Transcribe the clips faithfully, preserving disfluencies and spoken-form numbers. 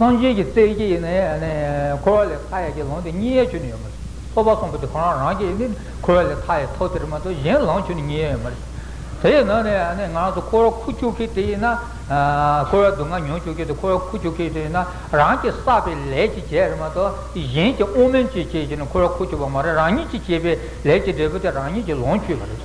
སངས་རྒྱས་ཀྱི་རྩལ་གྱིས་ནི་ནི་འཁོར་བ་ལས་ཐར་ཡག་གི་ལམ་དེ་རྙེད་ཡག་ཁྱོན་ནས་ཡོད་མ་རེད། ཐོབ་པ་གསུམ་པོ་དེ་ཁོ་རང་རང་གིས་ནི་འཁོར་བ་ལས་ཐར་ཡག་ཐོབ་དེ་རེད་མ་གཏོགས་གཞན་ལམ་ཁྱོན་ནས་རྙེད་ཡག་ཡོད་མ་རེད། དེ་ཡིན་ན་ནི་ནི་ང་རང་ཚོ་འཁོར་བ་ཁུག་བཅུག་མཁན་དེ་ཡིན་ན། འཁོར་བ་སྡུག་བསྔལ་མྱོང་བཅུག་མཁན་དེ། འཁོར་བ་ཁུག་བཅུག་མཁན་དེ་ཡིན་ན་རང་གིས་བསགས་པའི་ལས་ཀྱིས་བྱས་རེད་མ་གཏོགས་གཞན་གྱི་དབང་མེད་ཀྱིས་བྱས་བྱས་ནས་འཁོར་བ་ཁུག་བཅུག་པ་མ་རེད། རང་ཉིད་ཀྱིས་བྱས་པའི་ལས་ཀྱི་འབྲས་བུ་དེ་རང་ཉིད་ཀྱིས་ལོངས་སྤྱོད་པ་རེད།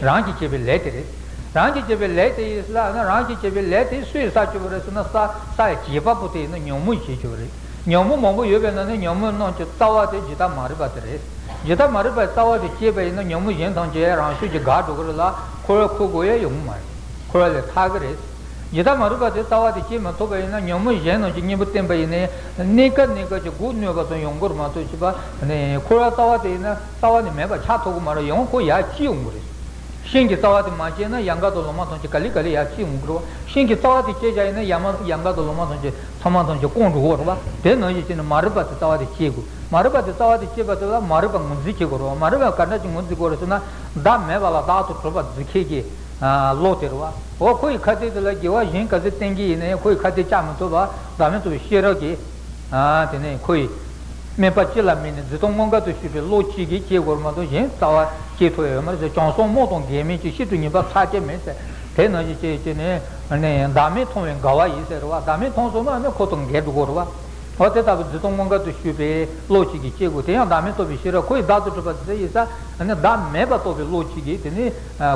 རང་གིས་བྱས་པའི་ལས་དེ་རེད། རང་གིས་བྱས་པའི་ལས་དེ་ཡིན་ཟེར་ན་རང་གིས་བྱས་པའི་ལས་དེ་སུས་བསགས་བཅུག་པ་རེད་ཟེར་ན། བསགས་བསགས་ཡག་བྱེད་པ་པོ་དེ་ཡིན་ན་ཉོན་མོངས་བྱེད་བཅུག་པ་རེད། ཉོན་མོངས་མང་པོ་ཡོད་པས་ན་ནི་ཉོན་མོངས་རྣམས་ཀྱི་རྩ་བ་དེ་ཇི་ལྟ་མ་རིག་པ་དེ་རེད། ཇི་ལྟ་མ་རིག་པའི་རྩ་བ་དེ་བཅད་པ་ཡིན་ན་ཉོན་མོངས་གཞན་ཐམས་ཅད་རང་ཤུགས་ཀྱིས་འགག་འགྲོ་གི་རེད་ལ། འཁོར་བ་ཁུག་དགོས་ཡག་ཡོང་གི་མ་རེད། འཁོར་བ་ལས་ཐར་གི་རེད། ཇི་ལྟ་མ་རིག་པ་དེ་རྩ་བ་དེ་བཅད་མ་ཐུབ་པ་ཡིན་ན་ཉོན་མོངས་གཞན་རྣམས་ཀྱི་གཉེན་པོ་བསྟེན་པ་ཡིན་ནའི་གནས་སྐབས་གནས་སྐབས་ཀྱི་སྒོ་གནོན་པ་ཙམ་ཡོང་གི་རེད་མ་གཏོགས་བྱས་པ་ནི་འཁོར་བ་རྩ་བ་དེ་ཡིན་ན་རྩ་བ་ནས་མེད་པ་ཆགས་ཐུབ་ཀྱི་མ་རེད། ཡང་ཁོ་ཡར་སྐྱེ་ཡོང་གི་རེད། ཤིང་གི་རྩ་བ་དེ་མ་བཅད་ན་ཡལ་ག་དང་ལོ་མ་ཐམས་ཅད་ག་ལེ་ག་ལེ་ཡར་སྐྱེ་ཡོང་གི་རེད་བ། ཤིང་གི་རྩ་བ་དེ་བཅད་བཞག་ཡིན་ན་ཡལ་མ་ཡལ་ག་དང་ལོ་མ་ཐམས་ཅད་ཚང་མ་ཐམས་ཅད་སྐམ་འགྲོ་གི་རེད་བ། དེ་ནང་བཞིན་བྱས་ནས་མ་རིག་པ་དེ་རྩ་བ་དེ་བཅད་དགོས། མ་རིག་པ་དེ་རྩ་བ་དེ་བཅད་པ་དེ་ལ་མ་རིག་པ་ངོས་འཛིན་བྱེད་དགོས་རེད་བ། མ་རིག་པ་ག་འདྲ་ཅིག་ངོས་འཛིན་དགོས་རེད་ཟེར་ན། བདག་མེད་པ་ལ་བདག་ཏུ་གྲུབ་པ་འཛིན་མཁན་གྱི་བློ་དེ་རེད་བ། འོ་ཁོ་ཡི་ཁ་གཏད་དེ་ལ་དགེ་བ་གཞན་ག་ཚོད་བསྟེན་གྱི་ཡིན་ན་ཡང་ཁོ་ཡི་ཁ་གཏད་བཅག་མི་ཐུབ་པ་བདག་མེད་རྟོགས་པའི་ཤེས་རབ་ཀྱིས། ཨ་དེ་ནས་ཁོ་ཡི་དམིགས་པ་ཅི་ལ་དམིགས་ནས་འཛིན་སྟངས་དངོས་འགལ་དུ་ཞུགས་པའི་བློ་གཅིག་གིས་སྐྱེ་དགོས་མ་གཏོགས་གཞན་རྩ་བ་སྐྱེ་ཐུབ་ཡོད་མ་རེད་ཟེར། བྱང་སེམས་རྨོངས་དང་འགལ་མིན་གྱི། ཤིན་ཏུ་ངེས་པ་ཚར་གཅོད་མིན་ཟེར། དེ་ནང་བཞིན་བྱས་བྱས་ནས་ནས་བདག་མེད་མཐོང་བའི་འགལ་བ་ཡིན་ཟེར་བ། བདག་མེད་མཐོང་སོང་ན་ནི་ཁོ་དང་འགལ་འགྲོ་གི་རེད་བ། འོ་དེ་ལྟ་བུ་འཛིན་སྟངས་དངོས་འགལ་དུ་ཞུགས་པའི་བློ་གཅིག་གིས་སྐྱེ་དགོས། དེ་ཡང་བདག་མེད་རྟོགས་པའི་ཤེས་རབ་ཁོ་ཡི་བདག་ཏུ་གྲུབ་པ་དེ་ཡིན་ས་ནི་བདག་མེད་པ་རྟོགས་པའི་བློ་གཅིག་གིས་དེ་ནི་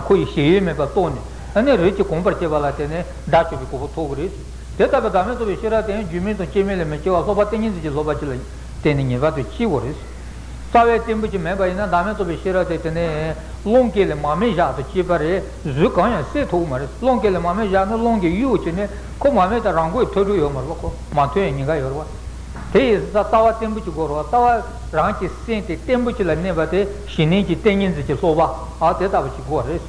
ཁོ་ཡི་ཞེན་ཡུལ་མེད་པར་རྟོགས་ནས་ནི་རིགས་ཀྱིས་གོམས་པར་བྱེད་པ་ལ་བརྟེན་ནས་དགྲ་བཅོམ་པའི་གོ་འཕང་ཐོབ་ཀྱི་རེད། དེ་ལྟ་བུའི་བདག་མེད་རྟོགས་པའི་ཤེས་རབ་དེ་ཡང་རྒྱུ་མེད་དང་རྐྱེན་མེད་ལས་མི་སྐྱེ་བར་ལྷག་པར་ཏིང་ངེ་འཛིན་གྱི་ལྷག་པ་ཅིག་ལ་བརྟེན་ནས་ངེས་པར་དུ་སྐྱེ་དགོས་རེད། རྩ་བའི་རྟེན་འབུར་གྱིས་མེད་པ་ཡིན་ན་བདག་མེད་རྟོགས་པའི་ཤེས་རབ་དེ་དེ་ནས་རླུང་བརྒྱུད་ལས་མར་མེ་བཞག་ཏུ་སྐྱེས་པ་རེད། གཟུགས་གང་ཡང་གསལ་ཐུབ་ཀྱི་མ་རེད། རླུང་བརྒྱུད་ལས་མར་མེ་བཞག་ན་རླུང་གིས་གཡུག་བྱས་ནས་ཁོ་མར་མེ་དང་རང་མགོས་ཐུག་འགྲོ་ཡོད་མ་རེད་པ། ཁོ་མ་ཐོན་ཡང་ཉེན་ཁ་ཡོད་རེད་པ། དེ་ཡིན་ཙང་རྩ་བ་རྟེན་འབུར་གྱི་སྒོ་རེད་པ། རྩ་བ་རང་གི་སེམས་དེ་རྟེན་འབུར་གྱི་ལ་གནས་པ་དེ་གཞི་གནས་ཀྱི་ཏིང་ངེ་འཛིན་གྱི་ལྷག་པ་ཨ་དེ་ལྟ་བུ་ཅིག་དགོས་རེད།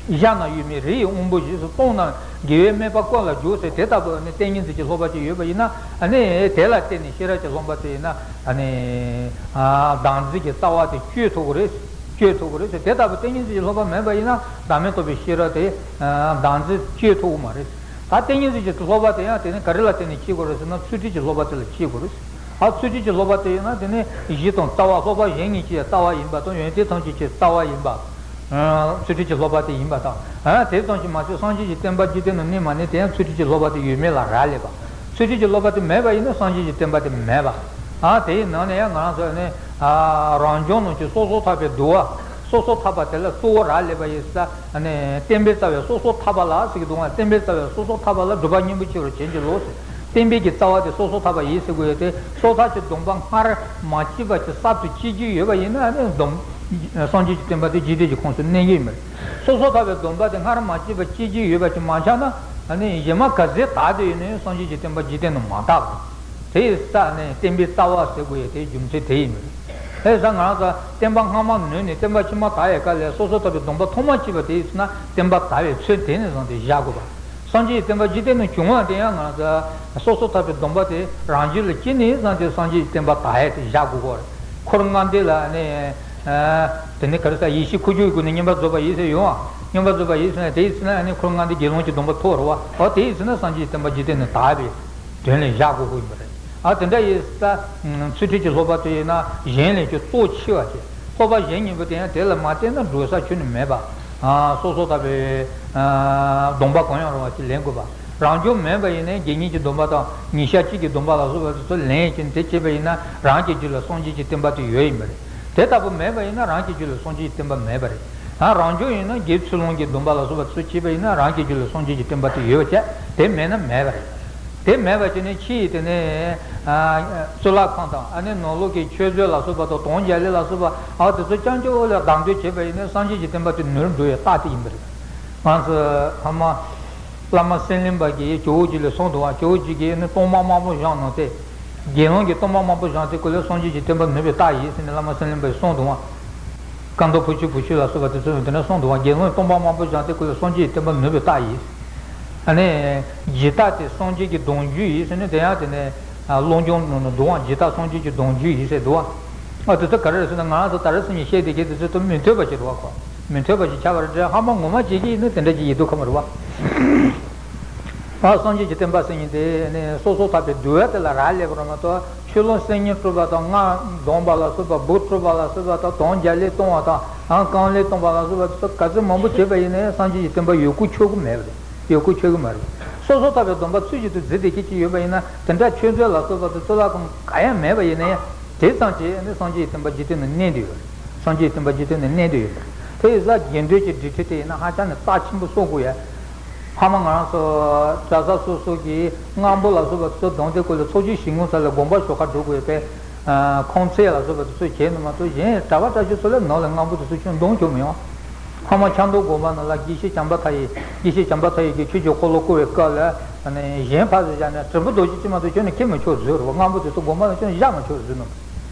གཞན་ན་ཡོད་མེད་རི་ཡི་དབང་པོ་བཞིན་དུ། སྟོང་ན་དགེ་བའི་དམིགས་པ་ཀུན་ལ་འཇུག་ཟེར། དེ་ལྟ་བུ་ནི་ཏིང་ངེ་འཛིན་གྱི་ལྷག་པ་ཅིག་ཡོད་པ་ཡིན་ན་ཨ་ནི་དེ་ལ་བརྟེན་ནས་ཤེས་རབ་ཀྱི་ལྷག་པ་དེ་ཡིན་ན་ཨ་ནི་ཨ་བདག་འཛིན་གྱི་རྩ་བ་དེ་གཅོད་ཐུབ་ཀྱི་རེད། གཅོད་ཐུབ་ཀྱི་རེད་ཟེར། དེ་ལྟ་བུ་ཏིང་ངེ་འཛིན་གྱི་ལྷག་པ་མེད་པ་ཡིན་ན་བདག་མེད་རྟོགས་པའི་ཤེས་རབ་དེ་ཨ་བདག་འཛིན་གཅོད་ཐུབ་ཀྱི་མ་རེད། ད་ཏིང་ངེ་འཛིན་གྱི་ལྷག་པ་དེ་ཡང་དེ་ནི་ག་རེ་ལ་བརྟེན་ནས་སྐྱེ་དགོས་རེད་ཟེར་ན་ཚུལ་ཁྲིམས་ཀྱི་ལྷག་པ་དེ་ལ་སྐྱེ་དགོས་རེད། ཨ་ཚུལ་ཁྲིམས་ཀྱི་ལྷག་པ་དེ་ཡིན་ན་དེ་ནི་གཞི་དང་རྩ་བ། ལྷག་པ་གཞན་གཉིས་ཀྱི་རྩ་བ་ཡིན་པ་དང་ཡོན་ཏན་ཐམས་ཅད་ཀྱི་རྩ་བ་ཡིན་པ། ཨ་ཚུལ་ཁྲིམས་ཀྱི་ལྷག་པ་དེ་ཡིན་པ་དང་། ཨ་དེ་ཙམ་གྱིས་མ་ཚད་སངས་རྒྱས་ཀྱི་བསྟན་པ་འཇིག་རྟེན་ན་གནས་མ་གནས་དེ་ཡང་ཚུལ་ཁྲིམས་ཀྱི་ལྷག་པ་དེ་ཡོད་མེད་ལ་རག་ལས་པ། ཚུལ་ཁྲིམས་ཀྱི་ལྷག་པ་དེ་མེད་པ་ཡིན་ན་སངས་རྒྱས་ཀྱི་བསྟན་པ་དེ་མེད་པ། ཨ་དེའི་ནང་ནས་ཡང་ང་རང་ཚོ་ནི་ཨ་རང་བྱུང་རྣམས་ཀྱི་སོ་སོར་ཐར་པའི་གདུལ་བ། སོ་སོར་ཐར་པ་དེ་ལ་གཙོ་བོ་རག་ལས་པ་ཡིན་ས། ཨ་ནི་བསྟན་པའི་རྩ་བའི་སོ་སོར་ཐར་པ་ལ་ཟེར་གྱི་འདུག་ག་བསྟན་པའི་རྩ་བའི་སོ་སོར་ཐར་པ་ལ་སྒྲུབ་པ་སྙིང་པོར་གྱུར་པར་བྱིན་གྱིས་རློབས་ཟེར། བསྟན་པའི་གི་རྩ་བ་དེ་སོ་སོར་ཐར་པ་ཡིན་ཟེར་དགོས་ཡོད་དེ། སོ་ཐར་གྱི་སྡོམ་པ་སྔར་མ་བྱས་པ་ཅིག་གསར་དུ་བྱེད་ཀྱི་ཡོད་པ་ཡིན་ན་ཨ་ནི་སྡོམ་སངས་རྒྱས་ཀྱི་བསྟན་པ་དེ་འཇིག་རྟེན་གྱི་ཁོངས་སུ་གནས་ཀྱི་ཡོད་མ་རེད། སོ་སོར་ཐར་པའི་སྡོམ་པ་དེ་སྔར་མ་བྱས་པ་བྱེད་ཀྱི་ཡོད་པ་ཅིག་མ་ཆགས་ན་ཨ་ནི་གཞན་མ་ག་ཚད་དར་དུ་ཡོད་ན་ཡང་སངས་རྒྱས་ཀྱི་བསྟན་པ་འཇིག་རྟེན་ནང་མ་དར་བ་རེད། དེ་ཡི་ས་ནས་བསྟན་པའི་རྩ་བ་ཟེར་དགོས་ཡ་དེའི་རྒྱུ་མཚན་དེ་ཡིན་མོད། དེ་ས་ང་རང་ཚོ་བསྟན་པ་སྔ་མ་ནོན་ནས་བསྟན་པ་ཕྱི་མ་དར་ཡ་ག་ལས་སོ་སོར་ཐར་པའི་སྡོམ་པ་ཐོག་མ་བྱས་པ་དེ་ཡིན་ན་བསྟན་པ་དར་བའི་ཚུལ་དེ་ནས་བཟུང་སྟེ་བཞག་དགོས་པ། སངས་རྒྱས་ཀྱི་བསྟན་པ་འཇིག་རྟེན་ནང་བྱུང་བ་དེ་ཡང་ང་རང་ཚོ་སོ་སོར་ཐར་པའི་སྡོམ་པ་དེ་རང་རྒྱུད་ལ་སྐྱེས་ནས་བཟུང་སྟེ་སངས་རྒྱས་ཀྱི་བསྟན་པ་དར་ཡ་དེ་བཞག་དགོས་པ་རེད། འཁོར་ལྔ་སྡེ་ལ་ནི་དེ་ནས་ག་རེ་ཟ་ཡེ་ཤེས་ཁུ་བྱུག་གི་སྒོ་ནས་བསྙེན་པར་རྫོགས་པ་ཡིན་ཟེར་ཡོང་བ། བསྙེན་པར་རྫོགས་པ་ཡིན་ཟེར་ན་དེ་ཡིན་ཟེར་ན་ནི་འཁོར་ལྔ་སྡེ་དགེ་སློང་གི་སྡོམ་པ་ཐོབ་རེད་བ། འོ་དེ་ཡིན་ཟེར་ན་སངས་རྒྱས་ཀྱི་བསྟན་པ་འཇིག་རྟེན་ནས་དར་བའི་དོན་ལ་བཞག་དགོས་ཀྱི་ཡིན་པ་རེད། ཨ་དེ་འདྲ་ཡིན་ས། ཚུལ་ཁྲིམས་ཀྱི་ལྷག་པ་དེ་ཡིན་ན་གཞན་ལས་ཀྱང་གཙོ་ཆེ་བ་ཅིག་ལྷག་པ་གཞན་གཉིས་པོ་དེ་ཡང་དེ་ལ་མ་བརྟེན་ན་འགྲོ་ས་ཁྱོན་ནས་མེད་པ། ཨ་སོ་སོར་ཐར་པའི་ཨ་སྡོམ་པ་གང་ཡང་རུང་བ་ཅིག་ལེན་དགོས་པ། རང་བྱུང་མེད་པ་ཡིན་ན་དགེ་བསྙེན་གྱི་སྡོམ་པ་དང་ཉིན་ཞག་གཅིག་གི་སྡོམ་པ་ལ་སོགས་པ་དེ་ཚོ་ལེན་ཅིང་དེ་བྱས་པ་ཡིན་ན་རང་གི་རྒྱུད་ལ་སངས་རྒྱས་ཀྱི་བསྟན་པ་དེ་ཡོད་ཡིན་པ་རེད། དེ་ལྟ་བུ་མེད་པ་ཡིན་ན་རང་གི་རྒྱུད་ལ་སངས་རྒྱས་ཀྱི་བསྟན་པ་མེད་པ་རེད། ད་རང་བྱུང་ཡིན་ན་དགེ་ཚུལ་སློང་གི་སྡོམ་པ་ལ་སོགས་པ་དེ་ཚོ་བྱས་པ་ཡིན་ན་རང་གི་རྒྱུད་ལ་སངས་རྒྱས་ཀྱི་བསྟན་པ་དེ་ཡོད་པ་བྱས། དེ་མེད་ན་མེད་པ་རེད། དེ་མེད་པ་བྱས་ནས་ཕྱི་ཡི་དེ་ནས་ཨ་གཙུག་ལག་ཁང་དང་ཨ་ནི་ནང་ལོགས་ཀྱི་མཆོད་རྫས་ལ་སོགས་པ་དང་དུང་རྒྱ་གླིང་ལ་སོགས་པ་ཨ་དེ་ཚོ་རྐྱང་རྐྱང་ལ་བདག་འདོད་བྱས་པ་ཡིན་ན་སངས་རྒྱས་ཀྱི་བསྟན་པ་དེ་ནོར་འགྲོ་ཡའི་རྟགས་དེ་ཡིན་པ་རེད། ང་ཚོ་ཕ་མ་བླ་མ་སེང་བློན་པ་གིས་ཇོ་བོ་རྗེ་ལ་གསུངས་འདུག་བ། ཇོ་བོ་རྗེ་གིས་ནི་གཏོར་མ་མང་པོ་བཞེངས་གནང་སྟེ། དགེ་སློང་གིས་གཏོར་མ་མང་པོ་བཞེངས་ཏེ་ཁོ་ལ་སངས་རྒྱས་ཀྱི་བསྟན་པ་ནོར་བའི་རྟགས་ཡིན་ཟེར་ནས་བླ་མ་སེང་བློན་པས་གསུངས་འདུག་བ། ཀ་མདོ་བུ་ཆུ་བུ་ཆུ་ལ་སོགས་པ་དེ་ཚོས་དེ་འདྲ་གསུངས་འདུག་བ། དགེ་སློང་གཏོར་མ་མང་པོ་བཞེངས་ཏེ་ཁོ་ལ་སངས་རྒྱས་ཀྱི་བསྟན་པ་ནོར་བའི་རྟགས་ཡིན། ཨ་ནི། ཇི་ལྟ་དེ་སངས་རྒྱས་ཀྱི་གདུང་རྒྱུད་ཡིན་ཟེར་ནས་དེ་ཡང་དེ་ནས་ཀློང་སྦྱོང་ནང་ན་འདུག་བ། ཇི་ལྟ་སངས་རྒྱས་ཀྱི་གདུང་རྒྱུད་ཡིན་ཟེར་འདུག་བ། ཨ་དེ་ཚོ་ག་རེ་རེད་ཟེར་ན་ང་རང་ཚོ་ད་རེས་སང་ཉིན་བཤད་བསྡད་མཁན་དེ་ཚོ་དང་མི་མཐུན་པ་ཞིག་རེད་བ། ཁོ་མི་མཐུན་པ་ཞིག་ཆགས་པ་རེད་དྲ། ཧ་མ་ངོ་མ་བྱེད་ཀྱི་ཡིན་ན་དེ་འདྲ་ཅིག་ཡིན་འདུག་ཁ་མ་རེད་བ། ཨ། སངས་རྒྱས་ཀྱི་བསྟན་པ་ཟེར་མཁན་དེ་ནི་སོ་སོར་ཐར་པའི་འདུལ་བ་དེ་ལ་རག་ལས་པ་རེད་མ་གཏོགས། ཆོས་ལུང་སེམས་ཉིད་སྤྲུལ་པ་དང་སྔགས་བཟླས་པ་ལ་སོགས་པ། འབུམ་སྤྲུལ་པ་ལ་སོགས་པ་དང་། དོན་བརྒྱད་ལས་སྟོང་པ་དང་། ཨང་རྐང་ལས་སྟོང་པ་ལ་སོགས་པ་དེ་ཚོ་ག་ཚོད་མང་པོ་བྱས་པ་ཡིན་ན་ཡང་སངས་རྒྱས་ཀྱི་བསྟན་པ་ཡོད་ཁུལ་ཆོད་ཀྱི་མེད་པ་རེད། ཡོད་ཁུལ་ཆོད་ཀྱི་མ་རེད། སོ་སོར་ཐར་པའི་སྡོམ་པ་ཚུལ་བཞིན་དུ་བརྩི་བསྡད་མཁན་ཅིག་ཡོད་པ་ཡིན་ན། དེ་འདྲ་ཆོས་མཛད་ལ་སོགས་པ་དེ་ཚོ་ལ་གང་ག་ཡང་མེད་པ་ཡིན་ན་ཡང་། དེ་ཙམ་གྱིས་ནི་སངས་རྒྱས་ཀྱི་བསྟན་པ་འཇིག་རྟེན་ན་གནས་འདུག་ཡོད་རེད། སངས་རྒྱས་ཀྱི་བསྟན་པ་འཇིག་རྟེན་ན་གནས་འདུག་ཡོད་རེད། དེ་ཡིན་ཙང་དགེ་འདུན་གྱི་སྒྲིག་ཁྲིམས་དེ་ཡིན་ན་ཧ་ཅང་ནས་རྩ་ཆེན་པོ་བཟོ་དགོས་ཡ། ཕ་མ་ང་རང་ཚོ་གྲྭ་ས་སོ་སོ་གི་སྔགས་འབུམ་ལ་སོགས་པ་དེ་ཚོ་གདོང་དེ་བསྐོར་ལ་ཚོགས་ཆུང་ཞིག་ངོ་ཚ་ལ་དགོན་པ་ཞོགས་ཁ་འགྲོ་དགོས་པས། ཁོང་ཚེ་ལ་སོགས་པ་དེ་ཚོ་བྱས་ནས་མ་གཏོགས། གཞན་གྲྭ་པ་གྲྭ་ཆོས་ཚོ་ལ་ནང་ལ་སྔགས་འབུམ་དེ་ཚོ་ཁྱོན་གདོང་ཁྱོན་མི་ཡོང་། ཕ་མ་ཆབ་མདོ་དགོན་པ་ནང་ལ་དགེ་བཤེས་བྱམས་པ་མཐའ་ཡས། དགེ་བཤེས་བྱམས་པ་མཐའ་ཡས་ཀྱིས་ཆོས་ཀྱི་འཁོར་ལོ་བསྐོར་བའི་སྐབས་ལ། གཞན་ཕར་ཚུར་བཞག་ནས་དྲིལ་བུ་རྡོ་རྗེ་གཅིག་མ་གཏོགས་ཁྱོན་ནས་འཁྱེར་མི་ཆོག་བཟོས་རེད་པ། སྔགས་འབུམ་དེ་ཚོ་དགོན་པ་ནང་ཁྱོན་ནས་བཞག་མི་ཆོག་བཟོས་ནོ།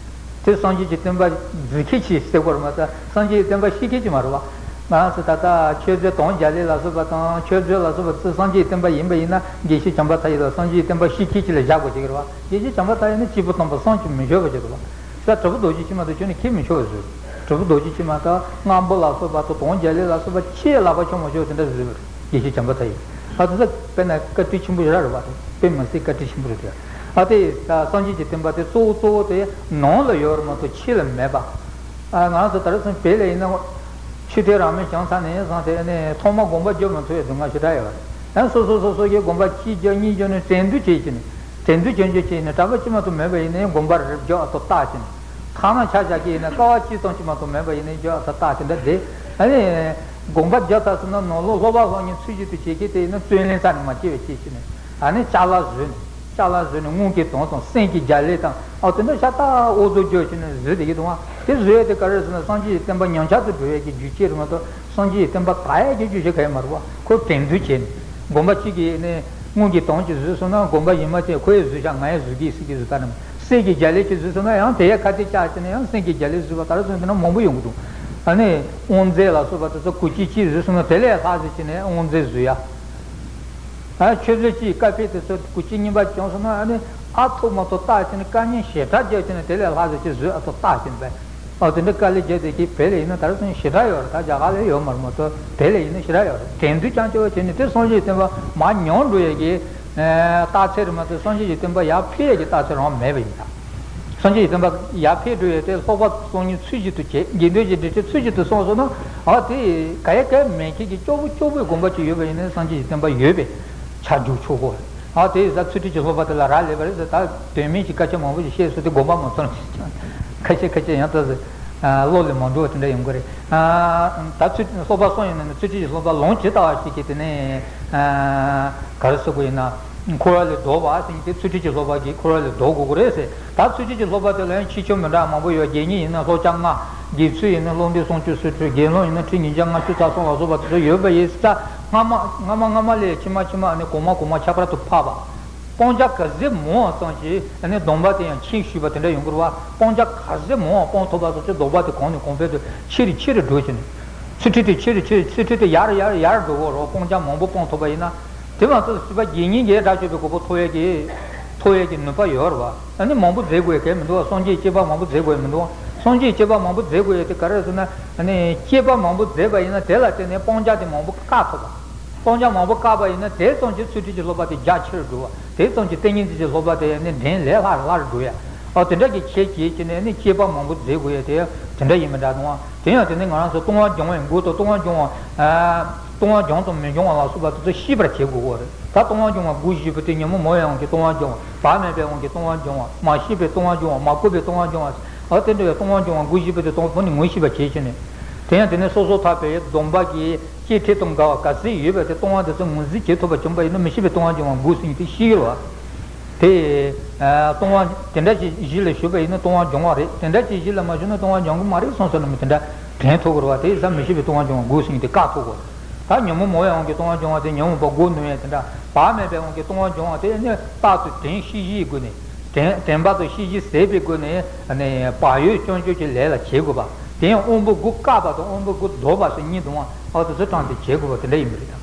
དེ་སངས་རྒྱས་ཀྱི་བསྟན་པ་འཛིན་མཁན་ཅིག་ཟེར་དགོས་རེད་མ་གཏོགས། སངས་རྒྱས་ཀྱི་བསྟན་པ་བཤིག་མཁན་ཅིག་མ་རེད་པ། ང་རང་ཚོ་ད་ལྟ་མཆོད་རྫས་དོན་བརྒྱད་ལས་ལ་སོགས་པ་དང་། མཆོད་རྫས་ལ་སོགས་པ་ཚོ་སངས་རྒྱས་བསྟན་པ་ཡིན་པ་ཡིན་ན། དགེ་བཤེས་བྱམས་པ་མཐའ་ཡས་ལ་སངས་རྒྱས་བསྟན་པ་བཤིག་མཁན་ཅིག་ལ་བཞག་དགོས་ཀྱི་རེད་པ། དགེ་བཤེས་བྱམས་པ་མཐའ་ཡས་ནི་སྐྱེས་བུ་དམ་པ་བསམ་གྱིས་མི་ཁྱབ་པ་ཅིག་རེད་པ། ས་དྲིལ་བུ་རྡོ་རྗེ་གཅིག་མ་གཏོགས་ཁྱོན་ནས་འཁྱེར་མི་ཆོག་པ་བཟོས། དྲིལ་བུ་རྡོ་རྗེ་གཅིག་མ་གཏོགས་སྔགས་འབུམ་ལ་སོགས་པ་དང་དོན་བརྒྱད་ལས་ལ་སོགས་པ་ཆེས་ལག་པ་འཆང་མི་ཆོག་དེ་འདྲ་བཟོས་པ་རེད། དགེ་བཤེས་བྱམས་པ་མཐའ་ཡས། ཨ། དེ་ཚོ་དཔེར་ན་བཀའ་དྲིན་ཆེན་པོ་ཞེ་དྲག་རེད་པ། དེ་དཔེ་མི་སྲིད་བཀའ་དྲིན་ཆེན་པོ་རེད་དེ། ཨ། དེ་ད་སངས་རྒྱས་ཀྱི་བསྟན་པ་དེ་གཙོ་བོ་གཙོ་བོ་དེ་ནང་ལ་ཡོད་རེད་མ་གཏོགས་ཕྱི་ལ་མེད་པ། ཨ། ང་རང་ཚོ་ད་རེས་སང་བོད་ལ་ཡིན་ན། ཆོས་དད་རང་མོས་བྱས་ཚར་ནས་བཟུང་སྟེ་ནས་ཐོག་མར་དགོན་པ་རྒྱག་མ་ཐུབ་པའི་སྡུག་བསྔལ་ཞེ་དྲག་ཡོད་རེད། ཡང་སོ་སོ་སོ་སོ་གི་དགོན་པ་གཅིག་རྒྱག་གཉིས་རྒྱག་ནས་གྲོས་བསྡུར་བྱས་བྱས་ནས། གྲོས་བསྡུར་བྱས་བྱས་བྱས་ནས་གྲྭ་པ་གཅིག་མ་གཏོགས་མེད་པ་ཡིན་ན་ཡང་དགོན་པ་རེ་རེ་རྒྱག་ཨ་ཐོ་བཏགས་བྱས་ནས། ཐ་ན་ཆ་བཞག་གི་ཡིན་ན་ཀ་བ་གཅིག་ཙམ་གཅིག་མ་གཏོགས་མེད་པ་ཡིན་ན་རྒྱག་ཨ་ཐོ་བཏགས་བྱས་འདྲ་བསྡད། ཨ་ནི་དགོན་པ་རྒྱག་ཚར་སོང་ན་ནང་ལོགས་སློབ་པ་སློབ་གཉེར་ཚུལ་བཞིན་དུ་བྱེད་མཁན་དེ་ཡིན་ན་རྩོད་ལེན་ས་ནས་མ་སྐྱེ་བའི་ཆེད་བྱས་ནས། ཨ་ནི་ཅ་ལག་བཟོས་ནས། ཅ་ལག་བཟོས་ནས་དངུལ་གྱི་དོང་དང་སེམས་ཀྱི་རྒྱ་ལས་དང་། ཨ། དེ་འདྲ་ཤ་སྟག་འུ་ཚོ་རྒྱུ་བྱས་ནས་བཟོས་བསྡད་ཀྱི་འདུག་ཨ། དེ་བཟོས་ཡས་དེ་ག་རེ་ཟེར་ན། སངས་རྒྱས་ཀྱི་བསྟན་པ་ཉམས་ཆག་ཏུ་འགྲོ་ཡས་ཀྱི་རྒྱུ་ཆ་རེད་མ་གཏོགས། སངས་རྒྱས་ཀྱི་བསྟན་པ་དར་ཡས་ཀྱི་རྒྱུ་ཆ་ག་ཡང་མ་རེད་པ། ཁོས་གྲོས་བསྡུར་བྱས་ནས། དགོན་པ་གཅིག་གིས་ནི་དངུལ་གྱི་དོང་ཅིག་བཟོས་སོང་ན། དགོན་པ་གཞན་མ་དེ་ཁོ་ཡས་བཟོས་ཤག་ང་ཡས་བཟོ་གི་ཟེར་གྱི་བཟོས་ད་ནི། སེམས་ཀྱི་རྒྱ་ལས་ཅིག་བཟོས་སོང་ན་ཡང་དེ་ཡས་ཁ་གཏད་བཅག་བྱས་ནས་ཡང་སེམས་ཀྱི་རྒྱ་ལས་བཟོས་པ། ད་རེས་སོང་དེ་འདྲ་མང་པོ་ཡོང་གི་འདུག་ཨ་ནི་དབང་རྫས་ལ་སོགས་པ་དེ་ཚོ་གུ་གཅིག་གཅིག་བཟོས་སོང་ན་དེ་ལས་ལྷག་ཟེར་བྱས་ནས་དབང་རྫས་བཟོས་ཡ། ཨ། མཆོད་རྫས་གཅིག་ཀ་ཕེབས་དེ་ཚོ་གུ་གཅིག་གཉིས་པ་བྱུང་སོང་ན། ཨ་ནི་ཨ་ཐུར་མ་ཐུར་བཏགས་བྱས་ནས་དཀའ་ངལ་ཞེ་དྲག་བརྒྱབ་བྱས་ནས་དེ་ལས་ལྷག་ཙམ་ཅིག་བཟོས་ཨ་ཐུར་བཏགས་བྱས་པས། ཨ། དེ་འདྲ་དཀའ་ལས་བརྒྱབ་བསྡད་ཀྱི་བོད་ལ་ཡིན་ན་ད་རེས་སོང་ཞེ་དྲག་ཡོད་རེད། ད་རྒྱ་གར་ལ་ཡོད་མ་རེད་མ་གཏོགས་བོད་ལ་ཡིན་ན་ཞེ་དྲག་ཡོད་རེད། དེང་དུས་ཀྱང་སྐྱོ་བ་བྱས་ནས་དེ་སངས་རྒྱས་བསྟན་པ་མར་ཉམས་འགྲོ་ཡས་ཀྱི་རྟགས་མཚན་རེད་མ་གཏོགས། སངས་རྒྱས་ཀྱི་བསྟན་པ་ཡར་འཕེལ་ཡས་ཀྱི་རྟགས་མཚན་རང་མེད་པ་ཡིན་ད། སངས་རྒྱས་ཀྱི་བསྟན་པ་ཡར་འཕེལ་འགྲོ་ཡས་དེ་སློབ་པ་སློབ་གཉེར་ཚུལ་བཞིན་དུ་བྱས། དགེ་འདུན་གྱི་སྒྲིག་ཁྲིམས་ཚུལ་བཞིན་དུ་སྲུང་སོང་ན། ཨ། དེ་ག་ཡ་ག་ཡ་མེད་མཁན་གྱི་སྐྱོ་པོ་སྐྱོ་པོའི་དགོན་པ་ཅིག་ཡོད་པ་ཡིན་ན་སངས་རྒྱས་ཀྱི་བསྟན་པ་ཡོད་པའི་ཆ་འཇོག་ཆོག་གོ། ཨ། དེ་ཡིན་ཙང་ཚུལ་ཁྲིམས་ཀྱི་སློབ་པ་དེ་ལ་རག་ལས་པ་རེད་ཟེར། ད་དོན་མེད་ཀྱི་སྐད་ཆ་མང་པོ་ཞིག་བཤད་སོང་། དེ་དགོངས་པ་མ་ཚོམས། ཁ་ཤས་ཁ་ཤས་ཡང་ད་བློ་ལ་མ་འགྲོ་བ་དེ་འདྲ་ཡོང་གི་རེད། ཨ། ད་ཚུལ་སློབ་པ་གསུམ་ཡིན་ན་ནི་ཚུལ་ཁྲིམས་ཀྱི་སློབ་པ་ལོངས་ཇི་ལྟ་བ་ཞིག་གིས་དེ་ནས། ཨ། ག་རེ་ཟེར་དགོས་ཡིན་ན། འཁོར་བ་ལས་ལྡོག་པ་ཟེར་མཁན་དེ་ཚུལ་ཁྲིམས་ཀྱི་སློབ་པ་གིས་འཁོར་བ་ལས་ལྡོག་དགོས་ཀྱི་རེད་ཟེར། ད་ཚུལ་ཁྲིམས་ཀྱི་སློབ་པ་དེ་ལ་ཡང་ཁྱད་ཆོས་མི་འདྲ་མང་པོ་ཡོད། དགེ་བསྙེན་ཡིན་ན་ལྷོ་བྱང་ལྔ། དགེ་ཚུལ་ཡིན་ན་ལྷོ་འདྲེ་སུམ་ཅུ་སོ་བདུན། དགེ་སློང་ཡིན་ན་ཁྲི་ཉིས་བརྒྱ་ལྔ་བཅུ་རྩ་གསུམ་ལ་སོགས་པ་དེ་ཚོ་ཡོད་པ་ཡིན་ཙང་། སྔ་མ་སྔ་མ་སྔ་མ་ལས་ཕྱི་མ་ཕྱི་མ་ནི་གོང་མ་གོང་མ་ཁྱད་པར་དུ་འཕགས་པ། སྤང་བྱ་ག་ཚོད་མང་བ་ཙམ་གྱིས་ནི་སྡོམ་པ་དེ་ཡང་ཁྱད་ཞུགས་པ་དེ་འདྲ་ཡོང་གི་རེད་པ། སྤང་བྱ་ག་ཚོད་མང་བ་སྤང་ཐུབ་པ་ཙམ་གྱིས་སྡོམ་པ་དེ་གོང་ནས་གོང་འཕེལ་དུ་ཆེ་རུ་ཆེ་རུ་འགྲོ་བྱས་ནས། ཚུལ་ཁྲིམས་དེ་ཆེ་རུ་ཆེ་རུ། ཚུལ་ཁྲིམས་དེ་ཡར་ཡར་ཡར་འགྲོ་གི་རེད། སྤང་བྱ་མང་པོ་སྤངས་ཐུབ་པ་ཡིན་ན། དེ་མ་གཏོགས་སྲིད་པ་དགེ་བསྙེན་གྱི་དགྲ་བཅོམ་པའི་གོ་འཕང་ཐོབ་ཡས་ཀྱི་ཐོབ་ཡས་ཀྱི་ནུས་པ་ཡོད་རེད་པ། ཨ་ནི་མང་པོ་མཛད་དགོས་ཡས་གལ་མི་འདུག་པ། སངས་རྒྱས་བསྐྱེད་པ་མང་པོ་མཛད་དགོས་ཡས་མི་འདུག་པ། སངས་རྒྱས་བསྐྱེད་པ་མང་པོ་མཛད་དགོས་ཡས་དེ་ག་རེ་ཟེར་ན། ཨ་ནི་བསྐྱེད་པ་མང་པོ་མཛད་པ་ཡིན་ན་དེ་ལ་བརྟེན་ནས་སྤང་བྱ་དེ་མང་པོ་བཀག་ཐུབ་པ། སྤང་བྱ་མང་པོ་བཀག་པ་ཡིན་ན་དེ་ཙམ་གྱིས་ཚུལ་ཁྲིམས་ཀྱི་སློབ་པ་དེ་རྒྱ་ཆེ་རུ་འགྲོ་བ། དེ་ཙམ་གྱིས་ཏིང་ངེ་འཛིན་གྱི་སློབ་པ་དེ་ནི་འགྲན་ལས་སླ་རུ་སླ་རུ་འགྲོ་ཡ། ཨ། དེ་འདྲ་གི་ཁྱད་བྱས་བྱས་ནས་ནི་བསྐྱེད་པ་མང་པོ་མཛད་དགོས་ཡ་དེ་དེ་འདྲ་ཡིན་མི་འདྲ་འདུག་པ། དེ་ཡང་དེ་ནི་ང་རང་ཚོ་ལྟུང་བ་སྦྱོང་བའི་མགོ་དང་ལྟུང་བ་སྦྱོང་བ། ཨ། ལྟུང་བ་སྦྱོང་དང་མི་སྦྱོང་བ་ལ་སོགས་པ་དེ་ཚོ་ཤེས་པར་བྱེད་དགོས་ཀྱི་རེད། ད་ལྟུང་བ་སྦྱོང་བ་མགོ་བཞི་པོ་དེ་ཉོན་མོངས་མང་བའི་དབང་གིས་ལྟུང་བ་སྦྱོང་བ། བག་མེད་པའི་དབང་གིས་ལྟུང་བ་སྦྱོང་བ། མ་ཤེས་པའི་ལྟུང་བ་སྦྱོང་བ། མ་གོས་པའི་ལྟུང་བ་སྦྱོང་བ། ཨ། དེ་འདྲ་བའི་ལྟུང་བ་སྦྱོང་བ་མགོ་བཞི་པོ་དེ་དང་པོ་ནས་ངོ་ཤེས་པ་བྱེད་བྱས་ནས། དེ་ཡང་དེ་ནས་སོ་སོར་ཐར་པའི་སྡོམ་པ་གི་བསྐྱེད་ཁྲིམས་དང་འགལ་བ་ག་ཚོད་ཡོད་པ་དེ་ལྟུང་བ་དེ་ཚོ་ངོས་འཛིན་བྱེད་ཐུབ་པ་བྱུང་བ་ཡིན་ན་མི་ཤེས་པའི་ལྟུང་བ་སྦྱོང་བ་མགོ་ཟིན་དེ་ཤེས་ཀྱི་རེད་པ། དེ། ཨ། ལྟུང་བ་དེ་འདྲ་ཞིག་གཞི་ལ་ཞུགས་པ་ཡིན་ན་ལྟུང་བ་སྦྱོང་བ་རེད། དེ་འདྲ་ཞིག་གཞི་ལ་མ་ཞུགས་ན་ལྟུང་བ་སྦྱོང་གི་མ་རེད་བསམ་སོང་ན་མི་དེ་འདྲ་དྲན་ཐུབ་ཀྱི་རེད་པ། དེ་ཡིན་ཙང་མི་ཤེས་པའི་ལྟུང་བ་སྦྱོང་བ་མགོ་ཟིན་དེ་བཀག་ཐུབ་ཀྱི་རེད། ད་ཉོན་མོངས་མང་བའི་དབང་གིས་ལྟུང་བ་སྦྱོང་བ་དེ་ཉོན་མོངས་པ་མགོ་གནོན་ཡ་དེ་འདྲ། བག་མེད་པའི་དབང་གིས་ལྟུང་བ་སྦྱོང་བ་དེ་ནི་རྟག་ཏུ་དྲན་ཤེས་བཞིའི་སྒོ་ནས། དྲན་དྲན་པ་དང་ཤེས་བཞིན་ཟད་པའི་སྒོ་ནས་ནི་བག་ཡོད་སྐྱོན་བརྗོད་ཀྱི་ལས་ལ་བྱེད་དགོས་པ། དེ་ཡང་དབང་པོ་དགུ་བཀག་པ་དང་དབང་པོ་དགུ་ལྡོག་པ་སོགས་གཉིས་འདུག་པ། ཨ། དེ་ཚོ་དྲངས་ཏེ་བྱེད་དགོས་པ་དེ་འདྲ་ཡིན་པ་རེད་ད།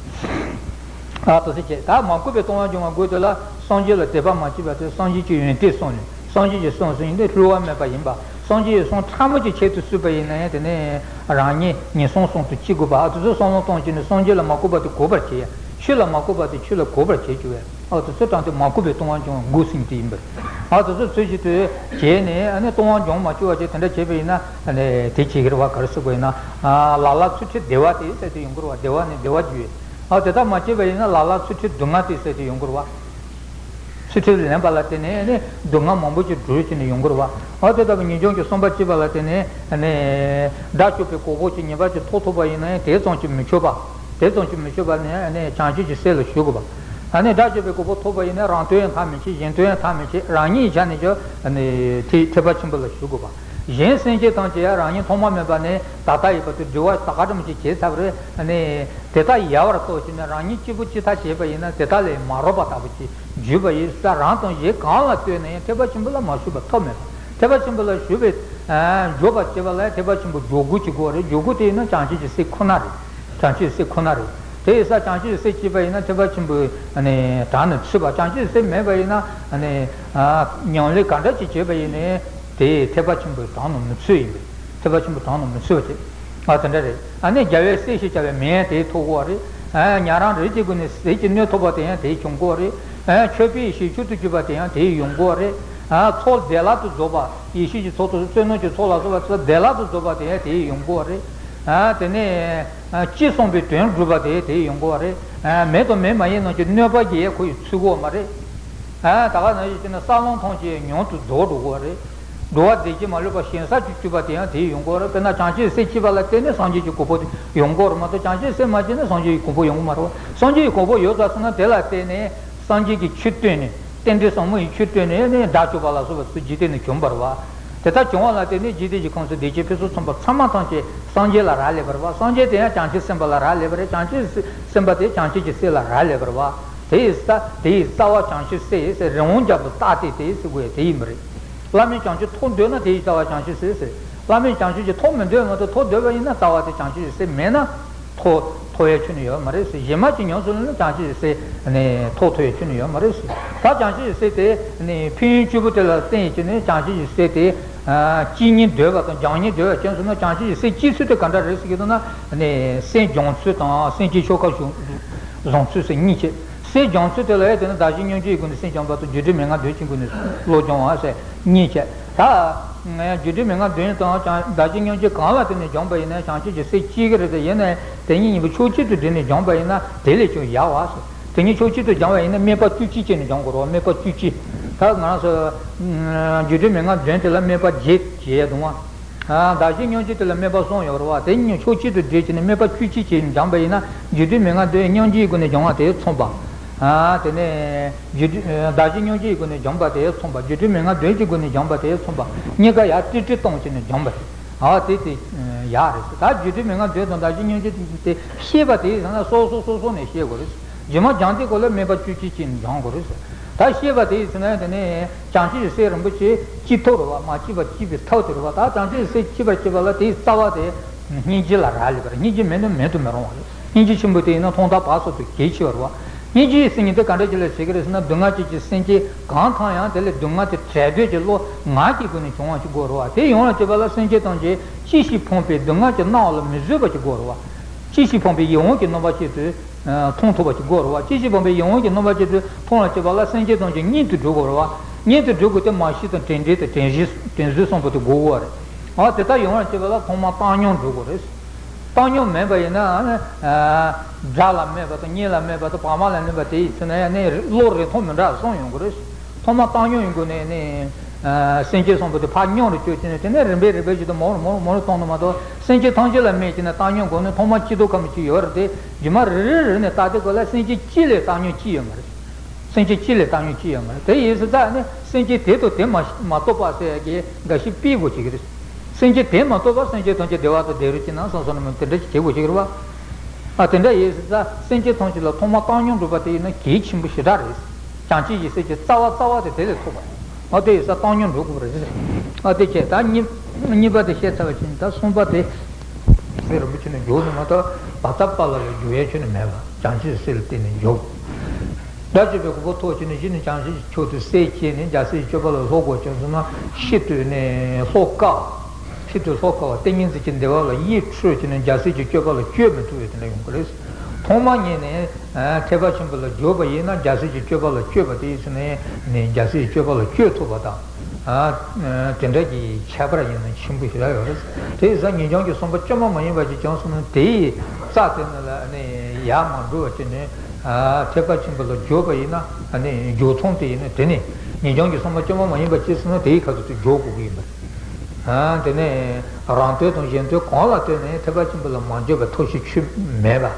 ཨ། དེ་ཚོ་བྱེད། ད་མ་གོས་པའི་ལྟུང་བ་སྦྱོང་བ་དགོས་དོན་ལ་སངས་རྒྱས་ལ་དད་པ་མ་བྱས་པ་དེ་སངས་རྒྱས་ཀྱི་ཡོན་ཏན་སོང་ནས། སངས་རྒྱས་ཀྱི་གསུང་ཟིན་དེ་བསླུ་བ་མེད་པ་ཡིན་པ། སངས་རྒྱས་ཀྱི་གསུང་ཕྲ་མོ་ཅིག་ཁྱད་དུ་གསོད་པ་ཡིན་ན་ཡང་དེ་ནས་རང་ཉིད་ངན་སོང་གསུམ་དུ་སྐྱེ་དགོས་པ། ཨ། དེ་ཚོ་བསམ་བློ་གཏོང་བྱས་ནས་སངས་རྒྱས་ལ་མ་གོས་པ་དེ་གོས་པར་བྱེད་ཡ། ཆོས་ལ་མ་གོས་པ་དེ་ཆོས་ལ་གོས་པར་བྱེད་བཅུག་པས། ཨ་དེ་ཚོ་དྲངས་ཏེ་མ་གོས་པའི་ལྟུང་བ་འབྱུང་བའི་འགོག་ཟིན་དེ་ཡིན་པས། ཨ་དེ་ཚོ་ཚུལ་བཞིན་དུ་བྱས་ནས་ཨ་ནི་ལྟུང་བ་འབྱུང་མ་བཅུག་པ་བྱས། དེ་འདྲ་བྱས་པ་ཡིན་ན་ཨ་ནི་དེ་བྱེད་ཀྱི་རེད་བ། ག་རེ་ཟེར་དགོས་ཡིན་ན། ལ་ལ་ཚུལ་ཁྲིམས་བདེ་བ་དེ་ཟེར་དེ་ཡོང་གི་རེད་བ། བདེ་བ་ནི་བདེ་བ་རྒྱུ་ཡིན། ཨ་དེ་ལྟར་མ་བྱས་པ་ཡིན་ན་ལ་ལ་ཚུལ་ཁྲིམས་སྡུག་བསྔལ་དེ་ཟེར་དེ་ཡོང་གི་རེད་བ། ཚུལ་ཁྲིམས་ལེན་པ་ལ་བརྟེན་ནས་ནི་སྡུག་བསྔལ་མང་པོ་ཅིག་འགྲུབ་བྱས་ནས་ཡོང་གི་རེད་བ། འོ་དེ་ལྟ་བུ་ངེས་འབྱུང་གི་བསམ་པ་སྐྱེས་པ་ལ་བརྟེན་ནས་ནི་དགྲ་བཅོམ་པའི་གོ་འཕང་ཅིག་ངེས་པར་གྱི་ཐོབ་ཐུབ་པ་ཡིན་ན་ཡང་དེ་ཙམ་གྱིས་མི་ཆོག་པ། དེ་ཙམ་གྱིས་མི་ཆོག་པ་ནི་ནི་བྱང་ཆུབ་ཀྱི་སེམས་ལ་ཞུགས་དགོས་པ། ཨ་ནི་དགྲ་བཅོམ་པའི་གོ་འཕང་ཐོབ་པ་ཡིན་ན་རང་དོན་ཡང་ཐག་མི་ཆོད། གཞན་དོན་ཡང་ཐག་མི་ཆོད། རང་ཉིད་ཆ་ནས་ཀྱང་ནི་ཐེག་ཐེག་པ་ཆེན་པོ་ལ་ཞུགས་དགོས་པ། གཞན་སེམས་ཅན་ཐམས་ཅད་ཡང་རང་ཉིད་ཐོག་མ་མེད་པ་ནས་ད་ལྟ་ཡོད་པ་དེ་སྒྲིབ་པ་ད་ག་འདྲ་མོ་ཞིག་བྱས་ཚར་བ་རེད། ཨ་ནི་དེ་དག་ཡལ་བར་རྟོགས་བྱས་ནས་རང་ཉིད་གཅིག་པུ་ཅི་ལྟར་བྱས་པ་ཡིན་ན་དེ་དག་ལས་མ་རོགས་པ་ལྟ་བུ་ཅིག་གྱུར་པ་ཡིན་ཙང་། རང་དང་གཞན་གང་ལ་ལྟོས་ན་ཡང་ཐེག་པ་ཆེན་པོ་ལ་མ་ཞུགས་པ་ཐབས་མེད་པ། ཐེག་པ་ཆེན་པོ་ལ་ཞུགས་པའི་ཨ་འཇུག་པར་བྱེད་པ་ལ་ཐེག་པ་ཆེན་པོའི་འཇུག་སྒོ་ཅིག་དགོས་རེད། འཇུག་སྒོ་དེ་ཡིན་ན་བྱང་ཆུབ་ཀྱི་སེམས་ཁོ་ན་རེད། བྱང་ཆུབ་སེམས་ཁོ་ན་རེད། དེ་ཡིན་ཙང་བྱང་ཆུབ་སེམས་སྐྱེས་པ་ཡིན་ན་ཐེག་པ་ཆེན་པོའི་ཨ་ནི་དྲུང་ནས་ཚུད་པ། བྱང་ཆུབ་སེམས་མེད་པ་ཡིན་ན་ཨ་ནི་ཨ་ཉམས་ལེན་ག་འདྲ་ཅིག་བྱས་པ་ཡིན་ནའི་དེ་ཐེག་པ་ཆེན་པོའི་དྲུང་ནས་མི་ཚུད་ཡིན་པས། ཐེག་པ་ཆེན་པོའི་དྲུང་ནས་མི་ཚུད་པ་བྱེད། ཨ་དེ་འདྲ་རེད། ཨ་ནི་རྒྱལ་བའི་སྲས་ཞེས་བྱ་བའི་མིང་དེ་ཐོབ་དགོས་རེད། ཨ་ཉན་རང་རིགས་ཀྱི་སྒོ་ནས་ཟས་ཀྱི་སྣོད་ཐོབ་པ་དེ་ཡང་དེ་བྱུང་དགོས་རེད། ཨ་མཆོད་པའི་གཞི་མཆོག་ཏུ་གྱུར་པ་དེ་ཡང་དེ་ཡོང་དགོས་རེད། ཨ་ཚོགས་བདེ་བླག་ཏུ་རྫོགས་པ། ཡེ་ཤེས་ཀྱི་ཚོགས་དང་བསོད་ནམས་ཀྱི་ཚོགས་ལ་སོགས་པ་ཚོ་བདེ་བླག་ཏུ་རྫོགས་པ་དེ་ཡང་དེ་ཡོང་དགོས་རེད། ཨ་དེ་ནས་ཨ་ཅི་གསུངས་པའི་དོན་འགྲུབ་པ་དེ་དེ་ཡོང་དགོས་རེད། ཨ་མེ་དང་མེ་མ་ཡིན་རྣམས་ཀྱི་གནོད་པ་གིས་ཁོ་ཡི་ཚུད་དགོས་མ་རེད། ཨ་ད་ག་ནང་བཞིན་བྱས་ན་ས་ལམ་ཐམས་ཅད་མྱུར་དུ་རྫོགས་འགྲོ་དགོས་རེད། འགྲོ་བ་བདེ་སྐྱིད་མ་ལུས་པ་ཞིང་ས་ཅིག་སྤྱོད་པ་དེ་ཡང་དེ་ཡོང་དགོས་རེད། དཔེར་ན་བྱང་ཆུབ་སེམས་སྐྱེས་པ་ལ་བརྟེན་ནས་སངས་རྒྱས་ཀྱི་གོ་འཕང་དེ་ཡོང་དགོས་རེད་མ་གཏོགས། བྱང་ཆུབ་སེམས་མ་སྐྱེས་ན་སངས་རྒྱས་ཀྱི་གོ་འཕང་ཡོང་གི་མ་རེད་བ། སངས་རྒྱས་ཀྱི་གོ་འཕང་ཡོད་ཙང་སོང་ན་དེ་ལ་བརྟེན་ནས་སངས་རྒྱས་ཀྱི་ཆོས་བསྟན་ནས་རྟེན་འབྲེལ་ཟབ་མོ་ཡི་ཆོས་བསྟན་ནས་ནི་དགྲ་བཅོམ་པ་ལ་སོགས་པ་ཚུར་འཇིག་རྟེན་ནས་བྱོན་པ་རེད་བ། དེ་ལྟར་བྱུང་བ་ལ་བརྟེན་ནས་འཇིག་རྟེན་གྱི་ཁམས་སུ་བདེ་སྐྱིད་ཕུན་སུམ་ཚོགས་པ་ཚང་མ་ཐམས་ཅད་སངས་རྒྱས་ལ་རག་ལས་པ་རེད་བ། སངས་རྒྱས་དེ་ཡང་བྱང་ཆུབ་སེམས་དཔའ་ལ་རག་ལས་པ་རེད། བྱང་ཆུབ་སེམས་དཔའ་དེ་བྱང་ཆུབ་ཀྱི་སེམས་ལ་རག་ལས་པ་རེད་བ། དེ་ཡི་ས་དེ་ཡི་རྩ་བ་བྱང་ཆུབ་སེམས་ཟེར། རི་བོང་རྒྱལ་པོ་རྟག་སྟེ་དེ་ཟེར་དགོས་ཡ་དེ་ཡིན་པ་རེད། བླ་མེད་བྱང་ཆུབ་ཐོབ་འདོད་ན་དེ་ཡི་རྩ་བ་བྱང་ཆུབ་སེམས་ཟེར། བླ་མེད་བྱང་ཆུབ་ཀྱི་ཐོབ་མི་འདོད་མ་གཏོགས། ཐོབ་འདོད་པ་ཡིན་ན་རྩ་བ་དེ་བྱང་ཆུབ་ཀྱི་སེམས་མེད་ན་ཐོབ་ཐོབ་ཡ་ཁྱོན་ནས་ཡོད་མ་རེད་ཟེར། གཞན་མ་ཅིག་ཉམས་སུ་ལེན་ན་བྱང་ཆུབ་ཀྱི་སེམས་ནི་ཐོབ་ཐུབ་ཡ་ཁྱོན་ནས་ཡོད་མ་རེད་ཟེར། ད་བྱང་ཆུབ་ཀྱི་སེམས་དེ་ནི་ཕན་ཡོན་བཅུ་པོ་དེ་ལ་བརྟེན་བྱས་ནས་བྱང་ཆུབ་ཀྱི་སེམས་དེ་སྐྱེ་སྙིང་འདོད་པ་དང་སྦྱང་སྙིང་འདོད་པ་ཅན་སོང་ན། བྱང་ཆུབ་ཀྱི་སེམས་སྐྱེ་ཚུལ་དེ་ག་འདྲ་རེད་ཟེར་གྱི་འདུག་ན། ནི་སེམས་སྦྱང་ཚུལ་དང་སེམས་ཀྱི་ཆོ་ག་བཟུང་བཟུང་ཚུལ་ཟེར་གཉིས་བྱས། སེམས་སྦྱང་ཚུལ་དེ་ལ་ཡང་དེ་ནི་བདག་གཞན་མཉམ་བརྗེའི་སྒོ་ནས་སེམས་སྦྱང་བ་དང་། རྒྱུ་འབྲས་མན་ངག་བདུན་གྱི་སྒོ་ནས་བློ་སྦྱང་བ་ཟེར་གཉིས་བྱས། ད་རྒྱུ་འབྲས་མན་ངག་བདུན་དང་བདག་གཞན་མཉམ་བརྗེ་གང་ལ་བརྟེན་ནས་སྦྱངས་པ་ཡིན་ན་བྱང་ཆུབ་ཀྱི་སེམས་སྐྱེ་གི་རེད་དེ། ཡིན་ནའི་དེ་གཉིས་གཉིས་པོ་ཕྱོགས་གཅིག་ཏུ་བསྒྲིལ་ནས་སྦྱངས་པ་ཡིན་ན་དེ་ལས་ཀྱང་ཡག་བ་ཟེར། དེ་གཉིས་ཕྱོགས་གཅིག་ཏུ་སྦྱངས་པ་ཡིན་ན་དམིགས་པ་བཅུ་གཅིག་བྱས་ནས་སྦྱང་དགོས་རེད་བ། དམིགས་པ་བཅུ་གཅིག་ད་ང་རང་ཚོ་རྒྱུ་འབྲས་མན་ངག་བདུན་དེ་ལ་དམིགས་པ་བརྒྱད་བྱས་ཡོད་འདུག་བ། བདག་གཞན་མཉམ་བརྗེ་དེ་ལ་དམིགས་པ་གསུམ་ཡོད་རེད་བ། དེ་གཉིས་ཕྱོགས་གཅིག་ཏུ་བསྒྲིལ་བྱས་ནས་དམིགས་པ་བཅུ་གཅིག་བྱས་ནས་སྦྱངས་པ་ཡིན་ན། རྒྱུ་འབྲས་མན་ངག་བདུན་མཉམ་བརྗེའི་སྒོ་ནས་སྦྱང་བ་དེ་མཚུངས་པ། དེ་ནས་རྒྱུ་འབྲས་བདག་གཞན་མཉམ་བརྗེའི་སྒོ་ནས་སྦྱངས་པ་དེ་མཚུངས་པ། རྒྱུ་འབྲས་མན་ངག་བདུན་གྱི་སྒོ་ནས་སྦྱངས་པ་དེ་མཚུངས་པ། གཉིས་ཀ་ཡར་ཏིག་ཏིག་བཏང་བྱས་ནས་སྦྱངས་པ་རེད། ཨ་དེ་དེ་ཡག་རེད། ད་རྒྱུ་འབྲས་མན་ངག་བདུན་དང་བདག་གཞན་མཉམ་བརྗེ་དེ་ཤེས་པ་དེ་ཡིན་ན་སོ་སོ་སོ་སོ་ནས་ཤེས་དགོས་རེད། རྗེས་མ་སྦྱང་དུས་སྐབས་ལ་དམིགས་པ་བཅུ་གཅིག་བྱས་ནས་སྦྱང་དགོས་རེད། ད་ཤེས་པ་དེ་ཡིན་ན་དེ་ནས་བྱང་ཆུབ་ཀྱི་སེམས་རིན་པོ་ཆེ་སྐྱེ་ཐབས་རེད་བ། མ་སྐྱེས་པ་སྐྱེ་བའི་ཐབས་དེ་རེད་བ། ད་བྱང་ཆུབ་ཀྱི་སེམས་སྐྱེས་པར་བྱེད་པ་ལ་དེའི་རྩ་བ་དེ་སྙིང་རྗེ་ལ་རག་ལས་པ་རེད། སྙིང་རྗེ་མེད་ན་མེད་དུ་མི་རུང་བ་རེད། སྙིང་རྗེ་ཆེན་པོ་དེ་ཡིན་ན་ཐོག་མཐའ་བར་གསུམ་དུ་གལ་ཆེ་བ་རེད་བ། སྙིང་རྗེའི་སེམས་ཉིད་དེ་ག་འདྲ་ཅིག་ལ་བྱེད་ཀྱི་རེད་ཟེར་ན། སྡུག་བསྔལ་ཅན་གྱི་སེམས་ཅན་གང་མཐོང་ཡང་དེ་ལས་སྡུག་བསྔལ་དེ་བྲལ་འདོད་ཀྱི་བློ་ངར་གྱི་སྒོ་ནས་བྱུང་བ་ཞིག་དགོས་རེད་བ། དེ་ཡོང་བར་བྱེད་པ་ལ་སེམས་ཅན་ཐམས་ཅད་ཅི་ཞིག་ཕོངས་པའི་སྡུག་བསྔལ་གྱི་སྣང་བ་ལ་མི་བཟོད་པ་ཞིག་དགོས་རེད་བ། ཅི་ཞིག་ཕོངས་པའི་ཡིད་འོང་གི་རྣམ་པ་ཞིག་ཏུ་མཐོང་ཐུབ་པ་ཞིག་དགོས་རེད་བ། ཅི་ཞིག་ཕོངས་པའི་ཡིད་འོང་གི་རྣམ་པ་ཞིག་ཏུ་མཐོང་བར་བྱེད་པ་ལ་སེམས་ཅན་ཐམས་ཅད་གཉེན་དུ་སྒྲུབ་དགོས་རེད་བ། གཉེན་དུ་སྒྲུབ་དགོས་ཏེ་མ་ཤི་དང་དྲན་འདྲེན་དང་དྲན་ཤེས་དྲན་གཟོ་གསུམ་པོ་དེ་དགོས་ཀྱི་རེད། ཨ་དེ་ལྟར་ཡོང་བར་བྱེད་པ་ལ་ཐོག་མར་བཏང་སྙོམས་སྒྲུབ་དགོས་རེད། བཏང་སྙོམས་མེད་པ་ཡིན་ན། དགྲ་ལ་སྨད་པ་དང་གཉེན་ལ་སྨད་པ་དང་བག་མ་ལ་སྨད་པ་དེ་ཡིན་ཟེར་ན་ཡང་ནི་བློ་རིགས་མཐོང་མི་འདྲ་གསུམ་ཡོང་གི་རེད། ཐོག་མར་བཏང་སྙོམས་ཡིན་དགོས་ནས་ནི། སེམས་ཅན་གསུམ་པོ་དེ་ཕར་སྙོམས་རུ་བཅུག་བྱས་ནས་དེ་ནས་རིམ་པས་རིམ་པས་བྱས་ཏེ་མང་རུ་མང་རུ་མང་རུ་བཏང་ནས་མ་གཏོགས། སེམས་ཅན་ཐམས་ཅད་ལ་སྨད་བྱས་ནས་བཏང་སྙོམས་དགོས་ནས་ཐོག་མར་སྐྱིད་སྡུག་ཁ་མི་གཅིག་ཡོད་རེད་དེ། རྗེས་མ་རེ་རེ་རེ་ནས་བལྟ་དུས་སྐབས་ལ་སེམས་ཅན་གཅིག་ལས་བཏང་སྙོམས་གཅིག་ཡོད་མ་རེད། སེམས་ཅན་གཅིག་ལས་བཏང་སྙོམས་གཅིག་ཡོད་མ་རེད། དེ་ཡིན་ཟེར་ཙང་ནི་སེམས་ཅན་དེ་དང་དེ་མ་མ་གཏོགས་པ་ཟེར་ཡ་གི་འགའ་ཞིག་སྤེལ་དགོས་ཀྱི་རེད། སེམས་ཅན་དེ་མ་གཏོགས་པ་སེམས་ཅན་ཐམས་ཅད་བདེ་བ་དང་བདེ་རོགས་ཅན་ནང་སོང་སོང་ནས་མོ་དེ་འདྲ་ཞིག་བྱེད་དགོས་ཀྱི་རེད་བ། ཨ་དེ་འདྲ་ཡིན་ཟེར་ཙང་སེམས་ཅན་ཐམས་ཅད་ལ་ཐོག་མར་བཏང་སྙོམས་སྒྲུབ་པ་དེ་ཡིན་ན་གལ་ཆེན་པོ་ཞེ་དྲག་རེད། བྱང་ཆུབ་ཀྱི་སེམས་ཀྱི་རྩ་བ་རྩ་བ་དེ་དེ་ལས་ཐོབ་པ་རེད། ཨ་དེ་ཡིན་ཙང་བཏང་སྙོམས་སྒྲུབ་དགོས་པ་རེད། ཨ་དེ་བྱས་ད་གཉིས་གཉིས་པ་དེ་བཤད་ཚར་བ་བཞིན་ད་གསུམ་པ་དེ་སེམས་རིན་པོ་ཆེ་ནས་འཇུག་ནས་མ་གཏོགས་བ་ཙ་པ་ལ་ལ་འཇུག་ཡས་ཆོས་ནི་མེད་པ། བྱང་ཆུབ་སེམས་ལ་བརྟེན་ནས་འཇུག་དགྲ་བཅོམ་པའི་གོ་འཕང་ཐོབ་བྱས་ནས་གཞི་ནས་བྱང་ཆུབ་ཀྱི་ཕྱོགས་སུ་སེམས་བསྐྱེད་ནས་རྒྱལ་སྲས་ཀྱི་སྤྱོད་པ་ལ་སློབ་དགོས་ཀྱང་ཟེར་ན་ཤིན་ཏུ་ནས་ལྷོ་ཀ་ཤིན་ཏུ་ལྷོ་ཀ་བ་ཏིང་ངེ་འཛིན་གྱི་བདེ་བ་ལ་ཡིད་འཕྲོག་བྱས་ནས་རྒྱལ་སྲས་ཀྱི་སྤྱོད་པ་ལ་སྤྱོད་མི་ཐུབ་པའི་དེ་འདྲ་ཡོང་གི་རེད། ཐོག་མ་ཉིད་ནས་ཐེག་པ་ཆེན་པོ་ལ་འཇུག་པ་ཡིན་ན། རྒྱལ་སྲས་ཀྱི་སྤྱོད་པ་ལ་སྤྱོད་པ་དེ་ཡིན་ཟེར་ནས་ནི་རྒྱལ་སྲས་ཀྱི་སྤྱོད་པ་ལ་སྤྱོད་ཐུབ་པ་དང་། དེ་འདྲ་གྱི་ཁྱད་པར་ཡིན་ན་ཆེན་པོ་ཞེ་དྲག་ཡོད་རེད། དེ་ཡིན་ཙང་ངེས་འབྱུང་གི་གསུམ་པ་བཅོས་མ་མ་ཡིན་པ་ཅིག་བྱུང་སོང་ན། དེའི་རྩ་དེ་ནི་ལ་ནི་ཡར་མ་འགྲོ་བ་ཅིག་ནི། ཐེག་པ་ཆེན་པོ་ལ་འཇུག་པ་ཡིན་ན། ནི་འཇུག་ཐོག་དེ་ཡིན་ན། དེ་ནི་ངེས་འབྱུང་གི་གསུམ་པ་བཅོས་མ་མ་ཡིན་པ་ཅིག་སོང་ན། དེའི་ཁ་ཐུག་ཏུ་འཇུག་དགོས་ཀྱི་ཡིན་པ་རེད། དེ་ནས་རང་དོན་དང་གཞན་དོན་གང་ལ་ལྟོས་ནས་ཐེག་པ་ཆེན་པོ་ལ་མ་འཇུག་པའི་ཐབས་ཤེས་ཆོས་མེད་པ།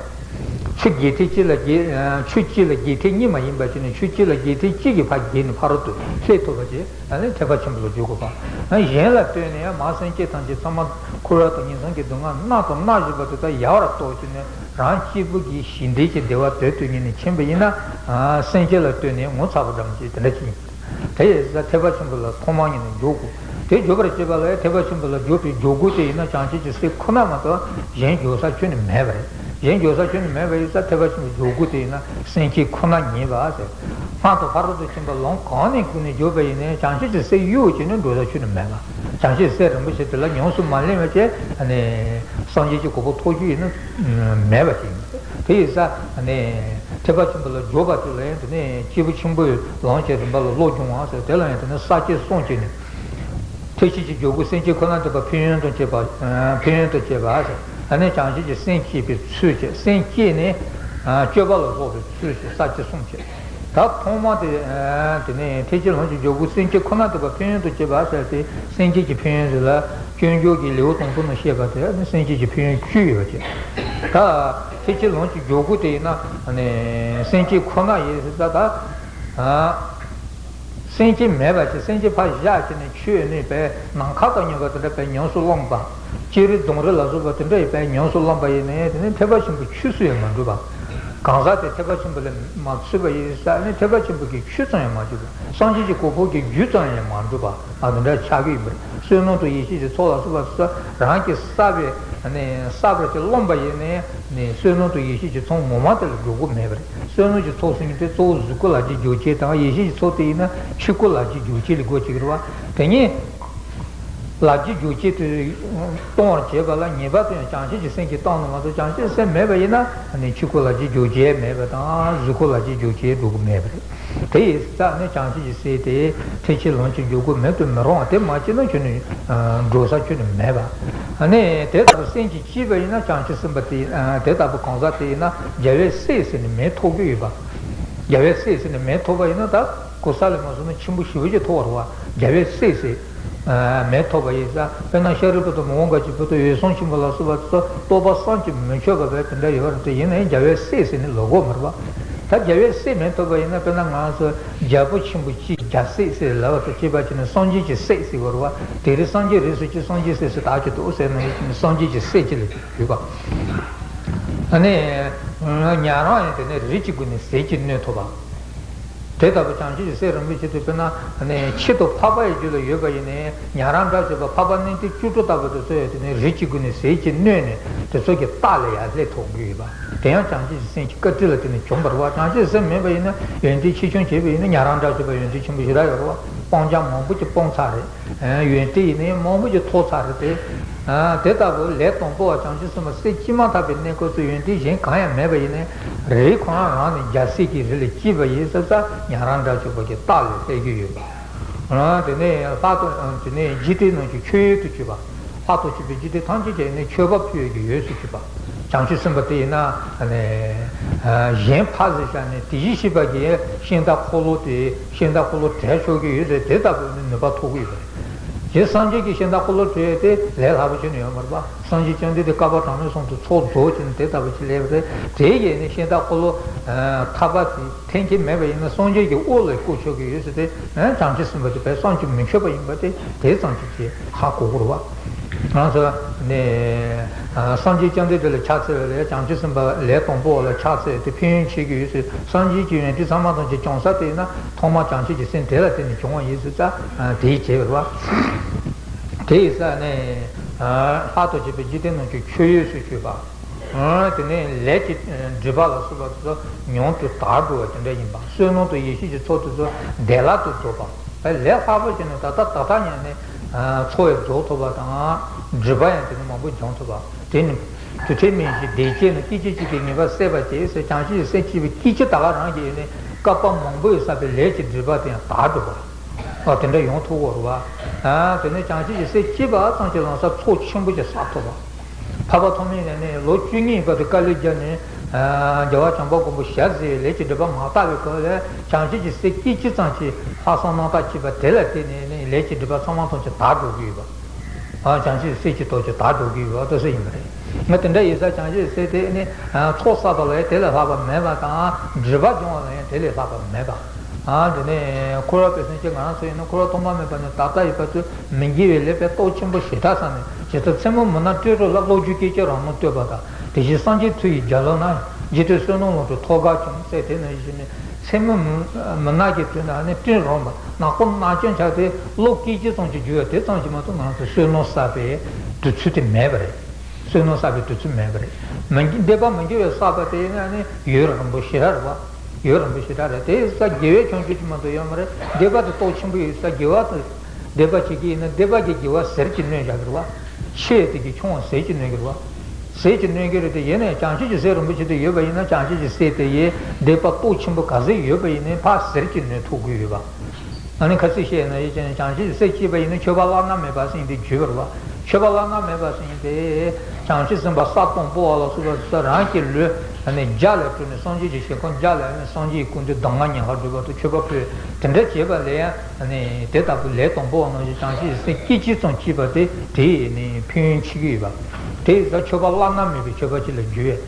ཆོས་རྒྱས་ཐེག་གཅིག་ལ་རྒྱས། ཆོས་གཅིག་ལ་རྒྱས་ཐེག་གཉིས་མ་ཡིན་པ་ཅིག་ནི། ཆོས་གཅིག་ལ་རྒྱས་ཐེག་གཅིག་གིས་ཕར་རྒྱས་ནས་ཕ་རོལ་ཏུ་སླེབས་ཐུབ་པ་ཅིག་ཨ་ནི་ཐེག་པ་ཆེན་པོ་ལ་འཇུག་དགོས་པ། གཞན་ལ་ལྟོས་ནས་མར་སེམས་ཅན་ཐམས་ཅད་ཚང་མ་འཁོར་བ་དང་ཉེས་སེམས་ཀྱི་སྡུག་བསྔལ་མནར་དང་མནར་བཞིན་པ་དེ་དག་ཡལ་བར་རྟོགས་ཀྱི་ནི། རང་གཅིག་པུ་གིས་ཞི་བདེ་གི་བདེ་བ་དོན་དུ་གཉེར་ནས་ཕྱིན་པ་ཡིན་ན། སེམས་ཅན་ལ་ལྟོས་ནས་ངོ་ཚ་པོ་འདྲ་མོ་ཅིག་དེ་འདྲ་ཅིག་ཡིན། དེ་ཡིན་ཙང་ཐེག་པ་ཆེན་པོ་ལ་ཐོག་མ་ཉིད་ནས་འཇུག་དགོས། དེ་འཇུག་པར་བྱེད་པ་ལ་ཡང་ཐེག་པ་ཆེན་པོ་ལ་འཇུག་པའི་འཇུག་སྒོ་དེ་ཡིན་ན་བྱང་ཆུབ་ཀྱི་སེམས་ཁོ་ན་མ་གཏོགས་གཞན་འཇུག་ས་ཁྱོན་ནས་མེད་པ་རེད། གཞན་འཇུག་ས་ཁྱོན་ནས་མེད་པ་ཡིན་ཙང་ཐེག་པ་ཆེན་པོའི་འཇུག་སྒོ་དེ་ཡིན་ན་སེམས་བསྐྱེད་ཁོ་ན་ཉིད་པ་ཟེར། སྔགས་དང་ཕ་རོལ་ཏུ་ཕྱིན་པ་ལམ་གང་ནས་བཀུག་ནས་འཇུག་པ་ཡིན་ནའི་བྱང་ཆུབ་ཀྱི་སེམས་གཡོ་བྱས་ནས་འགྲོ་ས་ཁྱོན་ནས་མེད་པ། བྱང་ཆུབ་སེམས་རིན་པོ་ཆེ་དེ་ལ་ཉམས་སུ་མ་ལེན་པ་བྱས་ནས་སངས་རྒྱས་ཀྱི་གོ་འཕང་ཐོབ་རྒྱུ་ཡིན་ན་མེད་པ་ཞིག་ཡིན། དེ་ཡིན་ཙང་ནས་ཐེག་པ་ཆེན་པོ་ལ་འཇུག་པ་དེ་ལ་ཡང་དེ་ནས་སྐྱེས་བུ་ཆེན་པོའི་ལམ་གྱི་རིམ་པ་ལ་བློ་སྦྱོང་བ་ཟེར། དེ་ལ་ཡང་དེ་ནས་ས་བཅད་གསུམ་བྱས་ནས། ཐེག་ཆེན་གྱི་འཇུག་སྒོ་སེམས་བསྐྱེད་ཁོ་ན་བསྟོད་པ་ཕན་ཡོན་དུ་བྱེད་པ། ཕན་ཡོན་དུ་བྱེད་པ་ཟེར། ཨ་ནི་བྱང་ཆུབ་ཀྱི་སེམས་བསྐྱེད་པའི་ཚུལ་བྱས། སེམས་བསྐྱེད་ནས་སྤྱོད་པ་ལ་སློབ་པའི་ཚུལ་བྱས། ས་བཅད་གསུམ་བྱས། ད་ཐོག་མ་དེ་དེ་ནས་ཐེག་ཆེན་ལམ་གྱི་འཇུག་སྒོ་སེམས་བསྐྱེད་ཁོ་ན་བསྟོད་པ་ཕན་ཡོན་དུ་བྱེད་པ་ཟེར་ཏེ། སེམས་བསྐྱེད་ཀྱི་ཕན་ཡོན་ཟེར་ལ་སྤྱོད་འཇུག་གི་ལེའུ་དང་པོ་ནང་བཤད་པ་དེ་ནི་སེམས་བསྐྱེད་ཀྱི་ཕན་ཡོན་བཅུ་ཡོད་པ་བྱས། ད་ཐེག་ཆེན་ལམ་གྱི་འཇུག་སྒོ་དེ་ཡིན་ན་སེམས་བསྐྱེད་ཁོ་ན་ཡིན་ཟེར། ད་ད། སེམས་ཅན་མེད་པ་ཅིག་སེམས་ཅན་ཕར་བཞག་བྱས་ནས་ཆོས་ནི་བས་ནམ་མཁའ་དང་མཉམ་པ་དེ་འདྲ་བས་ཉམས་སུ་བླངས་པ། སྤྱན་རས་རྫོང་རིས་ལ་སོགས་པ་དེ་འདྲ་ཡི་བས་ཉམས་སུ་བླངས་པ་ཡིན་ནའི་དེ་ནི་ཐེག་པ་ཆེན་པོའི་ཆོས་སུ་ཡང་མ་འགྲུབ་པ། གང་ཟག་དེ་ཐེག་པ་ཆེན་པོ་ལ་མ་ཚུད་པ་ཡིན་ཙང་ནི་ཐེག་པ་ཆེན་པོ་གི་ཆོས་ཙམ་ཡང་མ་འགྲུབ་པ། སངས་རྒྱས་ཀྱི་གོ་འཕང་གི་རྒྱུ་ཙམ་ཡང་མ་འགྲུབ་པ། ཨ་དེ་འདྲ་ཆགས་ཀྱི་ཡིན་པ་རེད། བསོད་ནམས་དང་ཡེ་ཤེས་ཀྱི་ཚོགས་ལ་སོགས་པ་སོ་སོ་རང་གིས་བསགས་པའི་ནི་བསགས་པར་ཅིག་རློམ་པ་ཡིན་ནའི་ནི་བསོད་ནམས་དང་ཡེ་ཤེས་ཀྱི་ཚོགས་ངོ་མ་དེ་ལ་འགྲོ་དགོས་མེད་པ་རེད། བསོད་ནམས་ཀྱི་ཚོགས་ཟེར་མཁན་དེ་གཙོ་བོ་གཟུགས་སྐུ་ལག་རྗེས་འཇུག་བྱེད་དང་། ཡེ་ཤེས་ཀྱི་ཚོགས་དེ་ཡིན་ན་ཆོས་སྐུ་ལག་རྗེས་འཇུག་བྱེད་ལ་སྒོ་གཅིག་རེད་བ། དེ་ཉིད་ལག་རྗེས་འཇུག་བྱེད་དུ་གཏོང་བར་བྱེད་པ་ལ་ངེས་པར་དུ་ཡང་བྱང་ཆུབ་ཀྱི་སེམས་ཀྱིས་བཏང་ན་མ་གཏོགས། བྱང་ཆུབ་སེམས་མེད་པ་ཡིན་ན་ནི་ཆོས་སྐུ་ལག་རྗེས་འཇུག་བྱེད་མེད་པ་དང་། གཟུགས་སྐུ་ལག་རྗེས་འཇུག་བྱེད་འགྲོ་གི་མེད་པ་རེད། དེ་ཡིན་ཙང་ནི་བྱང་ཆུབ་ཀྱི་སེམས་དེ་ཐེག་ཆེན་ལམ་གྱི་འཇུག་སྒོ་མེད་དུ་མི་རུང་བ་དེ་མ་སྐྱེས་ན་ཁྱོན་ནས་འགྲོ་ས་ཁྱོན་ནས་མེད་པ། ཨ་ནི་དེ་ལྟ་བུ་སེམས་ཀྱིས་སྐྱེས་པ་ཡིན་ན་བྱང་ཆུབ་སེམས་དཔའ་དེ། དེ་ལྟ་བུ་གང་ཟག་དེ་ཡིན་ན་རྒྱལ་བའི་སྲས་ཟེར་ནས་མིང་ཐོབ་ཀྱི་ཡོད་པ། རྒྱལ་བའི་སྲས་ཟེར་ནས་མིང་ཐོབ་པ་ཡིན་ན་ད་ཀུ་ས་ལི་མ་སོང་ན་ཆེན་པོ་ཞེ་པོ་ཅིག་ཐོབ་པ་རེད་བ། རྒྱལ་བའི་སྲས་ཟེར། མིང་ཐོབ་པ་ཡིན་ཙང་། དཔེར་ན་ཤཱ་རིའི་བུ་དང་མོའུ་འགལ་གྱི་བུ་དང་འོད་སྲུང་ཆེན་པོ་ལ་སོགས་པ་ཚོ་རྟོགས་པ་བསམ་གྱིས་མི་ཁྱབ་པ་བས་དེ་འདྲ་ཡོད་རེད་དེ། ཡིན་ནའི་རྒྱལ་བའི་སྲས་ཟེར་ནས་ལབ་དགོས་མ་རེད་བ། ད་རྒྱལ་བའི་སྲས་མིང་ཐོབ་པ་ཡིན་ན། དཔེར་ན་ང་ཚོ་རྒྱལ་པོ་ཆེན་པོ་གཅིག་རྒྱལ་སྲས་ཟེར་ལབ་པ་དང་བཅས་པ་བྱས་ནས་སངས་རྒྱས་ཀྱི་སྲས་ཟེར་དགོས་རེད་བ། དེ་རིང་སངས་རྒྱས་རེད་ཟེར་གྱི་སངས་རྒྱས་སྲས་ཟེར་བཏགས་ཀྱི་འདུག་ཟེར་ན་ཡིན་ནའི་སངས་རྒྱས་ཀྱི་སྲས་ཅིག་ལ་གྱུར་པ། ཨ་ནི་ཉན་རང་ཡང་དེ་ནས་རིགས་ཀྱི་སྒོ་ནས་ཟས་ཀྱི་སྣོད་ཐོབ་པ། དེ་ལྟ་བུ་བྱང་ཆུབ་ཀྱི་སེམས་རིན་པོ་ཆེ་དེ་དཔེར་ན་ནི་ཆེད་དུ་འཕགས་པ་ཡི་རྒྱུད་ལ་ཡོད་པ་ཡིན་ནའི་ཉན་རང་འདྲ་བྱེད་པ་འཕགས་པ་གནས་བརྟན་བཅུ་དྲུག་ལྟ་བུ་དེ་ཚོ་ཡང་དེ་ནས་རིགས་ཀྱི་སྒོ་ནས་ཟས་ཀྱི་སྣོད་ནས་དེ་ཚོ་གི་རྟགས་ལ་ཡང་སླེབས་ཐུབ་ཀྱི་ཡོད་པ། དེ་ཡང་བྱང་ཆུབ་ཀྱི་སེམས་ཀྱི་བཀའ་དྲིན་ལ་བརྟེན་ནས་བྱུང་བ་རེད་བ། བྱང་ཆུབ་ཀྱི་སེམས་མེད་པ་ཡིན་ན་ཡོན་ཏན་ཆེ་ཆུང་བྱས་པ་ཡིན་ན་ཉན་རང་འདྲ་བྱེད་པ་ཡོན་ཏན་ཆེན་པོ་ཞེ་དྲག་ཡོད་རེད་བ། སྤང་བྱ་མང་པོ་ཅིག་སྤངས་ཚར་རེད། ཡོན་ཏན་ཡིན་ནའི་མང་པོ་ཅིག་ཐོབ་ཚར་རེད་དེ། དེ་ལྟ་བུ་ལས་དང་པོ་བ་བྱང་ཆུབ་སེམས་དཔའ་སྲས་སྐྱེས་མ་ཐག་པའི་གནས་སྐབས་སུ་ཡོན་ཏན་གཞན་གང་ཡང་མེད་པ་ཡིན་ནའི་རིགས་ཁོ་རང་རང་ནས་རྒྱལ་སྲས་ཀྱི་རིགས་ལ་སྐྱེས་པ་ཡིན་ཟེར་ཙང་ཉན་རང་འདྲ་བྱེད་པ་གི་རྟགས་ལས་སླེབས་ཀྱི་ཡོད་པ། དེ་ནས་ལྷག་ཏུ་དེ་ནས་འཇིག་རྟེན་ནང་གི་མཆོད་ཡོན་དུ་གྱུར་པ། ལྷག་ཏུ་གྱུར་པའི་འཇིག་རྟེན་ཐམས་ཅད་ཀྱི་ནི་མཆོད་པ་ཕུལ་ཡོན་གྱི་ཡོན་དུ་གྱུར་པ། བྱང་ཆུབ་སེམས་དཔའ་དེ་ཡིན་ན་གཞན་ཕར་ཟེར་བྱས་ནས་དེ་བཞིན་གཤེགས་པ་གི་ཤིང་རྟ་འཁོར་ལོ་དེ་ཤིང་རྟ་འཁོར་ལོ་བྲེག་ཆོག་གི་ཡོད་ཟེར། དེ་ལྟ་བུ་ནི་ནུས་པ་ཐོབ་ཀྱི་ཡོད་པ་རེད། དེ་སངས་རྒྱས་ཀྱི་ཤིང་རྟ་འཁོར་ལོ་བྲེག་དེ་ལས་སླ་པོ་ཅིག་ནི་ཡོད་མ་རེད་པ། སངས་རྒྱས་བཅོམ་ལྡན་འདས་བསྐལ་པ་གྲངས་མེད་གསུམ་དུ་ཚོགས་རྫོགས་ཀྱི་ནི་དེ་ལྟ་བུ་ཅིག་སླེབས་པ་རེད། དེ་ཡིས་ནི་ཤིང་རྟ་འཁོར་ལོ་ཐག་པ་དེ་འཐེན་གྱི་མེད་པ་ཡིན་ན་སངས་རྒྱས་ཀྱི་དབུ་ལ་བཀུག་ཆོག་གི་ཡོད་ཟེར་ཏེ། བྱང་ཆུབ་སེམས་དཔའ་དེ་བས་བསམ་གྱིས་མི་ཁྱབ་པ་ཡིན་པ་དེ་དེ་ཙམ་གྱིས་ཧ་གོ་དགོས་རེད་བ། ང་ཚོ་ནི་སངས་རྒྱས་བཅོམ་ལྡན་འདས་ལ་ཕྱག་འཚལ་བ་ལས་བྱང་ཆུབ་སེམས་དཔའ་ལས་དང་པོ་བ་ལ་ཕྱག་འཚལ་དེ་ཕན་ཡོན་ཆེ་གི་ཡོད་ཟེར། སངས་རྒྱས་ཀྱི་ཡོན་ཏན་ཚང་མ་ཐམས་ཅད་བྱུང་ས་དེ་ཡིན་ན་ཐོག་མར་བྱང་ཆུབ་ཀྱི་སེམས་དེ་ལ་བརྟེན་ནས་བྱུང་བ་ཡིན་ཟེར་ཙང་དེའི་བྱས་པ་རེད་བ། དེ་ཡིན་ཙང་ནི་ལྷག་ཏུ་བྱས་པའི་འཇིག་རྟེན་ནང་གི་མཆོད་ཡོན་ཟེར་གྱུར་པ། དེ་ནས་ལས་ཀྱི་སྒྲིབ་པ་ལ་སོགས་པ་དེ་ཚོ་ཉུང་དུ་དག་འགྲོ་བ་དེ་འདྲ་ཡིན་པ། བསོད་ནམས་དང་ཡེ་ཤེས་ཀྱི་ཚོགས་དེ་ཚོ་བདེ་བླག་ཏུ་རྫོགས་པ། ལས་སླ་པོ་བྱས་ནས་ད་ལྟ་ད་ལྟ་ཉིད་ནས་འཚོ་བས་རྫོགས་ཐུབ་པ་དང་། སྒྲིབ་པ་ཡང་དེ་ནས་མང་པོ་སྦྱང་ཐུབ་པ། དེ་ནི་ དུ་ཐེ་མིན་ཞིང་བདེ་སྐྱེས་ན། སྐད་ཅིག་གཅིག་གིས་ངེས་པར་ཟད་པར་བྱེད་ཟེར། བྱང་ཆུབ་ཀྱི་སེམས་བསྐྱེད་པའི་སྐད་ཅིག་ད་ག་རང་གིས་ནི་བསྐལ་པ་མང་པོས་བསགས་པའི་ལས་ཀྱི་སྒྲིབ་པ་དེ་ཡང་དག་འགྲོ་བ། ཨ་དེ་འདྲ་ཡོང་ཐུབ་དགོས་རེད་བ། ཨ་དེ་ནས་བྱང་ཆུབ་ཀྱི་སེམས་བསྐྱེད་པ་ཙམ་གྱིས་ལམ་སང་ཚོགས་ཆེན་པོ་ཞིག་བསགས་ཐུབ་པ། འཕགས་པ་ཐོགས་མེད་ནས་ནི་ལོ་བཅུ་གཉིས་བར་དུ་དཀའ་ལས་བརྒྱབ་ནས། ཨ་རྒྱལ་བ་བྱམས་པ་མགོན་པོ་ཞལ་གཟིགས་པའི་ལས་ཀྱི་སྒྲིབ་པ་མ་དག་པའི་སྐབས་ལ་བྱང་ཆུབ་ཀྱི་སེམས་བསྐྱེད་ཅི་ཙམ་གྱིས་ལྷག་བསམ་རྣམ་དག་བསྐྱེད་པ་དེ་ལ་བརྟེན་ནས་ནི་ལས་ཀྱི་སྒྲིབ་པ་ཚང་མ་ཐམས་ཅད་དག་འགྲོ་གི་ཡོད་པ། ཨ་བྱང་ཆུབ་སེམས་ཀྱི་སྟོབས་ཀྱིས་དག་འགྲོ་གི་ཡོད་པ་དེ་ཡིན་པ་རེད། ང་དེ་འདྲ་ཡིན་ཙང་བྱང་ཆུབ་སེམས་དེ་ནི་ཚོགས་བསགས་པ་ལ་ཡང་དེ་ལས་ལྷག་པ་མེད་པ་དང་། སྒྲིབ་པ་སྦྱོང་བ་ལ་ཡང་དེ་ལས་ལྷག་པ་མེད་པ། ཨ་དེ་ནས་འཁོར་བ་པའི་སེམས་ཅན་ང་རང་ཚོ་ཡིན་ན་འཁོར་བ་ཐོག་མ་མེད་པ་ནས་ད་ལྟ་ཡི་བར་དུ་མི་དགེ་བའི་ལས་པའི་སྟོབས་ཆེན་པོ་ཞེ་དྲག་བསགས་ནས། ཇི་ལྟར་མཚན་མོ་མུན་ནག་སྤྲིན་རུམ་ལ། གློག་འགྱུ་སྐད་ཅིག་རང་སྣང་བསྟོད་པ་ལྟར། དེ་བཞིན་སངས་རྒྱས་མཐུ་ཡིས་རྒྱ་ལོ་ན། འཇིག་རྟེན་བསོད་ནམས་ཀློང་དུ་ཐོལ་རྒལ་བྱུང་། ཟེར་དེ་ནང་བཞིན་ནས་མཚན་མོ་མུན་ནག་གི་དུས་ན་ནི་སྤྲིན་རུམ་པ་ནག་པོ་ནག་ཅན་ཆགས་ཏེ་གློག་སྐད་ཅིག་ཙམ་གྱིས་འགྱུ་བ་དེ་ཙམ་གྱིས་མ་གཏོགས་ང་ཚོ་བསོད་ནམས་བསགས་པའི་དུས་ཚོད་དེ་མེད་པ་རེད། བསོད་ནམས་བསགས་པའི་དུས་ཚོད་མེད་པ་རེད། མི་འདོད་པ་མི་དགེ་བ་བསགས་པ་དེ་ཡིན་ན་ནི་ཡུན་རིང་པོ་ཞེ་དྲག་རེད་བ། ཡུན་རིང་པོ་ཞེ་དྲག་རེད། དེ་ས་དགེ་བའི་བྱང་ཆུབ་ཀྱི་མ་གཏོགས་ཡོད་མ་རེད། འདོད་པ་དེ་སྟོབས་ཆེན་པོ་ཡོད་ས་དགེ་བ་དེ། འདོད་པ་བྱེད་ཀྱི་ཡིན་ན་འདོད་པ་གི་དགེ་བ་ཟིལ་གྱིས་གནོན་བཞག་གི་རེད་བ། ཆེ་དེ་གི་ཆུང་བ་ཟིལ་གྱིས་གནོན་གྱི་རེད་བ། ཟིལ་གྱིས་གནོན་གྱི་རེད་དེ། ཡིན་ནའི་བྱང་ཆུབ་ཀྱི་སེམས་རིན་པོ་ཆེ་དེ་ཡོད་པ་ཡིན་ན་བྱང་ཆུབ་ཀྱི་སེམས་དེ་ཡི་འདོད་པ་སྟོབས་ཆེན་པོ་ག་ཚོད་ཡོད་པ་ཡིན་ནའི་ཕར་ཟིལ་གྱིས་གནོན་ཐུབ་ཀྱི་ཡོད་པ། ཨ་ནི་ཁ་ཚིག་བཤད་ན་ཡིན་ཅེ་ན། བྱང་ཆུབ་ཀྱི་སེམས་བསྐྱེད་པ་ཡིན་ན་མཆོད་པ་བླ་ན་མེད་པ་ཟེར་མཁན་དེ་བརྗོད་པ་རེད་བ། མཆོད་པ་བླ་ན་མེད་པ་ཟེར་མཁན་དེ་བྱང་ཆུབ་སེམས་དཔའ་ས་དང་པོ་བ་ལ་སོགས་པ་སོ་སོ་རང་གི་ལུས་ཨ་ནི་རྒྱ་ལ་སྤྲོས་ནས་སངས་རྒྱས་ཀྱི་ཞལ་ཁོང་རྒྱ་ལ་ཨ་ནི་སངས་རྒྱས་ཀྱི་སྐུ་མདུན་གདམས་ངག་ཉན་པར་བགྲོད་པ་དང་མཆོད་པ་ཕུལ་དེ་འདྲ་བྱེད་པ་ལ་ཡང་ཨ་ནི་དེ་ལྟ་བུ་ལས་དང་པོ་བ་ནང་བཞིན་བྱང་ཆུབ་ཀྱི་སེམས་བསྐྱེད་ཅི་ཙམ་བསྐྱེད་པ་དེ་དེ་ནི་ཕན་ཡོན་ཆེ་གི་ཡོད་པ། དེ་ཡིན་ཙང་མཆོད་པ་བླ་ན་མེད་པའི་མཆོད་པ་ཅིག་ལ་འགྱུར་བས།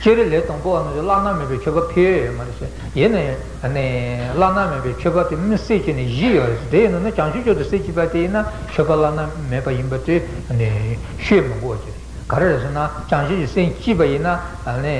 སྤྱིར་ལས་དང་པོ་བ་ནང་བཞིན་བླ་ན་མེད་པའི་མཆོད་པ་ཕན་ཡོན་ཡོད་མ་རེད་ཟེར། ཡིན་ནའི་ཨ་ནི་བླ་ན་མེད་པའི་མཆོད་པ་དེ་མི་སེར་གྱི་ནི་བཞི་ཡོད་རེད། དེ་ཡིན་ན་ནི་བྱང་ཆུབ་མཆོག་ཏུ་སེམས་བསྐྱེད་པ་དེ་ཡིན་ན་མཆོད་པ་བླ་ན་མེད་པ་ཡིན་པ་དེ་ནི་ཤོད་མི་དགོས་ཀྱི་རེད། ག་རེ་རེད་ཟེར་ན། བྱང་ཆུབ་ཀྱི་སེམས་བསྐྱེད་པ་ཡིན་ན་ཨ་ནི་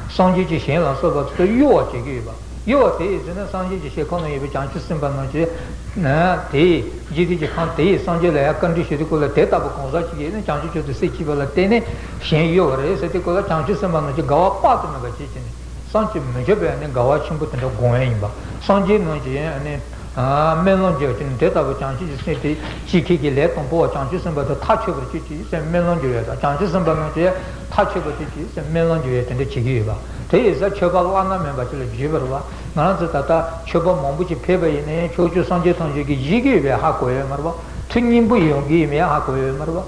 སངས་རྒྱས་ཀྱི་ཞིང་ལ་སོགས་པ་ཚོ་གཡོ་བ་བྱེད་ཀྱི་ཡོད་པ། གཡོ་བ་དེ་ཡིན་ཟེར་ན་སངས་རྒྱས་ཀྱི་ཞལ་ཁོང་ན་ཡོད་པའི་བྱང་ཆུབ་སེམས་དཔའ་རྣམས་ཀྱིས་ན་དེ་ཡི་འཇིག་རྟེན་གྱི་ཁམས་དེ་ཡི་སངས་རྒྱས་ལ་ཡང་བཀའ་འདྲི་ཞུ་དུས་སྐབས་ལ་དེ་ལྟ་བུ་གང་ཟག་ཅིག་གིས་ནི་བྱང་ཆུབ་མཆོག་ཏུ་སེམས་བསྐྱེད་པ་ལ་བརྟེན་ནས་གཞན་གཡོ་བ་རེད་ཟེར་དུས་སྐབས་ལ་བྱང་ཆུབ་སེམས་དཔའ་རྣམས་ཀྱིས་དགའ་བ་དཔག་ཏུ་མེད་པ་བྱེད་ཀྱི་ནི། བསམ་གྱིས་མི་ཁྱབ་པའི་ནི་དགའ་བ་ཆེན་པོ་དེ་འདྲ་སྒོམ་ཡ་ཡིན་པ། སངས་རྒྱས་རྣམས་ཀྱིས་ནི་སྨོན་ལམ་བརྒྱབ་ཀྱི་ནི་དེ་ལྟ་བུ་བྱང་ཆུབ་ཀྱི་སེམས་དེ་ཅི་ཁྱེད་ཀྱིས་ལས་དང་པོ་བ་བྱང་ཆུབ་སེམས་དཔའ་དེ་མཐའ་ཆོད་པར་གྱུར་ཅིག་ཟེར་སྨོན་ལམ་བརྒྱབ་ཡོད་ད། བྱང་ཆུབ་སེམས་དཔའ་རྣམས་ཀྱིས་མཐའ་ཆོད་པར་གྱུར་ཅིག་ཟེར་སྨོན་ལམ་བརྒྱབ་ཡོད་དེ་འདྲ་བྱེད་ཀྱི་ཡོད་པ། དེ་ཡིན་ཙང་མཆོད་པ་བླ་ན་མེད་པ་ཅིག་ལ་བརྗོད་པ་རེད་བ། ང་རང་ཚོ་ད་ལྟ་མཆོད་པ་མང་པོ་ཅིག་ཕེབས་པ་ཡིན་ནའི་ཕྱོགས་བཅུའི་སངས་རྒྱས་ཐམས་ཅད་ཀྱིས་བཞེས་ཀྱི་ཡོད་པས་ཧ་གོ་ཡོད་མ་རེད་བ། མཐུ་སྙིང་པོ་ཡོང་གི་ཡོད་མེད་ཧ་གོ་ཡོད་མ་རེད་བ།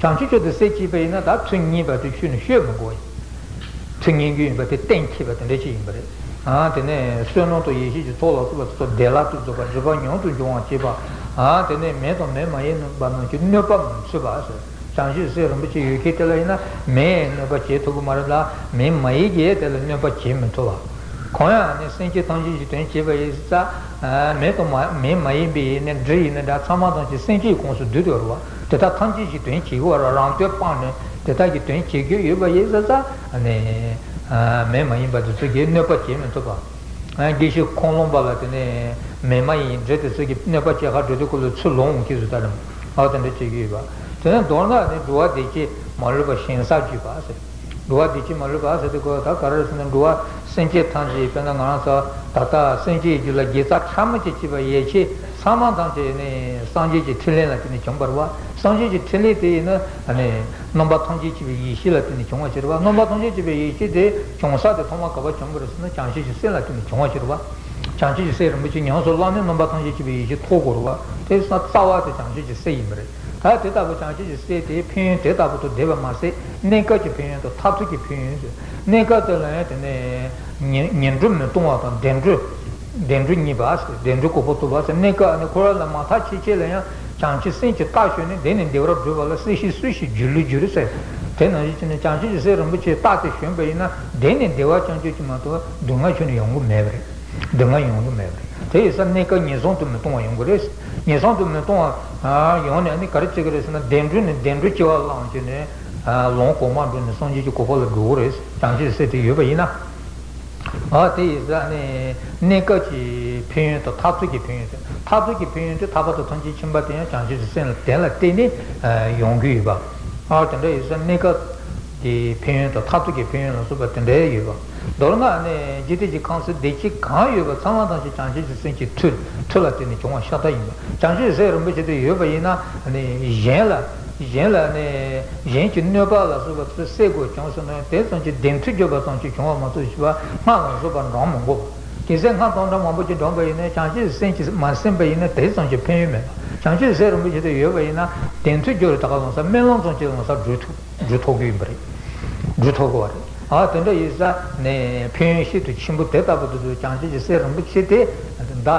བྱང་ཆུབ་མཆོག་ཏུ་སེམས་བསྐྱེད་པ་ཡིན་ན་ད་མཐུ་སྙིང་པོ་དེ་ཤོད་ནས་ཤོད་མི་དགོས་ཡིན། མཐུ་སྙིང་པོ་ཡིན་པ་དེ་གཏན་འཁེལ་བ་དེ་འདྲ་ཅིག་ཡིན་པ་རེད། ཨ་དེ་ནས་བསོད་ནམས་དང་ཡེ་ཤེས་ཀྱི་ཚོགས་ལ་སོགས་པ་དེ་ཚོ་བདེ་བླག་ཏུ་རྫོགས་པ། སྒྲིབ་པ་མྱུར་དུ་སྦྱོང་བར་བྱེད་པ། ཨ་དེ་ནས་མེ་དང་མེ་མ་ཡིན་པ་རྣམས་ཀྱི་གནོད་པ་མི་ཚུགས་པ་ཟེར། བྱང་ཆུབ་སེམས་རིན་པོ་ཆེ་ཡོད་མཁན་དེ་ལ་ཡིན་ན་མེས་གནོད་པ་བྱེད་ཐུབ་ཀྱི་མ་རེད་ལ། མེ་མ་ཡིན་གྱིས་དེ་ལ་གནོད་པ་བྱེད་མི་ཐུབ་པ། གང་ཡང་ནི་སེམས་ཅན་ཐམས་ཅད་ཀྱི་དོན་བྱེད་པ་ཡིན་ཙང་། མེ་དང་མ་མེ་མ་ཡིན་པའི་ནི་འབྲུ་ཡིན་ན་འདྲ་ཚང་མ་ཐམས་ཅད་སེམས་ཅན་གྱི་ཁོངས་སུ་འདུས་ཏེ་ཡོད་རེད་བ། དེ་དག་ཐམས་ཅད་ཀྱི་དོན་བྱེད་ཀྱི་ཡོད་རེད། རང་དོན་སྤངས་ནས་དེ་དག་གི་དོན་བྱེད་ཀྱི་ཡོད་པ་ཡིན་ཙང་། ནི་མེ་མ་ཡིན་པ་དེ་ཚོ་གིས་གནོད་པ་བྱེད་མི་ཐུབ་པ། དགེ་བཤེས་ཁོང་ལུང་པ་ལ་དེ་ནས་མེ་མ་ཡིན་འདྲེ་དེ་ཚོ་གིས་གནོད་པ་བྱེད་ག་འགྲོ་དུས་སྐབས་ལ་ཚུར་ལོང་འོང་གི་བཟོ་ལྟ་རེད། ཨ་དེ་འདྲ་བྱེད་ཀྱི་ཡོད་པ། དེ་ནས་མདོར་ན་ནི་འགྲོ་བ་བདེ་སྐྱིད་མ་ལུས་པ་ཞིང་ས་བརྒྱུད་པ་ཟེར། འགྲོ་བ་བདེ་སྐྱིད་མ་ལུས་པ་ཟེར་དུས་སྐབས་ད་ག་རེ་ཟེར་ན། འགྲོ་བ་སེམས་ཅན་ཐམས་ཅད་དཔེར་ན་ང་རང་ཚོ་ད་ལྟ་སེམས་ཅན་རྒྱུད་ལ་དགེ་རྩ་ཕྲ་མོ་ཅིག་བྱས་པ་ཡིན་ཕྱིན་ཚང་མ་ཐམས་ཅད་ནི་སངས་རྒྱས་ཀྱི་ཕྲིན་ལས་ལ་བརྟེན་ནས་བྱུང་བ་རེད་བ། སངས་རྒྱས་ཀྱི་ཕྲིན་ལས་དེ་ཡིན་ན་ནི་རྣམ་པ་ཐམས་ཅད་མཁྱེན་པའི་ཡེ་ཤེས་ལ་བརྟེན་ནས་བྱུང་བ་ཅིག་རེད་བ། རྣམ་པ་ཐམས་ཅད་མཁྱེན་པའི་ཡེ་ཤེས་དེ་བྱུང་ས་དེ་ཐོག་མ་ག་པར་བྱུང་བ་རེད་ཟེར་ན་བྱང་ཆུབ་ཀྱི་སེམས་ལ་བརྟེན་ནས་བྱུང་བ་ཅིག་རེད་བ། བྱང་ཆུབ་ཀྱི་སེམས་རིན་པོ་ཆེ་ཉམས་སུ་བླངས་ནས་རྣམ་པ་ཐམས་ཅད་མཁྱེན་པའི་ཡེ་ཤེས་ཐོབ་དགོས་རེད་བ། དེ་ས་རྩ་བ་དེ་བྱང་ཆུབ་ཀྱི་སེམས་ཡིན་པ་རེད། ད་དེ་ལྟ་བུ་བྱང་ཆུབ་ཀྱི་སེམས་དེ་ཕན་ཡོན་དེ་ལྟ་བུ་དང་ལྡན་པ་མ་ཟད། གནས་སྐབས་ཀྱི་ཕན་ཡོན་དང་མཐར་ཐུག་གི་ཕན་ཡོན་ཟེར། གནས་སྐབས་དེ་ལ་ཡང་དེ་ནས་ངན་ངན་འགྲོར་མི་ལྟུང་བ་དང་བདེ་འགྲོ། བདེ་འགྲོ་རྙེད་པ་ཟེར། བདེ་འགྲོའི་གོ་འཕང་ཐོབ་པ་ཟེར། གནས་སྐབས་ནི་འཁོར་བ་ལས་མ་ཐར་ཕྱིན་ཆད་ལ་ཡང་བྱང་ཆུབ་སེམས་ཀྱི་རྟ་ཞོན་ནས་བདེ་ནས་བདེ་བར་བགྲོད་པ་ལ་སྲིད་ཞིའི་སྲོག་ཤིང་སྒྱུ་ལུས་འགྱུར་ཟེར། དེ་ནང་བཞིན་བྱས་ནས་བྱང་ཆུབ་ཀྱི་སེམས་རིན་པོ་ཆེའི་རྟ་དེ་ཞོན་པ་ཡིན་ན་བདེ་ནས་བདེ་བ་རྐྱང་རྐྱང་གཅིག་མ་གཏོགས་སྡུག་བསྔལ་ཁྱོན་ནས་ཡོང་གི་མེད་པ་རེད། སྡུག་བསྔལ་ཡོང་གི་མེད་པ་རེད། དེ་ཡིན་ཙང་གནས་སྐབས་ངན་སོང་དུ་མི་ལྟུང་བ་ཡོང་གི་རེད། ངན་སོང་དུ་མི་ལྟུང་བ་ཡོང་ནས་ནི་ག་རེ་བྱེད་ཀྱི་རེད་ཟེར་ན། བདེ་འགྲོ་ནས་བདེ་འགྲོ་སྐྱེ་བ་བླངས་བྱས་ནས་ལོངས་གོང་མར་འགྲོ་ནས་སངས་རྒྱས་ཀྱི་གོ་འཕང་ལ་འགྲོ་གི་རེད། བྱང་ཆུབ་སེམས་དེ་ཡོད་པ་ཡིན་ན། ཨ་དེ་ཡིན་ཙང་ནི་གནས་སྐབས་ཀྱི་ཕན་ཡོན་དང་མཐར་ཐུག་གི་ཕན་ཡོན་དེ། མཐར་ཐུག་གི་ཕན་ཡོན་དེ་ཐར་པ་དང་ཐམས་ཅད་མཁྱེན་པ་དེ་ཡང་བྱང་ཆུབ་ཀྱི་སེམས་ལ་དེ་ལ་བརྟེན་ནས་ཡོང་གི་ཡོད་པ། ཨ་དེ་འདྲ་ཡིན་ཙང་གནས་སྐབས་ཀྱི་ཕན་ཡོན་དང་མཐར་ཐུག་གི་ཕན་ཡོན་ལ་སོགས་པ་དེ་འདྲ་ཡོད་པ། མདོར་ན་ནི་འཇིག་རྟེན་གྱི་ཁམས་སུ་བདེ་སྐྱིད་གང་ཡོད་པ་ཚང་མ་ཐམས་ཅད་བྱང་ཆུབ་ཀྱི་སེམས་ཀྱི་མཐུ་མཐུ་ལ་བརྟེན་ནས་བྱུང་བ་ཤ་སྟག་ཡིན་པ། བྱང་ཆུབ་ཀྱི་སེམས་རིན་པོ་ཆེ་དེ་ཡོད་པ་ཡིན་ན་ནི་གཞན་ལ་ གཞན་ལ་ནི་གཞན་གྱི་གནོད་པ་ལ་སོགས་པ་དེ་སེལ་དགོས་བྱུང་སོང་ན་དེ་ཙམ་གྱིས་བདེན་མཐུ་བརྗོད་པ་ཙམ་གྱིས་བྱུང་བ་མ་གཏོགས་ཞེས་པ་སྔགས་ལ་སོགས་པ་འདྲེན་མི་དགོས་པ། གལ་སྲིད་སྔགས་དང་འདྲ་མང་པོ་ཅིག་འདྲེན་པ་ཡིན་ན་བྱང་ཆུབ་སེམས་ཀྱིས་མ་ཟིན་པ་ཡིན་ན་དེ་ཙམ་གྱིས་ཕན་ཡོན་མེད་པ། བྱང་ཆུབ་སེམས་རིན་པོ་ཆེ་དེ་ཡོད་པ་ཡིན་ན་བདེན་མཐུ་བརྗོད་རེ་ད་ག་ལོང་ས་སྨོན་ལམ་ཙམ་གྱིས་ལོང་ས་འགྲུབ་ཐུབ། འགྲུབ་ཐུབ་ཀྱི་ཡིན་པ་རེད། འགྲུབ་ཐུབ་ཀྱི་བ་རེད། ཨ་དེ་འདྲ་ཡིན་ཙང་ནས་ཕན་ཡོན་ཤིན་ཏུ་ཆེན་པོ་དེ་ལྟ་བུ་དུ་དུ་བྱང་ཆུབ་ཀྱི་སེམས་རིན་པོ་ཆེ་དེ་ད་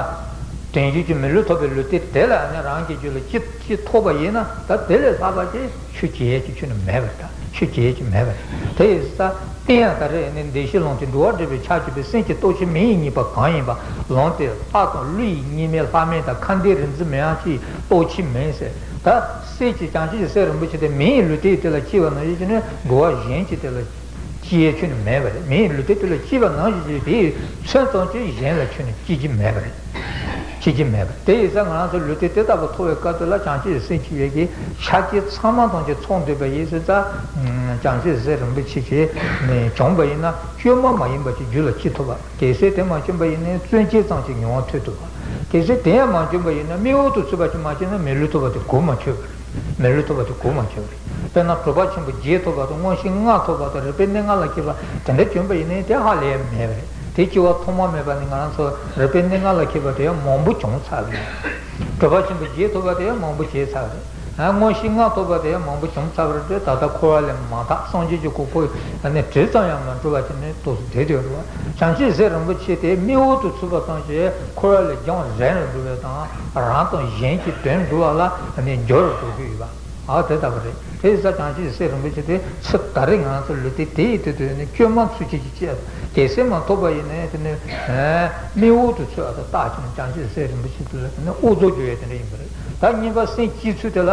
དོན་བརྒྱུད་ཀྱི་མི་ལུས་ཐོབ་པའི་ལུས་རྟེན་དེ་ལ་ནི་རང་གི་རྒྱུད་ལ་ཅི་ཅི་ཐོབ་པ་ཡིན་ན་ད་དེ་ལས་ལྷག་པ་ཅིག་ཆོས་བྱེད་ཡས་ཀྱི་ཆོས་ནི་མེད་པ་རེད། ད་ཆོས་བྱེད་ཡས་ཀྱི་མེད་པ་རེད། དེ་ཡིན་ཙང་བསྟན་ཡང་ད་རེས་ནི་བདེ་གཤེགས་ལུང་དེ་འགྲོ་བ་སྒྲིབ་པའི་ཕྱག་བྱས་པའི་སེམས་ཀྱི་སྟོབས་ཆེན་མི་ཡི་གཉིས་པ་གང་ཡིན་པ་ལུང་དེ་ལྷ་དང་ཀླུ་ཡི་གཉིས་མེད་ལྷ་མིན་དང་ཁ་འདས་རིག་འཛིན་མི་དབང་ཕྱི་ཡི་སྟོབས་ཆེན་མིན་ཟེར། ད་སྲས་ཀྱི་བྱང་ཆུབ་ཀྱི་སེམས་རིན་པོ་ཆེ་དེ་མི་ཡི་ལུས་རྟེན་དེ་ལ་སྐྱེ་བ་ནང་བཞིན་གྱི་ནི་འགྲོ་བ་གཞན་གྱི་དེ་ལ་སྐྱེ་ཡས་ཆོས་ནི་མེད་པ་རེད། མི་ཡི་ལུས་རྟེན་དེ་ལ་སྐྱེ་བ་ནང་བཞིན་གྱི་དེ་ཡི་མཚོན་ཙམ་གྱིས་གཞན་ལ་ཆོས་ནི་སྐྱེ་གི་མེད་པ་རེད། སྐྱེ་གི་མེད་པ་རེད། དེ་ཡིན་ཙང་ང་རང་ཚོ་ལུས་རྟེན་དེ་ལྟ་བུ་ཐོབ་པའི་སྐབས་དེ་ལ་བྱང་ཆུབ་ཀྱི་སེམས་སྐྱེ་ཡས་ཀྱི་ཆ་རྐྱེན་ཚང་མ་ཙམ་གྱིས་ཚོགས་འདུས་པ་ཡིན་ཙང་བྱང་ཆུབ་ཀྱི་སེམས་རིན་པོ་ཆེ་ཆེ་ནས་བྱུང་བ་ཡིན་ན་བཅོས་མ་མ་ཡིན་པ་ཅིག་རྒྱུད་ལ་སྐྱེ་ཐུབ་པ། གལ་སྲིད་དེ་མ་བྱུང་པ་ཡིན་ན་བརྩོན་བཅས་ཙམ་གྱིས་མྱོང་བ་ཐོས་ཐུབ་པ། གལ་སྲིད་དེ་ཡང་མ་བྱུང་པ་ཡིན་ན་དམིགས་ཡུལ་དུ་ཚུད་པ་ཅིག་མ་བྱུང་ན་མི་ལུས་ཐོབ་པ་དེ་གོ་མ་ཆོད་པ་རེད། མི་ལུས་ཐོབ་པ་དེ་གོ་མ་ཆོད་པ་རེད། དཔེར་ན་གྲུབ་པ་ཆེན་པོ་བརྒྱད་ཐོབ་པ་དང་མངོན་ཤེས་ལྔ་ཐོབ་པ་དང་རིག་པའི་གནས་ལྔ་ལ་མཁས་པ་དེ་འདྲ་བྱུང་པ་ཡིན་ན་དེ་ཧ་ལས་མེད་པ་རེད། དེ་སྐྱེ་བ་ཐོག་མ་མེད་པ་ནི་ང་རང་ཚོ་རིག་པའི་གནས་ལྔ་ལ་མཁས་པ་དེ་ཡང་མང་པོ་བྱུང་ཚར་བ་རེད། གྲུབ་པ་ཆེན་པོ་བརྒྱད་ཐོབ་པ་དེ་ཡང་མང་པོ་བྱས་ཚར་བ་རེད། ཨ་མངོན་ཤེས་ལྔ་ཐོབ་པ་དེ་ཡང་མང་པོ་བྱུང་ཚར་བ་རེད། ད་ལྟ་འཁོར་བ་ལས་མ་ཐར། སངས་རྒྱས་ཀྱི་གོ་འཕང་ནི་དྲི་ཙམ་ཡང་མ་འགྲུབ་པ་ཅིག་ནི་ཏོག་ཙམ་བསྡད་ཡོད་རེད་བ། བྱང་ཆུབ་སེམས་རིན་པོ་ཆེ་དེ་དམིགས་ཡུལ་དུ་ཚུད་པ་ཙམ་གྱིས་འཁོར་བ་ལས་རྒྱང་རིང་རུ་འགྲོ་བ་དང་རང་དང་གཞན་གྱི་དོན་འགྲུབ་པ་ལ་ནི་འགྱུར་བར་འགྲོ་གི་ཡོད་པ། ཨ་དེ་ལྟ་བུ་རེད། དེ་ཡིན་ཙང་བྱང་ཆུབ་སེམས་རིན་པོ་ཆེ་དེ་ཚུར་ད་རེས་ང་ཚོ་ལུས་རྟེན་དེ་ཡི་དུས་དུས་ནི་བཅོས་མ་ཚུལ་ཁྲིམས་ཀྱི་བཅས་གལ་སྲིད་མ་ཐོབ་པ་ཡིན་ན་དེ་ནི་དམིགས་ཡུལ་དུ་ཚུད་པ་དང་རྟགས་ཀྱི་བྱང་ཆུབ་སེམས་རིན་པོ་ཆེ་དེ་ལ་དེ་ནི་དབུ་རྫོགས་རྒྱུ་ཡོད་དེ་འདྲ་ཡིན་པ་རེད། ད་གཉིས་པ་སེམས་བསྐྱེད་ཚུལ་དེ་ལ།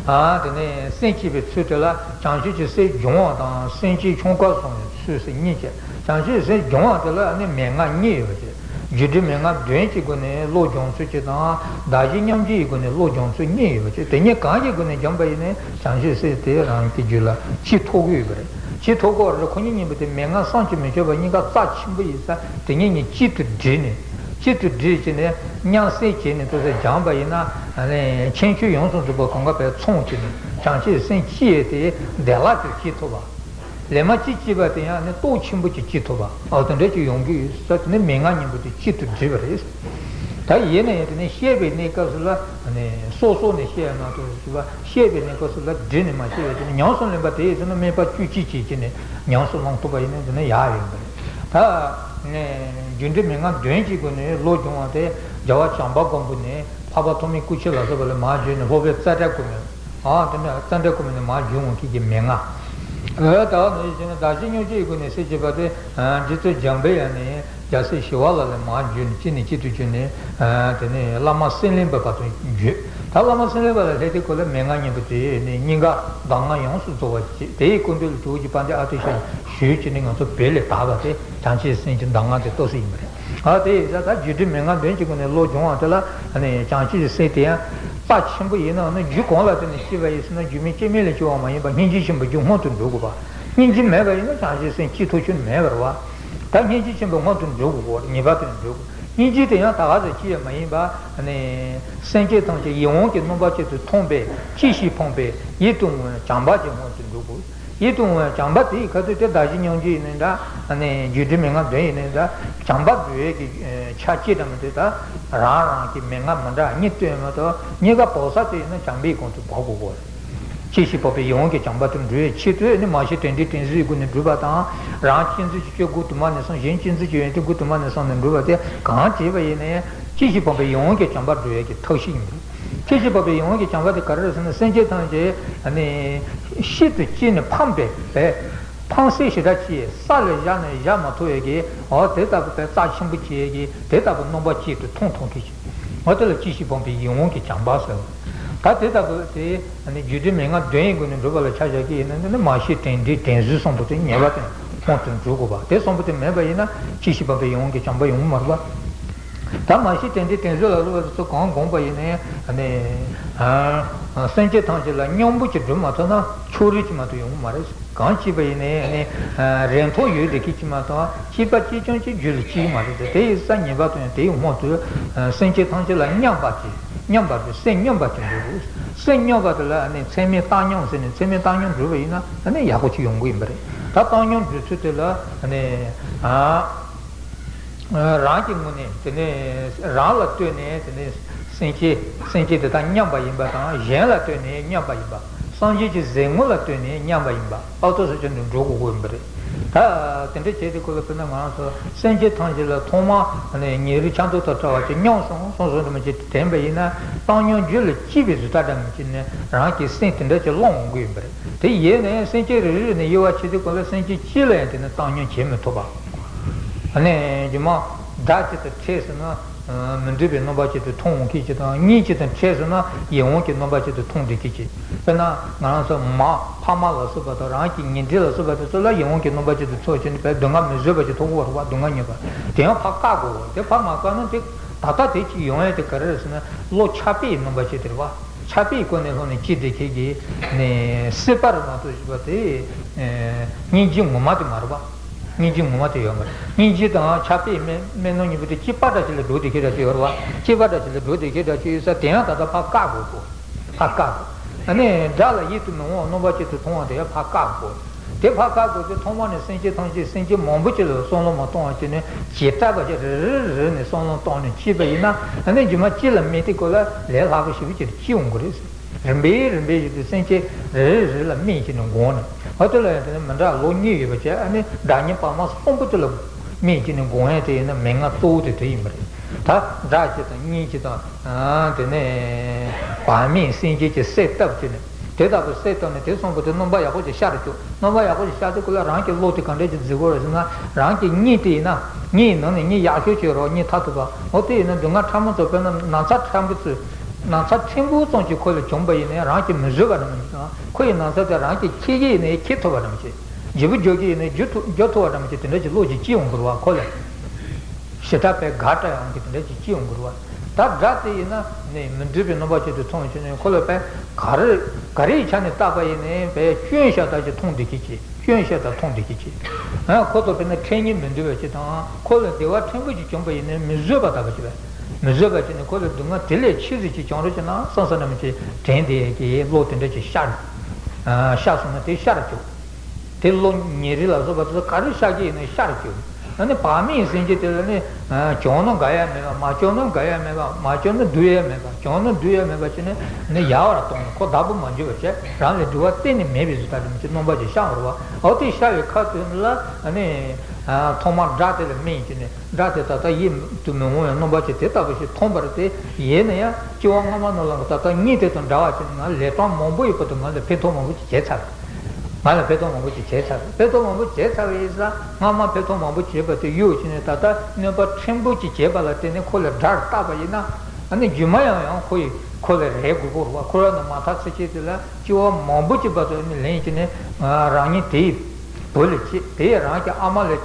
ཨ་དེ་ནས་སེམས་བསྐྱེད་པའི་ཚུལ་དེ་ལ་བྱང་ཆུབ་ཀྱི་སེམས་སྦྱོང་བ་དང་སེམས་བསྐྱེད་ཆུང་ཀར་སོང་བའི་ཚུལ་ཟེར་གཉིས་བྱས། བྱང་ཆུབ་ཀྱི་སེམས་སྦྱོང་བ་དེ་ལ་ནི་མན་ངག་གཉིས་ཡོད་པ་བྱས། རྒྱུ་འབྲས་མན་ངག་བདུན་གྱི་སྒོ་ནས་བློ་སྦྱོང་ཚུལ་གཅིག་དང་བདག་གཞན་མཉམ་བརྗེའི་སྒོ་ནས་བློ་སྦྱོང་ཚུལ་གཉིས་ཡོད་པ་བྱས། དེ་གཉིས་གང་གི་སྒོ་ནས་སྦྱངས་པ་ཡིན་ནའི་བྱང་ཆུབ་སེམས་དེ་རང་གི་རྒྱུད་ལ་སྐྱེ་ཐུབ་ཀྱི་ཡོད་པ་རེད། སྐྱེ་ཐུབ་ཀྱི་ཡོད་རེད། ཁོ་གཉིས་གཉིས་པོ་དེ་མན་ངག་བསམ་གྱིས་མི་ཁྱབ་པ་གཉིས་ཀ་རྩ་ཆེན་པོ་ཡིན་ཙང་དེ་གཉིས་གཉིས་གཅིག་ཏུ་བསྒྲིལ་ནས་གཅིག་ཏུ་བསྒྲིལ་བྱས་ནས་མཉམ་བསྲེས་བྱས་ནས་ཏོག་ཙམ་སྦྱངས་པ་ཡིན་ན། ཨ་ནི་ཁྱད་ཆོས་ཡོངས་སུ་རྫོགས་པ་གང་ག་བས་མཚུངས་བྱས་ནས་བྱང་ཆུབ་སེམས་སྐྱེ་ཡས་དེ་བདེ་བླག་ཏུ་སྐྱེ་ཐུབ་པ། ལས་མ་སྐྱེས་སྐྱེས་པ་དེ་ཡང་ནི་སྟོབས་ཆེན་པོ་ཅིག་སྐྱེ་ཐུབ་པ། ཨོ་དེ་འདྲ་ཅིག་ཡོང་གི་ཡོད་ས་དེ་ནི་མན་ངག་གཉིས་པོ་དེ་གཅིག་ཏུ་བསྒྲིལ་བ་རེད། ད་ཡིན་ན་ཡང་དེ་ནི་བཤད་པའི་གནས་སྐབས་སུ་ལ་ནི་སོ་སོ་ནས་བཤད་ཡ་མ་གཏོགས་ཞུ་བ་བཤད་པའི་གནས་སྐབས་སུ་ལ་བསྒྲིལ་ནས་མ་བཤད་པ་དེ་ནི་ཉམས་སུ་ལེན་པ་དེ་ཡིན་ན་དམིགས་པ་བཅུ་གཅིག་བྱེད་ཀྱི་ནི་ཉམས་སུ་བླང་ཐུབ་པ་ཡིན་ན་དེ་ནི་ཡག་ཡོད་པ་རེད། ད་ནི་རྒྱུ་འབྲས་མན་ངག་བདུན་གྱི་སྒོ་ནས་བློ་སྦྱོང་བ་དེ་རྒྱལ་བ་བྱམས་པ་མགོན་པོ་ནས་འཕགས་པ་ཐོགས་མེད་སྐུ་མཆེད་ལ་སོགས་པ་ལ་མར་བརྒྱུད་ནས་སློབ་དཔོན་ཙནྡྲ་གོ་མི། ཨ་དེ་ནས་ཙནྡྲ་གོ་མི་ནས་མར་བརྒྱུད་འོང་མཁན་གྱི་མན་ངག་ཨ་ད་ནི་ཡིན་ན་བདག་གཞན་མཉམ་བརྗེའི་སྒོ་ནས་ཟེར་བྱེད་པ་དེ། རྗེ་བཙུན་འཇམ་དཔལ་དབྱངས་ནས་རྒྱལ་སྲས་ཞི་བ་ལྷ་ལས་མར་བརྒྱུད་ནས་གཅིག་ནས་གཅིག་ཏུ་བརྒྱུད་ནས། དེ་ནས་བླ་མ་སེང་བློན་པ་བར་དུ་བརྒྱུད། ད་བླ་མ་སེང་བློན་པ་ལ་སླེབས་དུས་སྐབས་ལ་མན་ངག་གཉིས་པོ་དེ་ནི་སྙིང་ག་གདམས་ངག་ཡོངས་སུ་རྫོགས་པ་ཅིག་དེའི་སྐུ་མདུན་ལ་དྲུག་གི་དཔལ་ལྡན་ཨ་ཏི་ཤ་ཞུས་བྱས་ནས་ང་ཚོ་བོད་ལ་དར་བ་དེ་བྱང་ཆུབ་སེམས་ཀྱི་གདམས་ངག་དེ་ཏོག་ཙམ་ཡིན་པ་རེད། ཨ་དེ་ཡིན་ཙང་ད་རྒྱུ་འབྲས་མན་ངག་བདུན་གྱི་སྒོ་ནས་བློ་སྦྱོང་བ་དེ་ལ་ནི་བྱང་ཆུབ་ཀྱི་སེམས་དེ་ཡང་རྩ་ཆེན་པོ་ཡིན་ནའང་ནི་རྒྱུ་གང་ལ་བརྟེན་ནས་སྐྱེ་བ་ཡིན་ཟེར་ན་རྒྱུ་མེད་རྐྱེན་མེད་ལས་སྐྱེ་བ་མ་ཡིན་པ་སྙིང་རྗེ་ཆེན་པོའི་རྒྱུ་སྔོན་དུ་འགྲོ་དགོས་པ། སྙིང་རྗེ་མེད་པ་ཡིན་ན་བྱང་ཆུབ་སེམས་སྐྱེ་ཐུབ་ཆོས་མེད་པ་རེད་བ། ད་སྙིང་རྗེ་ཆེན་པོ་སྔོན་དུ་འགྲོ་དགོས་པ་ངེས་པར་དུ་འགྲོ་དགོས། སྙིང་རྗེ་དེ་ཡང་ད་ག་ཟེ་སྐྱེ་ཡ་མ་ཡིན་པ། སེམས་ཅན་ཐམས་ཅད་ཡིད་འོང་གི་སྣང་བ་ཅན་དུ་མཐོང་བས་ཅི་ཞིག་ཕོངས་པས་ཡིད་དུ་འོང་བའི་བྱམས་པ་ཅན་སྔོན་དུ་འགྲོ་དགོས། ཡིད་དུ་འོང་བའི་བྱམས་པ་དེའི་ཁ་ཐུག་དེ་བདག་གཞན་མཉམ་བརྗེ་ཡིན་ནའི་འདྲ། རྒྱུ་འབྲས་མན་ངག་བདུན་ཡིན་ནའི་འདྲ། བྱམས་པ་འགྲུབ་ཡས་ཀྱི་ཆ་སྐྱེ་དྲ་མི་འདུག་ད་རང་རང་གི་མན་ངག་མི་འདྲ་གཉིས་བཏོན་མ་གཏོགས་གཉིས་ཀ་བོགས་ས་དེ་ཡིན་ན་བྱམས་པའི་གོང་དུ་བབས་དགོས་གོ། ཅི་ཞིག་ཕོངས་པས་ཡིད་འོང་གི་བྱམས་པ་དེ་འགྲུབ་ཡས་ཆེད་དུ་ནི་མ་ཤེས་དྲན་འདྲེན་དྲན་གསོའི་སྒོ་ནས་སྒྲུབ་པ་དང་། རང་གཅེས་འཛིན་གྱི་སྤྱོད་སྒོ་དུ་མ་ནས་སོང་། གཞན་གཅེས་འཛིན་གྱི་ཡོན་ཏན་སྒོ་དུ་མ་ནས་སོང་ནས་སྒྲུབ་པ་དེ་གང་བྱས་པ་ཡིན་ནའི་ཅི་ཞིག་ཕོངས་པས་ཡིད་འོང་གི་བྱམས་པ་འགྲུབ་ཡས་ཀྱི་ཐབས་ཤེས་ཡིན་པ་རེད། ཅི་ཞིག་ཕོངས་པས་ཡིད་འོང་གི་བྱམས་པ་དེ་ག་རེ་རེད་ཟེར་ན་སེམས་ཅན་ཐམས་ཅད་ནི་ཤིན་ཏུ་གཅེས་ནས་ཕངས་པས་པས། ཕངས་སེམས་ཞེ་དྲག་སྐྱེས། ས་ལ་བཞག་ནས་བཞག་མ་ཐུབ་ཡས་ཀྱི་འོ་དེ་ལྟ་བུ་དཔེ་རྩ་ཆེན་པོ་བྱེད་ཡས་ཀྱི་དེ་ལྟ་བུ་རྣམ་པ་གཅིག་ཏུ་མཐོང་མཐོང་གི་ཞིག་འོ་དེ་ལ་ཅི་ཞིག་ཕོངས་པས་ཡིད་འོང་གི་བྱམས་པ་ཟེར། ད་དེ་ལྟ་བུ་དེ་ནི་རྒྱུ་འབྲས་མན་ངག་བདུན་ཡི་སྒོ་ནས་འགྲུབ་པ་ལ་ཆ་བཞག་གི་ཡིན་ན་འདི་ནི་མ་ཤེས་དྲན་འདྲེན་དྲན་གསོའི་གསུམ་པོ་དེ་ངེས་པར་དུ་ཁོང་དུ་འགྲོ་དགོས་པ་དེ་གསུམ་པོ་དེ་མེད་པ་ཡིན་ན་ཅི་ཞིག་ཕོངས་པས་ཡིད་འོང་གི་བྱམས་པ་ཡོང་གི་མ་རེད་པ། ད་མ་ཤེས་དྲན་འདྲེན་དྲན་གསོ་ལ་སློབ་པ་དེ་ཚོ་གང་དགོངས་པ་ཡིན་ནའི་ནི་སེམས་ཅན་ཐམས་ཅད་ལ་མཉམ་པོ་ཅིག་སྒྲུབ་མ་ཐུབ་ན་ཕྱོགས་རིས་ཅིག་མ་གཏོགས་ཡོང་གི་མ་རེད། གང་བྱས་པ་ཡིན་ནའི་ནི་རེ་ཐོག་ཡོད་བསྡད་མཁན་ཅིག་མ་གཏོགས་སྐྱེས་པ་གཅིག་ཀྱང་ཅིག་རྒྱུད་ལ་སྐྱེ་གི་མ་རེད་དེ། དེ་ཡི་ས་ངེས་པར་དུ་ཡང་དེའི་སྔོན་དུ་སེམས་ཅན་ཐམས་ཅད་ལ་མཉམ་པ་ཅིག་མཉམ་པར་སེམས་མཉམ་པ་ཅིག་འགྲོ་དགོས། སེམས་སྙོམས་པ་དེ་ལ་ཨ་ནི་ཚད་མའི་བཏང་སྙོམས་ཟེར་ནས་ཚད་མའི་བཏང་སྙོམས་འགྲུབ་པ་ཡིན་ན་ཨ་ནི་ཡག་པོ་ཅིག་ཡོང་གི་ཡིན་པ་རེད། ད་བཏང་སྙོམས་འགྲུབ་ཚུལ་དེ་ལ་ཨ་ནི་ཨ། རང་གི་ངོས་ནས་དེ་ནས་རང་ལ་ལྟོས་ནས་དེ་ནས་སེམས་བསྐྱེད་སེམས་བསྐྱེད་དེ་དག་མཉམ་པ་ཡིན་པ་དང་། གཞན་ལ་ལྟོས་ནས་མཉམ་པ་ཡིན་པ། སངས་རྒྱས་ཀྱི་གཟིགས་ངོ་ལ་ལྟོས་ནས་མཉམ་པ་ཡིན་པ། ཨ་ཏོ་སོ་ཅན་དུ་འགྲོ་དགོས་ཀྱི་ཡིན་པ་རེད། ད་དེ་འདྲ་བྱས་ཏེ་ཁོ་ལ་དཔེར་ན་ང་རང་ཚོ་སེམས་བསྐྱེད་ཐམས་ཅད་ལ་ཐོག་མར་ཉེ་རིང་ཆགས་སྡང་དང་བྲལ་བ་ཅིག་སྙོམས་སོང་སོང་སོང་དུ་མ་བྱས་དྲན་པ་ཡིན་ན། བཏང་སྙོམས་རྒྱུད་ལ་སྐྱེས་པའི་བཟོ་ལྟ་འདྲ་མི་བྱེད་ནས་རང་གི་སེམས་དེ་འདྲ་ཅིག་སློང་འོང་གི་ཡིན་པ་རེད། དེ་ཡིན་ནའི་སེམས་བསྐྱེད་རེ་རེ་ནས་དབྱེ་བ་ཕྱེ་དུས་སྐབས་ལ་སེམས་བསྐྱེད་གཅིག་ལ་ཡང་དེ་ནི་བཏང་སྙོམས་བྱེད་མི་ཐུབ་པ། ཨ་ནི་རྗེས་མ་སྒྲ་གཅིག་དང་འཕྲད་ཟེར་ན་མི་འདོད་པའི་རྣམ་པ་གཅིག་ཏུ་མཐོང་འོང་མཁན་གཅིག་དང་། གཉིས་གཅིག་དང་འཕྲད་ཟེར་ན་ཡིད་འོང་གི་རྣམ་པ་གཅིག་ཏུ་མཐོང་བསྡད་མཁན་གཅིག། དཔེར་ན་ང་རང་ཚོ་མ་ཕ་མ་ལ་སོགས་པ་དང་རང་གི་ཉེ་འབྲེལ་ལ་སོགས་པ་དེ་ཚོ་ལ་ཡིད་འོང་གི་རྣམ་པ་གཅིག་ཏུ་ཚོར་བྱས་ནས་བས་སྡུག་བསྔལ་མི་བཟོད་པ་ཅིག་ཐོབ་ཀྱི་ཡོད་རེད་བ། སྡུག་བསྔལ་མྱོས་པ་དེ་ཡང་ཕར་བཀག་དགོས། དེ་ཕར་མ་བཀག་ན་དེ་ད་ལྟ་དེ་ཅིག་ཡོང་ཡས་དེ་ག་རེ་རེད་ཟེར་ན་བློ་ཆགས་པའི་རྣམ་པ་ཅིག་དེ་རེད་བ། ཆགས་པའི་སྒོ་ནས་ལྷུང་ནས་སྐྱེས་བསྡད་མཁན་གྱི་ནས་སྲེད་པ་རེད་མ་གཏོགས་ཞེས་པ་དེ་སྙིང་རྗེ་ངོ་མ་དེ་མ་རེད་བ། སྙིང་རྗེ་ངོ་མ་དེ་ཡོད་མ་རེད། སྙིང་རྗེ་དང་ཆགས་པའི་དམན་དམན་སྣོན་གཉིས་པོ་དེ་སྐྱེས་པ་འདྲ་ཞིག་ལ་འགྲོ་བསྡད་མཁན་འདྲ་ཞིག་ཡོད་རེད་བ། སྐྱེས་པ་འདྲ་ཞིག་ལ་འགྲོ་བསྡད་མཁན་འདྲ་ཞིག་ཡོད་ས་དེ་ཡང་ད་ལྟ་ཕར་བཀག་དགོས་གོ། ཕར་བཀག་དགོས། ཨ་ནི་སྒྲ་ལ་ཡིད་དུ་མི་འོང་བ་རྣམ་པ་ཅན་དུ་མཐོང་བ་དེ་ཡང་ཕར་བཀག་དགོས། དེ་ཕར་བཀག་དགོས་དུས་ཐོག་མ་ནས་སེམས་ཅན་ཐམས་ཅད་སེམས་ཅན་མང་པོ་ཅིག་ལ་བསམ་བློ་མ་གཏོང་བ་བྱས་ནས་ཇི་ལྟ་བ་ཞིག་རེ་རེ་རེ་ནས་བསམ་བློ་བཏང་ནས་བྱས་པ་ཡིན་ན། ཨ་ནི་རྗེས་མ་གཅིག་ལ་དམིགས་ཏེ་ཁོ་ལ་ལས་སླ་པོ་ཞེ་པོ་ཅིག་སྐྱེ་འོང་གི་རེད། རིམ་པས་རིམ་པས་ཞིག་ཏུ་སེམས་ཅན་རེ་རེ་རེ་ལ་དམིགས་བྱས་ནས་སྒོམ་ནས། འོ་དེ་ལ་ཡང་དེ་ནི་མི་འདྲ་ལོ་གཉིས་ཡོད་པ་བྱས། ཨ་ནི་སྒྲ་སྙན་པ་མ་གསུམ་པོ་དེ་ལ་དམིགས་བྱས་ནས་སྒོམ་ཡས་དེ་ཡིན་ན་མན་ངག་གཙོ་བོ་དེ་དེ་ཡིན་པ་རེད། ད་སྒྲ་གཅིག་དང་གཉིས་གཅིག་དང་། དེ་ནས་བག་མེད་སེམས་ཅན་གྱི་གསལ་བཏབ་བྱས་ནས་དེ་ལྟ་བུ་གསལ་བཏབ་ནས་དེ་གསུམ་པོ་དེ་སྣོན་པ་ཡག་པོ་ཞིག་ཤར་བཅུག་སྣོན་པ་ཡག་པོ་ཞིག་ཤར་དུས་ཁོ་ལ་རང་གི་བློ་དེ་ག་འདྲ་ཞིག་འཛིན་དགོས་རེད་ཟེར་ན། རང་གི་གཉིད་དེ་ཡིན་ན་གཉིད་ནང་ནས་གཉིད་ཡག་ཤོས་ཅིག་ཡོད་རེད་བ། གཉིད་ཐག་ཐུབ་པ། འོ་དེ་ཡིན་ན་སྡུག་བསྔལ་ཕྲ་མོ་ཚོ་དཔེར་ན་ན་ཚ་ཕྲན་བུ་ཚོས། ན་ཚ་ཕྲན་བུ་ཙམ་ཅིག་ཁོ་ལ་བྱུང་བ་ཡིན་ན་རང་གིས་མི་བཟོད་པ་འདྲ་མོ་ཅིག་དང་། ཁོ་ཡི་ན་ཚ་དེ་རང་གིས་འཁྱེར་གྱི་ཡིན་ན་འཁྱེར་ཐུབ་པ་འདྲ་མོ་ཅིག་བརྗེ་པོ་རྒྱག་གི་ཡིན་ན་རྒྱག་ཐུབ་རྒྱག་ཐུབ་པ་འདྲ་མོ་ཅིག་དེ་འདྲ་ཅིག་བློ་ཅིག་སྐྱེ་ཡོང་གི་རེད་བ། ཁོ་ལ་ཞེ་དྲག་པའི་དགའ་སྤྲོ་ཡང་གི་དེ་འདྲ་ཅིག་སྐྱེ་ཡོང་གི་རེད་བ། ད་དགྲ་དེ་ཡིན་ན་ནི་མི་འདོད་པའི་རྣམ་པ་ཅན་དུ་མཐོང་བྱས་ནས་ཁོ་ལ་བས་ག་རེ་ག་རེའི་ཆ་ནས་བཏགས་པ་ཡིན་ནའི་བས་སྐྱོན་ཤ་སྟག་ཅིག་མཐོང་བསྡད་ཀྱི་ཅིག་སྐྱོན་ཤ་སྟག་མཐོང་བསྡད་ཀྱི་ཅིག་ཨ་ཁོ་ཚོ་དཔེར་ན་འཕྲད་སྙིང་མི་འདོད་པ་ཅིག་དང་། ཁོ་ལ་བདེ་བ་ཕྲན་བུ་ཅིག་བྱུང་པ་ཡིན་ནའི་མི་བཟོད་པ་ལྟ་བུ་ཅིག་བས། མི་བཟོད་པ་བྱས་ནས་ཁོ་ལ་སྡུག་བསྔལ་དེ་ལས་ཆེ་ཙམ་ཅིག་བྱུང་རོགས་བྱས་ན་བསམ་བསམ་འདྲ་མོ་ཅིག་དྲན་བསྡད་ཀྱི་བློ་དེ་འདྲ་ཅིག་ཤར། ཨ་ཤར་སོང་ན་དེ་ཤར་བཅུག་དེ་བློ་ཉེ་རིང་ལ་སོགས་པ་དེ་ཚོ་ག་རེ་ཤར་གྱི་ཡིན་ན་ཤར་བཅུག་ཨ་ནི་བག་མེད་སེམས་ཅན་དེ་ལ་ནི་བྱུང་ན་དགའ་ཡ་མེད་པ། མ་བྱུང་ན་དགའ་ཡ་མེད་པ། མ་བྱུང་ན་སྡུག་ཡ་མེད་པ། བྱུང་ན་སྡུག་ཡ་མེད་པ་བྱས་ནས་ནི་ཡལ་བར་གཏོང་ནས་ཁོ་བདག་པོ་མ་འཇུག་པ་བྱས། རང་ལས་སྒྲིབ་པ་གཏན་ནས་མེད་པའི་བཟོ་ལྟ་འདྲ་མོ་ཅིག་རྣམ་པ་ཅིག་ཤར་བ་རེད་བ། འོ་དེ་ཤར་བའི་ཁ་ཐུག་ལ་ཨ་ནི་ཐོག་མར་སྒྲ་དེ་ལ་དམིགས་བྱས་ནས། སྒྲ་དེ་ད་ལྟ་ཡིད་དུ་མི་འོང་བའི་རྣམ་པ་ཅིག་དེ་ལྟ་བུ་ཞིག་མཐོང་བ་རེད་དེ། ཡིན་ན་ཡང་སྐྱེ་བ་སྔ་མ་ནང་ལ་ད་ལྟ་གཉིད་དེ་དང་འདྲ་བ་ཞིག་ང་ལས་གྲངས་མང་པོ་ཡོད་པ་དང་། ང་ལ་ཕན་ཐོགས་མང་པོ་ཅིག་བྱས་ཚར། ང་ལ་ཕན་ཐོགས་མང་པོ་ཅིག་བྱས་ཚར། ཕན་ཐོགས་མང་པོ་བྱས་ཚར་བའི་ས་སྔ་མ་ཕན་ཐོགས་མང་པོ་བྱས་པ་དེ་གཡོལ་བྱས་ནས་ད་ལྟ་གནོད་པ་ཕྲན་བུ་ཅིག་བྱས་པ་ལ་བརྟེན་ནས་ཁོ་ལ་སྒྲར་བཏགས་པ་ཡིན་ན། ཨ་ནི་རྗེས་མ་ཡང་ཡང་ཁོ་ཡི་ཁོ་ལ་རེག་དགོས་པ་རེད་བ། ཁོ་རང་ནི་མ་ཐག་ཚེ་གཅིག་དེ་ལ་སྐྱེ་བ་མང་པོ་ཅིག་བར་དུ་ནི་ལེན་བྱས་ནས་རང་ཉིད་དེའི་བུ་ལས་སྐྱེས། དེ་ཡི་རང་གི་ཨ་མ་ལས།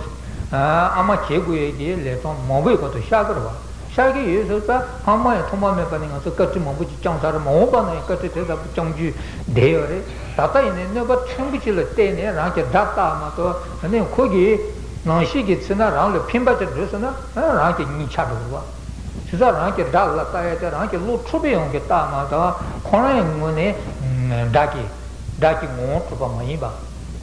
ཨ་མ་བྱེད་དགོས་ཡས་ཀྱི་ལས་གྲངས་མང་པོའི་བར་དུ་ཤར་གི་རེད་བ། ཤར་གི་ཡོད་ཟེར་ཙང་སྔ་མ་ཡང་ཐོག་མ་མེད་པ་ནས་ང་ཚོ་བཀའ་ཁྲིད་མང་པོ་ཅིག་བསྐྱངས་ཚར། མ་འོངས་པ་ན་ཡང་བཀའ་ཁྲིད་དེ་ལྟ་བུ་བསྐྱང་རྒྱུ་བསྡད་ཡོད་རེད། ད་ལྟ་ཡིན་ནའི་གནོད་པ་ཕྲན་བུ་ཅིག་ལ་བརྟེན་ནས་རང་གི་སྒྲ་བཏགས་མ་གཏོགས། ཨ་ནི་ཁོ་གིས་ནང་བཞིན་གྱི་ཚེ་ན་རང་ལ་ཕན་པ་ཅིག་འགྲོ་སོང་ན་རང་གི་གཉིད་ཆག་འགྲོ་གི་རེད་བ། བྱས་ཙང་རང་གི་སྒྲ་ལ་བལྟ་ཡ་དེ་རང་གི་བློ་འཁྲུག་པའི་དབང་གིས་བཏགས་མ་གཏོགས། ཁོ་རང་གི་ངོས་ནས་སྒྲ་གི་སྒྲ་གི་ངོ་བོ་གྲུབ་པ་མ་ཡིན་པ།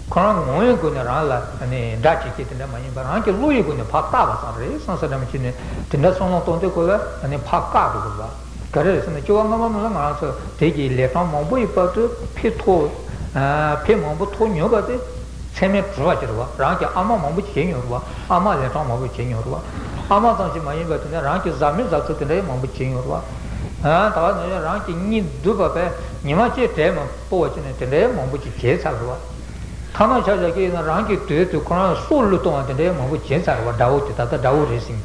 ཁོ་རང་ངོ་བོའི་སྒོ་ནས་རང་ལ་ནི་སྒྲ་བྱེད་ཀྱི་དེ་འདྲ་མ་ཡིན་པ། རང་གི་བློ་ཡི་སྒོ་ནས་ཕར་བལྟས་པ་ཙམ་རེད་བསམ་ས་འདྲ་མི་བྱེད་ནས་དེ་འདྲ་བསམ་བློ་གཏོང་དུས་ཁོ་ལ་ནི་ཕར་བཀག་འགྲོ་དགོས་པ། ག་རེ་རེད་ཟེར་ན་སྐྱེ་བ་སྔ་མ་ནང་ལ་ང་རང་ཚོ་དེ་གི་ལས་གྲངས་མང་པོ་ཡི་བར་དུ་ཕན་ཐོགས། ཕན་མང་པོ་ཐོགས་མྱོང་བ་དེ། ཚད་མེད་གྲུབ་པ་ཅིག་རེད་བ། རང་གི་ཨ་མ་མང་པོ་བྱེད་མྱོང་རེད་བ། ཨ་མ་ལས་གྲངས་མང་པོ་བྱེད་མྱོང་རེད་བ། ཨ་མ་ཙམ་ཞིག་མ་ཡིན་པ་དེ་ནས་རང་གི་བཟའ་མི་བཟའ་ཚོ་དེ་འདྲ་ཡང་མང་པོ་བྱེད་མྱོང་རེད་བ། ད་བར་ན་ཡང་རང་གི་གཉིད་སྡུག་པ་བས་ཉི་མ་གཅིག་བྲལ་མ་སྤོ་བ་བྱས་ནས་དེ་འདྲ་ཡང་མང་པོ་ཅིག་བྱས་ཚར་རེད་བ། ཐ་ན་ཆ་བཞག་གི་ཡིན་ན་རང་གི་དོན་དུ་ཁོ་རང་སྲོག་བློས་གཏོང་བ་དེ་འདྲ་ཡང་མང་པོ་བྱས་ཚར་རེད་བ། དགྲ་བོ་དེ་ད་ལྟ་དགྲ་བོ་རེད་ཟེར།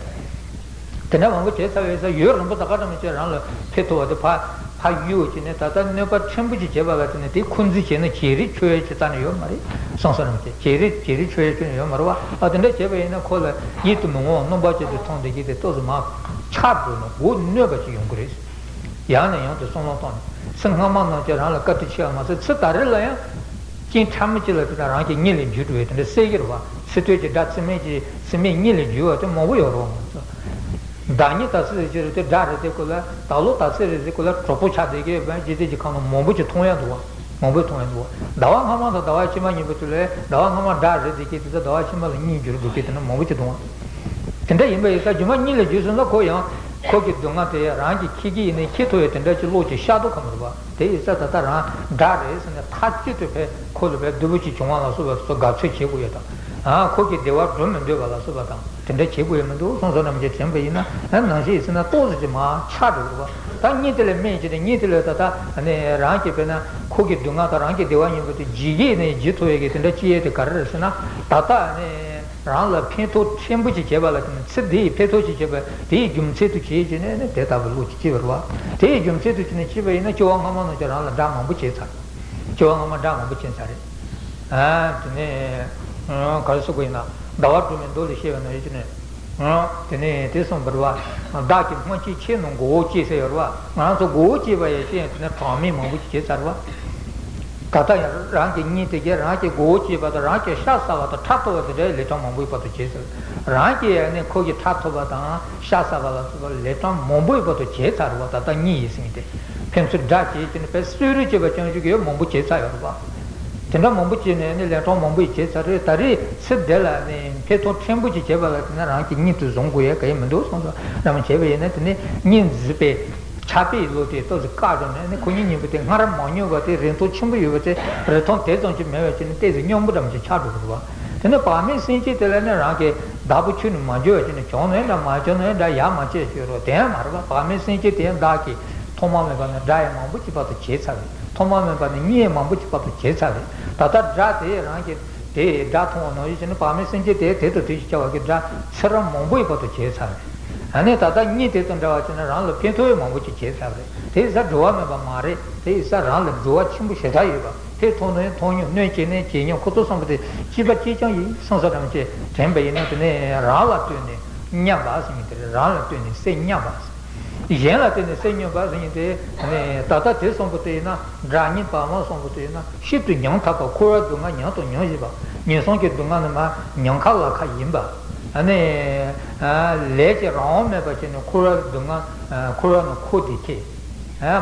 དེ་འདྲ་མང་པོ་བྱས་ཚར་བའི་ས་ཡུན་རིང་པོ་ད་ག་འདྲ་མི་བྱེད། རང་ལ་ཕན་ཐོགས་པ་དེ་ཕར་ཕར་གཡུག་བྱས་ནས་ད་ལྟ་གནོད་པ་ཕྲན་བུ་ཅིག་བྱས་པ་ལ་བརྟེན་ནས་དེ་འཁོན་འཛིན་བྱས་ན་བྱེད་རིགས་ཆོས་ཅིག་རྩ་ནས་ཡོད་མ་རེད། སོང་ས་རང་བྱེད་བྱེད་རིགས་བྱེད་རིགས་ཆོས་ཅིག་ཡོད་མ་རེད་བ། ཨ་དེ་འདྲ་བྱས་པ་ཡིན་ན་ཁོ་ལ་ཡིད་དུ་མི་འོང་བ་རྣམ་པ་ཅན་དུ་མཐོང་བསྡད་ཀྱི་དེ་ཏོག་ཙམ་མར་ཆག་འགྲོ་ན་མགོ་གནོན་པ་ཅིག་ཡོང་གི་རེད། ཡང་ནས་ཡང་དུ་བསམ་བློ་བཏང་ནས་ཚེ་སྔ་མ་ནང་བཞིན་རང་ལ་བཀའ་དྲིན་ཆེ་བ་མ་ཟད་ཚེ་ད་རེས་ལ་ཡང་རྐྱེན་ཕྲ་མོ་ཅིག་ལ་དེ་དང་རང་གི་གཉིད་ལས་འགྱུར་འགྲོ་བའི་དེ་འདྲ་སད་ཀྱི་རེད་བ། ཚེ་སྟོད་ཀྱི་སྒྲ་ཚིག་མེད་ཀྱི་ཚིག་མེད་གཉིད་ལས་འགྱུར་བ་དེ་མང་པོ་ཡོད་རེད་བ། ང་ཚོ་ བདག་ཉིད་དག་ས་རེད་ཅེས་རེད་དེ་སྒྲ་རེད་དེ་ཀོ་ལ་ད་ལོ་དག་ས་རེད་ཟེར་ཀོ་ལ་གྲོགས་པོ་ཆགས་བསྡད་ཀྱི་ཡོད་པ་ཇི་སྲིད་ཀྱི་ཁམས་ལ་མང་པོ་ཅིག་མཐོང་ཡ་འདུག་བ། མང་པོ་མཐོང་ཡ་འདུག་བ། ཟླ་བ་སྔ་མ་དང་ཟླ་བ་ཕྱི་མ་གཉིས་པོ་དེ་ལས་ཟླ་བ་སྔ་མ་སྒྲ་རེད་དེ་ཀྱི་དེ་ཚོ་ཟླ་བ་ཕྱི་མ་ལ་གཉིས་འགྱུར་འགྲོ་གི་དེ་ན་མང་པོ་ཅིག་འདུག་བ། དེ་འདྲ་ཡིན་པ་ཡིན་ས་རྒྱུ་མ་གཉིས་ལ་རྗེས་སུ་ལ་ཁོ་ཡང་ཁོ་གི་སྡུག་བསྔལ་དེ་རང་གི་ཁྱི་གི་ཡིན་ནའི་ཁྱི་ཐོ་ཡི་དེ་འདྲ་ཅིག་བློ་ཅིག་ཤ་དོ་ཁ་མ་རུ་བ་དེ་ཡིན་ས་ད་ལྟ་རང་སྒྲ་རེད་ཟེར་ནས་མཐའ་གཅིག་ཏུ་ཕེ་ཁོ་ལ་ཕེ་སྡུག་པོ་ཅིག་བྱུང་བ་ལ་སོགས་པ་སོ་དགའ་ཚོད་བྱེད་དགོས་ཡོད་དང་། ཁོ་གི་བདེ་བ་སྒྲུབ་མི་འདོད་པ་ལ་སོགས་པ་དང་དེ་འདྲ་བྱེད་དགོས་ཡོད་མི་འདུག་སོང་ཙང་རྣམས་ཀྱིས་དྲན་པ་ཡིན་ན་ནང་བཞིན་ཡིན་ཟེར་ན་ཏོག་ཙམ་ཅིག་མ་ཆགས་འགྲོ་དགོས་པ། ད་གཉིད་དེ་ལས་སྨྲས་ཀྱི་དེ་གཉིད་དེ་ལས་ད་ལྟ་རང་གི་དཔེར་ན་ཁོ་གི་སྡུག་བསྔལ་དང་རང་གི་བདེ་བ་གཉིས་པོ་དེ་ཇི་སྐད་ནས་ཇི་ཐོབ་ཡས་ཀྱི་དེ་འདྲ་ཅི་ཡས་དེ་ག་རེ་རེད་ཟེར་ན་ད་ལྟ་ནས། རང་ལ་ཕན་ཐོགས་ཕྲན་བུ་ཅིག་བྱེད་པ་ལ་བརྟེན་ནས་ཚེ་འདི་ཡི་ཕན་ཐོགས་ཅིག་བྱེད་པ་དེ་ཡི་རྒྱུ་མཚན་དུ་བྱེད་ཀྱི་ནས་ནི་དེ་ལྟ་བུའི་བློ་ཅིག་སྐྱེ་བར་བ། དེ་ཡི་རྒྱུ་མཚན་དུ་བྱས་ནས་སྐྱེས་པ་ཡིན་ན་སྐྱེ་བ་སྔ་མ་ནང་བཞིན་རང་ལ་དགྲ་མང་པོ་བྱས་ཚར། སྐྱེ་བ་སྔ་མ་དགྲ་མང་པོ་བྱས་ཚར་རེད། དེ་ནས་ག་རེ་ཟེར་དགོས་ཡིན་ན་ཟླ་བ་སྒྲོན་མའི་མདོ་ལས་བཤད་པ་ནང་བཞིན་ནས་དེ་ནས་དེ་གསུངས་པར་བ། བདག་གིས་སྔོན་ཆད་ཁྱེད་རྣམས་མགོ་བོ་བཅད་ཟེར་ཡོད་རེད་བ། ང་རང་ཚོ་མགོ་བོ་བཅད་པ་ཡི་ཕྱིར་དེ་ནས་གྲངས་མེད་མང་པོ་ཅིག་བྱས་ཚར་བ། ད་ལྟ་ཡང་རང་གི་གཉིད་དེ་གས་རང་གི་མགོ་བོ་བཅད་པ་དང་རང་གི་ཤ་ཟ་བ་དང་ཁྲག་འཐུང་བ་དེ་འདྲའི་ལས་གྲངས་མང་པོ་ཡོད་པ་དང་བྱས་ཚར། རང་གི་ཡང་ནི་ཁོ་གི་ཁྲག་འཐུང་བ་དང་ཤ་ཟ་བ་ལ་སོགས་པ་ལས་གྲངས་མང་པོ་ཡོད་པ་དང་བྱས་ཚར་བ་ད་ལྟ་གཉིད་ཡིན་ཟིན་ཏེ། ཕན་ཚུན་དགྲ་བྱེད་ཀྱི་ནི་དཔེ་གསོད་རེས་བྱེད་པ་ཅན་ཞིག་ཡོད་མང་པོ་བྱས་ཚར་ཡོད་རེད་པ། དེ་འདྲ་མང་པོ་བྱས་ནས་ནི་ལས་གྲངས་མང་པོ་ཡི་བྱས་ཚར་རེད། ད་རེས་ཚེ་འདི་ལ་ནི་ཕན་ཐོགས་ཕྲན་བུ་ཅིག་བྱས་པ་ལ་དེ་ན་རང་གི་གཉིད་དུ་བཟུང་དགོས་ཡ་ག་ཡེ་མི་འདུག་སོང་ཙང་རང་བྱས་པ་ཡིན་ན་དེ་ནི་གཉིད་འཛིན་པའི། ཆགས་པའི་བློ་དེ་ཏོག་ཙམ་བཀག་བྱུང་ནས་ནི་ཁོ་གཉིས་གཉིས་པོ་དེ་སྔར་མ་མྱོང་བ་དེ་རིང་ཐུང་ཆེན་པོ་ཡོད་པ་དེ་རིང་ཐུང་དེ་ཙམ་ཅིག་མེད་པ་བྱས་ནས་ཏོག་ཙམ་སྙོམས་པོ་འདྲ་མོ་ཅིག་ཆགས་འགྲོ་གི་རེད་བ། དེ་ནས་བག་མེད་སེམས་ཅན་དེ་ལ་ནི་རང་གི་བདག་པོ་ཁྱོན་ནས་མ་འགྱུར་བ་བྱས་ནས་བྱུང་ནའི་འདྲ་མ་བྱུང་ནའི་འདྲ་ཡ་མ་བྱས་ཤོད་རོགས་དེ་ཡང་མ་རེད་བ། བག་མེད་སེམས་ཅན་དེ་ཡང་བདག་གིས་ཐོག་མ་མེད་པ་ནས་དགྲ་ཡང་མང་པོ་ཅིག་བར་དུ་བྱས་ཚར་བས། ཐོག་མ་མེད་པ་ནས་གཉིད་ཡང་མང་པོ་ཅིག་བར་དུ་བྱས་ཚར་བས། ད་ལྟ་དགྲ་དེ་རང་གི་དེ་དགྲ་མཐོང་བ་ནང་བཞིན་བྱས་ནས་བག་མེད་སེམས་ཅན་དེ་དེ་དང་དེ་བཞིན་བྱ་བ་གི་དགྲ་ཚེ་རབས་མང་པོ་ཡི་བར་དུ་བྱས་ཚར་བས། ཨ་ནི་ད་ལྟ་གཉིད་དེ་དང་འདྲ་བ་བྱས་ན་རང་ལ་ཕན་ཐོགས་ཡང་མང་པོ་ཅིག་བྱས་ཚར་བས། དེ་ཡིན་ས་འགྲོ་བ་མེད་པ་མ་རེད། དེ་ཡིན་ས་རང་ལ་འགྲོ་བ་ཆེན་པོ་ཞེ་དྲག་ཡོད་པ། ཕར་མཐོང་ནས་མཐོང་མྱོང་གནོད་བྱེད་ནས་བྱེད་མྱོང་ཁོ་ཚོ་བསམ་པ་དེ་གཅིག་པ་གཅིག་རྐྱང་ཡིན་བསམ་ས་ཙམ་ཅིག་དྲན་པ་ཡིན་ན་དེ་ནས་རང་ལ་ལྟོས་ནས་མཉམ་པ་ཟེར་མཁན་དེ་རེད། རང་ལ་ལྟོས་ནས་སེམས་མཉམ་པ་ཟེར། གཞན་ལ་བརྟེན་ནས་སེམས་མཉམ་པ་ཟེར་མཁན་དེ་ད་ལྟ་དེ་གསུངས་པ་དེ་ཡིན་ན་སྒྲ་གཉིས་པ་མ་གསུངས་པ་དེ་ཡིན་ན་ཤིན་ཏུ་ཉམ་ཐག་པ། འཁོར་བའི་སྡུག་བསྔལ་ཉམས་དང་མྱོང་བཞིན་པ། ངན་སོང་གི་སྡུག་བསྔལ་ནི་མ་ཉམས་ཁ་ལ་ཁ་ཡིན་པ། ཨ་ནི་ལས་ཀྱི་རང་དབང་མེད་པ་བྱས་ནས་འཁོར་བའི་སྡུག་བསྔལ་འཁོར་བ་ནི་འཁོར་དེ་ཁེ།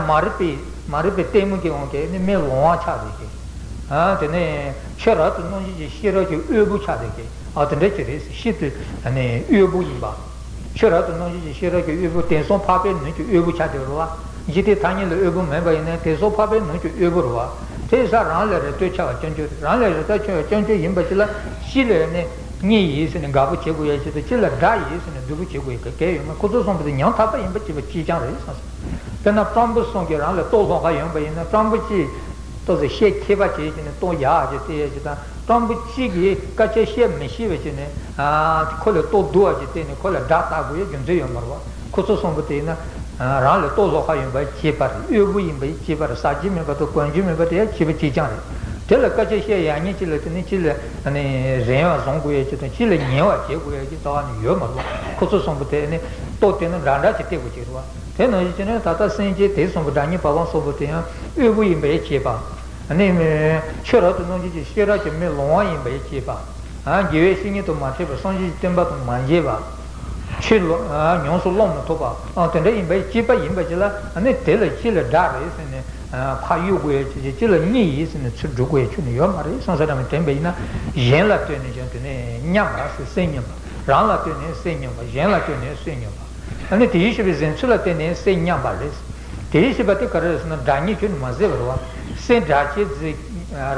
མ་རིག་པའི་མ་རིག་པའི་ལྟད་མོ་གི་དབང་གིས་ནི་མི་ལོང་བ་ཆགས་དེ་ཁེ། དེ་ནས་ཆོས་རབ་ཏུ་སྣང་བྱེད་ཀྱི་ཤེས་རབ་ཀྱི་དབུལ་པོ་ཆགས་དེ་ཁེ། ཨ་དེ་འདྲ་ཅིག་རེད། ཤིན་ཏུ་དབུལ་པོ་ཡིན་པ། ཆོས་རབ་ཏུ་སྣང་བྱེད་ཀྱི་ཤེས་རབ་ཀྱི་དབུལ་པོ་དེང་སང་འཕགས་པའི་ལུགས་ཀྱི་དབུལ་པོ་ཆགས་དེ་རེད་བ། འཇིག་རྟེན་ཐ་སྙད་ལ་དབུལ་པོ་མེད་པ་ཡིན་ན་དེང་སང་འཕགས་པའི་ལུགས་ཀྱི་དབུལ་པོ་རེད་བ། དེ་ཡིན་ཙང་རང་ལ་རེ་ལྟོས་ཆགས་པ་སྐྱོན་བརྗོད་རེད། རང་ལ་རེ་ལྟོས་ཆགས་པ་སྐྱོན་བརྗོད་ཡིན་པ་ཅིག་ལ་གཅིག་ལ་ནི་གཉིད་ཡིན་ཟེར་ནས་དགའ་པོ་བྱེད་དགོས་ཡ་ཅིག་དང་གཅིག་ལ་དགྲ་ཡིན་ཟེར་ནས་སྡུག་པོ་བྱེད་དགོས་ཡ་ག་གེ་ཡོད་མ། ཁོ་ཚོ་གསུངས་པ་དེ་ཉམ་ཐག་པ་ཡིན་པ་གཅིག་པ་གཅིག་རྐྱང་རེད་བསམ་སོང་། དཔེར་ན་སྤྲང་པོ་གསུམ་གྱིས་རང་ལ་ལྟོ་སློང་ག་ཡོང་པ་ཡིན་ན་སྤྲང་པོ་གཅིག་ཏོག་ཙམ་ཤེད་མཁས་པ་བྱེད་ཀྱི་ནས་ལྟོ་རྒྱག་ཅིག་སྟེར་ཡ་ཅིག་དང་སྤྲང་པོ་གཅིག་གིས་སྐད་ཆ་བཤད་མི་ཤེས་པ་བྱས་ནས་ཁོ་ལ་ལྟོ་བསྡུ་བ་ཅིག་སྟེར་ནས་ཁོ་ལ་དགྲ་བལྟ་དགོས་ཡ་རྒྱུ་མཚན་ཡོད་མ་རེད་བ། ཁོ་ཚོ་གསུམ་པོ་དེ་ཡིན་ན་རང་ལ་ལྟོ་སློང་ག་ཡོང་པ་གཅིག་པ་རེད། དབུལ་པོ་ཡིན་པ་གཅིག་པ་རེད། ཟ་རྒྱུ་མེད་པ་དང་གོན་རྒྱུ་མེད་པ་དེ་ཡ་གཅིག་པ་གཅིག་རྐྱང་རེད། དེ་ལ་སྐད་ཆ་བཤད་ཡག་ཉེས་གཅིག་ལ་དེ་ནི་གཅིག་ལ་རེ་བ་བཟུང་དགོས་ཡ་གཅིག་དང་གཅིག་ལ་ཉེས་པ་བྱེད་དགོས་ཡ་གཅིག་རྩ་བ་ནས་ཡོད་མ་རེད་བ། ཁོ་ཚོ་གསུམ་པོ་དེ་ནི་ལྟོ་དེ་ནི་འདྲ་འདྲ་ཅིག་སྟེར་དགོས་ཀྱི་རེད་བ། དེ་ནང་བཞིན་བྱས་ནས་ད་ལྟ་སེམས་ཅན་དེ་གསུམ་པོ་སྒྲ་གཉིས་པ་ལ་སོགས་པ་དེ་ཡང་དབུལ་པོ་ཡིན་པའི་སྐྱེས་པ། ཨ་ནི་ཆོས་རབ་ཏུ་སྣང་བྱེད་ཀྱི་ཤེས་རབ་ཀྱི་མི་ལོང་བ་ཡིན་པའི་སྐྱེས་པ། དགེ་བའི་བཤེས་གཉེན་དུ་མ་ཕེབས་པར་སངས་རྒྱས་ཀྱི་བསྟན་པ་དང་མ་མཇལ་བ། ཆོས་ལ་ཉམས་སུ་བླང་མི་ཐུབ་པ། དེ་འདྲ་ཡིན་པའི་སྐྱེས་པ་ཡིན་པ་ཅིག་ལ་ཨ་ནི་དེ་ལ་ཁྱེད་ལ་དགྲ་རེད་ཟེར་ནས་ཕར་གཡུག་དགོས་ཡ་ཅིག་ཅིག་ལ་གཉིད་ཡིན་ཟེར་ནས་ཚུར་འགྲོ་དགོས་ཡ་ཁྱོན་ནས་ཡོད་མ་རེད། སོང་ཙང་དྲན་པ་ཡིན་ན་གཞན་ལ་ལྟོས་ནས་ཀྱང་དེ་ནས་མཉམ་པ་ཟེར་སེམས་མཉམ་པ། རང་ལ་ལྟོས་ནས་སེམས་མཉམ་པ། གཞན་ལ་ལྟོས་ནས་སེམས་མཉམ་པ། ཨ་ནི་དེ་བཞིན་གཤེགས་པའི་གཟེངས་ཚུལ་ལ་བརྟེན་ནས་སེམས་མཉམ་པ་རེད། དེ་བཞིན་གཤེགས་པ་དེ་ག་རེ་རེད་ཟེར་ན་སྒྲ་གཉིས་ཁྱོན་ནས་མ་ཟད་པ་རེད་བ། སེམས་སྒྲ་གཅིག་ཟེར་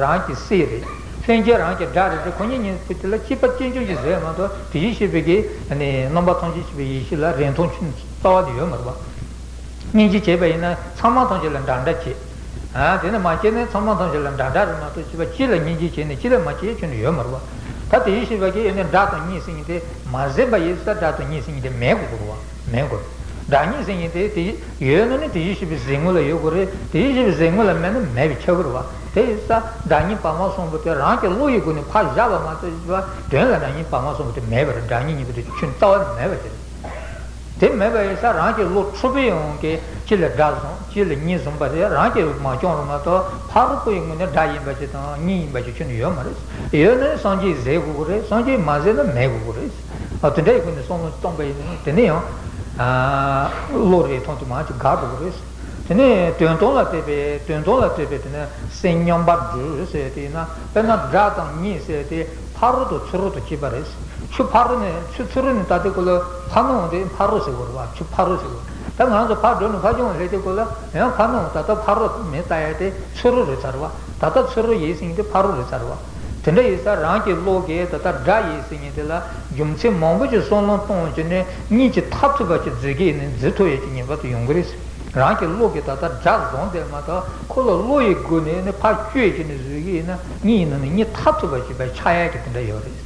རང་གི་སེམས་རེད། ལྷན་སྐྱེས་རང་གི་སྒྲ་རེད་དེ་ཁོ་གཉིས་གཉིས་པོ་དེ་ལ་གཅིག་པ་གཅིག་རྐྱང་ཞིག་ཟེར་མ་གཏོགས་དེ་བཞིན་གཤེགས་པའི་གི་རྣམ་པ་ཐམས་ཅད་མཁྱེན་པའི་ཡེ་ཤེས་ལ་རིང་ཐུང་ཆུང་རྩ་བ་ནས་ཡོད་མ་རེད་བ། སྙིང་རྗེ་བྱས་པ་ཡིན་ན་ཚང་མ་ཐམས་ཅད་ལ་འདྲ་འདྲ་བྱེད། ཨ་དེ་ནས་མ་བྱས་ན་ཚང་མ་ཐམས་ཅད་ལ་འདྲ་འདྲ་རེད་མ་གཏོགས་གཅིག་པ་གཅིག་ལ་སྙིང་རྗེ་བྱས་ནས་གཅིག་ལ་མ་བྱས་ཁྱོན་ནས་ཡོད་མ་རེད་བ། ད་དེ་བཞིན་གཤེགས་པ་གིས་ཨེ་ནས་སྒྲ་དང་གཉིས་ཟེར་མཁན་དེ་མ་ཟད་པ་ཡིན་ས་སྒྲ་དང་གཉིས་ཟེར་མཁན་དེ་མེད་དགོས་རེད་བ། མེད་དགོས། སྒྲ་གཉིས་ཟེར་མཁན་དེ་དེ་ཡོད་ན་ནི་དེ་བཞིན་གཤེགས་པའི་གཟིགས་ངོ་ལ་ཡོད་དགོས་རེད། དེ་བཞིན་གཤེགས་པའི་གཟིགས་ངོ་ལ་མེད་ན་མེད་པའི་ཁྱབ་པ་རེད་བ། དེ་ཡིན་ས་སྒྲ་གཉིས་པ་མ་གསུངས་པ་དེ་རང་གི་བློ་ཡི་སྒོ་ནས་ཕར་བཞག་པ་མ་གཏོགས་གཅིག་པ་དོན་ལ་སྒྲ་གཉིས་པ་མ་གསུངས་པ་དེ་མེད་པ་རེད། སྒྲ་གཉིས་གཉིས་པོ་དེ་ཁྱོན་རྩ་བ་ནས་མེད་པ་དེ་རེད། དེ་མེད་པ་ཡིན་ཙང་རང་གི་བློ་འཁྲུལ་པའི་དབང་གིས་གཅིག་ལ་སྒྲ་བཟུང་གཅིག་ལ་གཉིད་བཟུང་བ་དེ་རང་གིས་མ་སྐྱོང་རུང་མ་གཏོགས་ཕ་རོལ་པོ་ཡི་ངོས་ནས་སྒྲ་ཡིན་པ་ཅིག་དང་གཉིད་ཡིན་པ་ཅིག་ཁྱོན་ནས་ཡོད་མ་རེད། ཡོད་ན་སངས་རྒྱས་ཟེར་དགོས་ཀྱི་རེད། སངས་རྒྱས་མ་ཟེར་ན་མེད་དགོས་ཀྱི་རེད། ཨ་དེ་འདྲ་ཡི་སྒོ་ནས་བསམ་བློ་གཏོང་པ་ཡིན་ན་དེ་ནས་ཡང་ བློ་རེ་ཐོན་དུས་མང་ཅིག་འགག་འགྲོ་གི་རེད། དེ་ནས་དོན་དམ་ལ་བལྟས་པས་དོན་དམ་ལ་བལྟས་པས་དེ་ནས་སེམས་མཉམ་པར་འགྲོས་ཟེར་དེ་ཡིན་ན། དཔེར་ན་སྒྲ་དང་གཉིད་ཟེར་དེ་ཕ་རོལ་ཏུ་ཚུ་རོལ་ཏུ་སྐྱེས་པ་རེད། ཆུ་ཕ་རོལ་ནས་ཆུ་ཚུ་རོལ་ནས་ལྟ་དུས་སྐབས་ལ་ཕ་ནང་དེ་ཕ་རོལ་ཟེར་དགོས་རེད་བ། ཆུ་ཕ་རོལ་ཟེར་དགོས། ད་ང་ཚོ་ཕར་འགྲོ་ནས་ཕར་ཕྱོགས་སླེབས་དུས་སྐབས་ལ་ཡང་ཕ་ནང་ད་ལྟ་ཕ་རོལ་མི་ལྟ་ཡ་དེ་ཚུ་རོལ་རེད་ཚར་བ། ད་ལྟ་ཚུ་རོལ་ཡིན་ཟེར་མཁན་དེ་ཕ་རོལ་རེད་ཚར་བ། དེ་འདྲ་ཡིན་ཙང་རང་གི་བློ་གིས་ད་ལྟ་སྒྲ་ཡིན་ཟེར་མཁན་དེ་ལ་རྒྱུ་མཚན་མང་པོ་ཅིག་བསམ་བློ་གཏོང་བྱས་ནས་གཉིད་ཀྱིས་འཐབ་ཐུབ་པ་ཅིག་འཛུལ་གྱི་ཡིན་ན་འཛུལ་ཐུབ་ཡས་ཀྱི་ངེས་པར་དུ་ཡོང་གི་རེད། རང་གི་བློ་གིས་ད་ལྟ་སྒྲ་བཟུང་བསྡད་མ་ཐག་ཁོ་ལ་བློ་ཡི་སྒོ་ནས་ནི་ཕར་བསྐྱོད་བྱས་ནས་འཛུལ་གྱི་ཡིན་ན་གཉིད་ཡིན་ན་ནི་གཉིད་འཐབ་ཐུབ་པ་ཅིག་བས་ཆགས་ཡས་ཀྱི་དེ་འདྲ་ཡོད་རེད།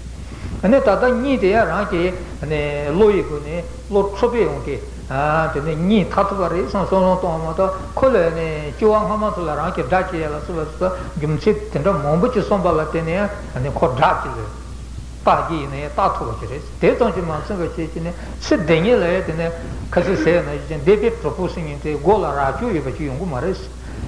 ཨ་ནི་ད་ལྟ་གཉིད་དེ་ཡང་རང་གི་ཨ་ནི་བློ་ཡི་སྒོ་ནས་བློ་འཁྲུལ་པས་ཡོང་གི། ཨ་དེ་ནས་གཉིད་འཐབ་ཐུབ་པ་རེད་བསམ་བསམ་བློ་གཏོང་བ་མ་གཏོགས་ཁོ་ལ་ཨ་ནི་སྐྱེ་བ་སྔ་མ་ཚོ་ལ་རང་གི་སྒྲ་སྐྱེ་ཡ་ལ་སོགས་པ་སོགས་རྒྱུ་མཚན་དེ་འདྲ་མང་པོ་ཅིག་གསུངས་པ་ལ་བརྟེན་ནས་ཨ་ནི་ཁོ་སྒྲ་ཅིག་ལ་བལྟ་གི་ཡིན་ན་ཡང་བལྟ་ཐུབ་པ་ཅིག་རེད། དེ་ཙམ་གྱིས་མ་ཚིམ་པ་བྱས་ཀྱི་ནས་ཚེ་འདི་ཉིད་ལ་ཡང་དེ་ནས་ཁ་སང་ཟེར་ན་ཡང་འདས་པའི་གྲོགས་པོ་ཟེར་མཁན་དེ་མགོ་ལ་རྭ་ཅོ་ཡོད་པ་ཅིག་ཡོང་གི་མ་རེད།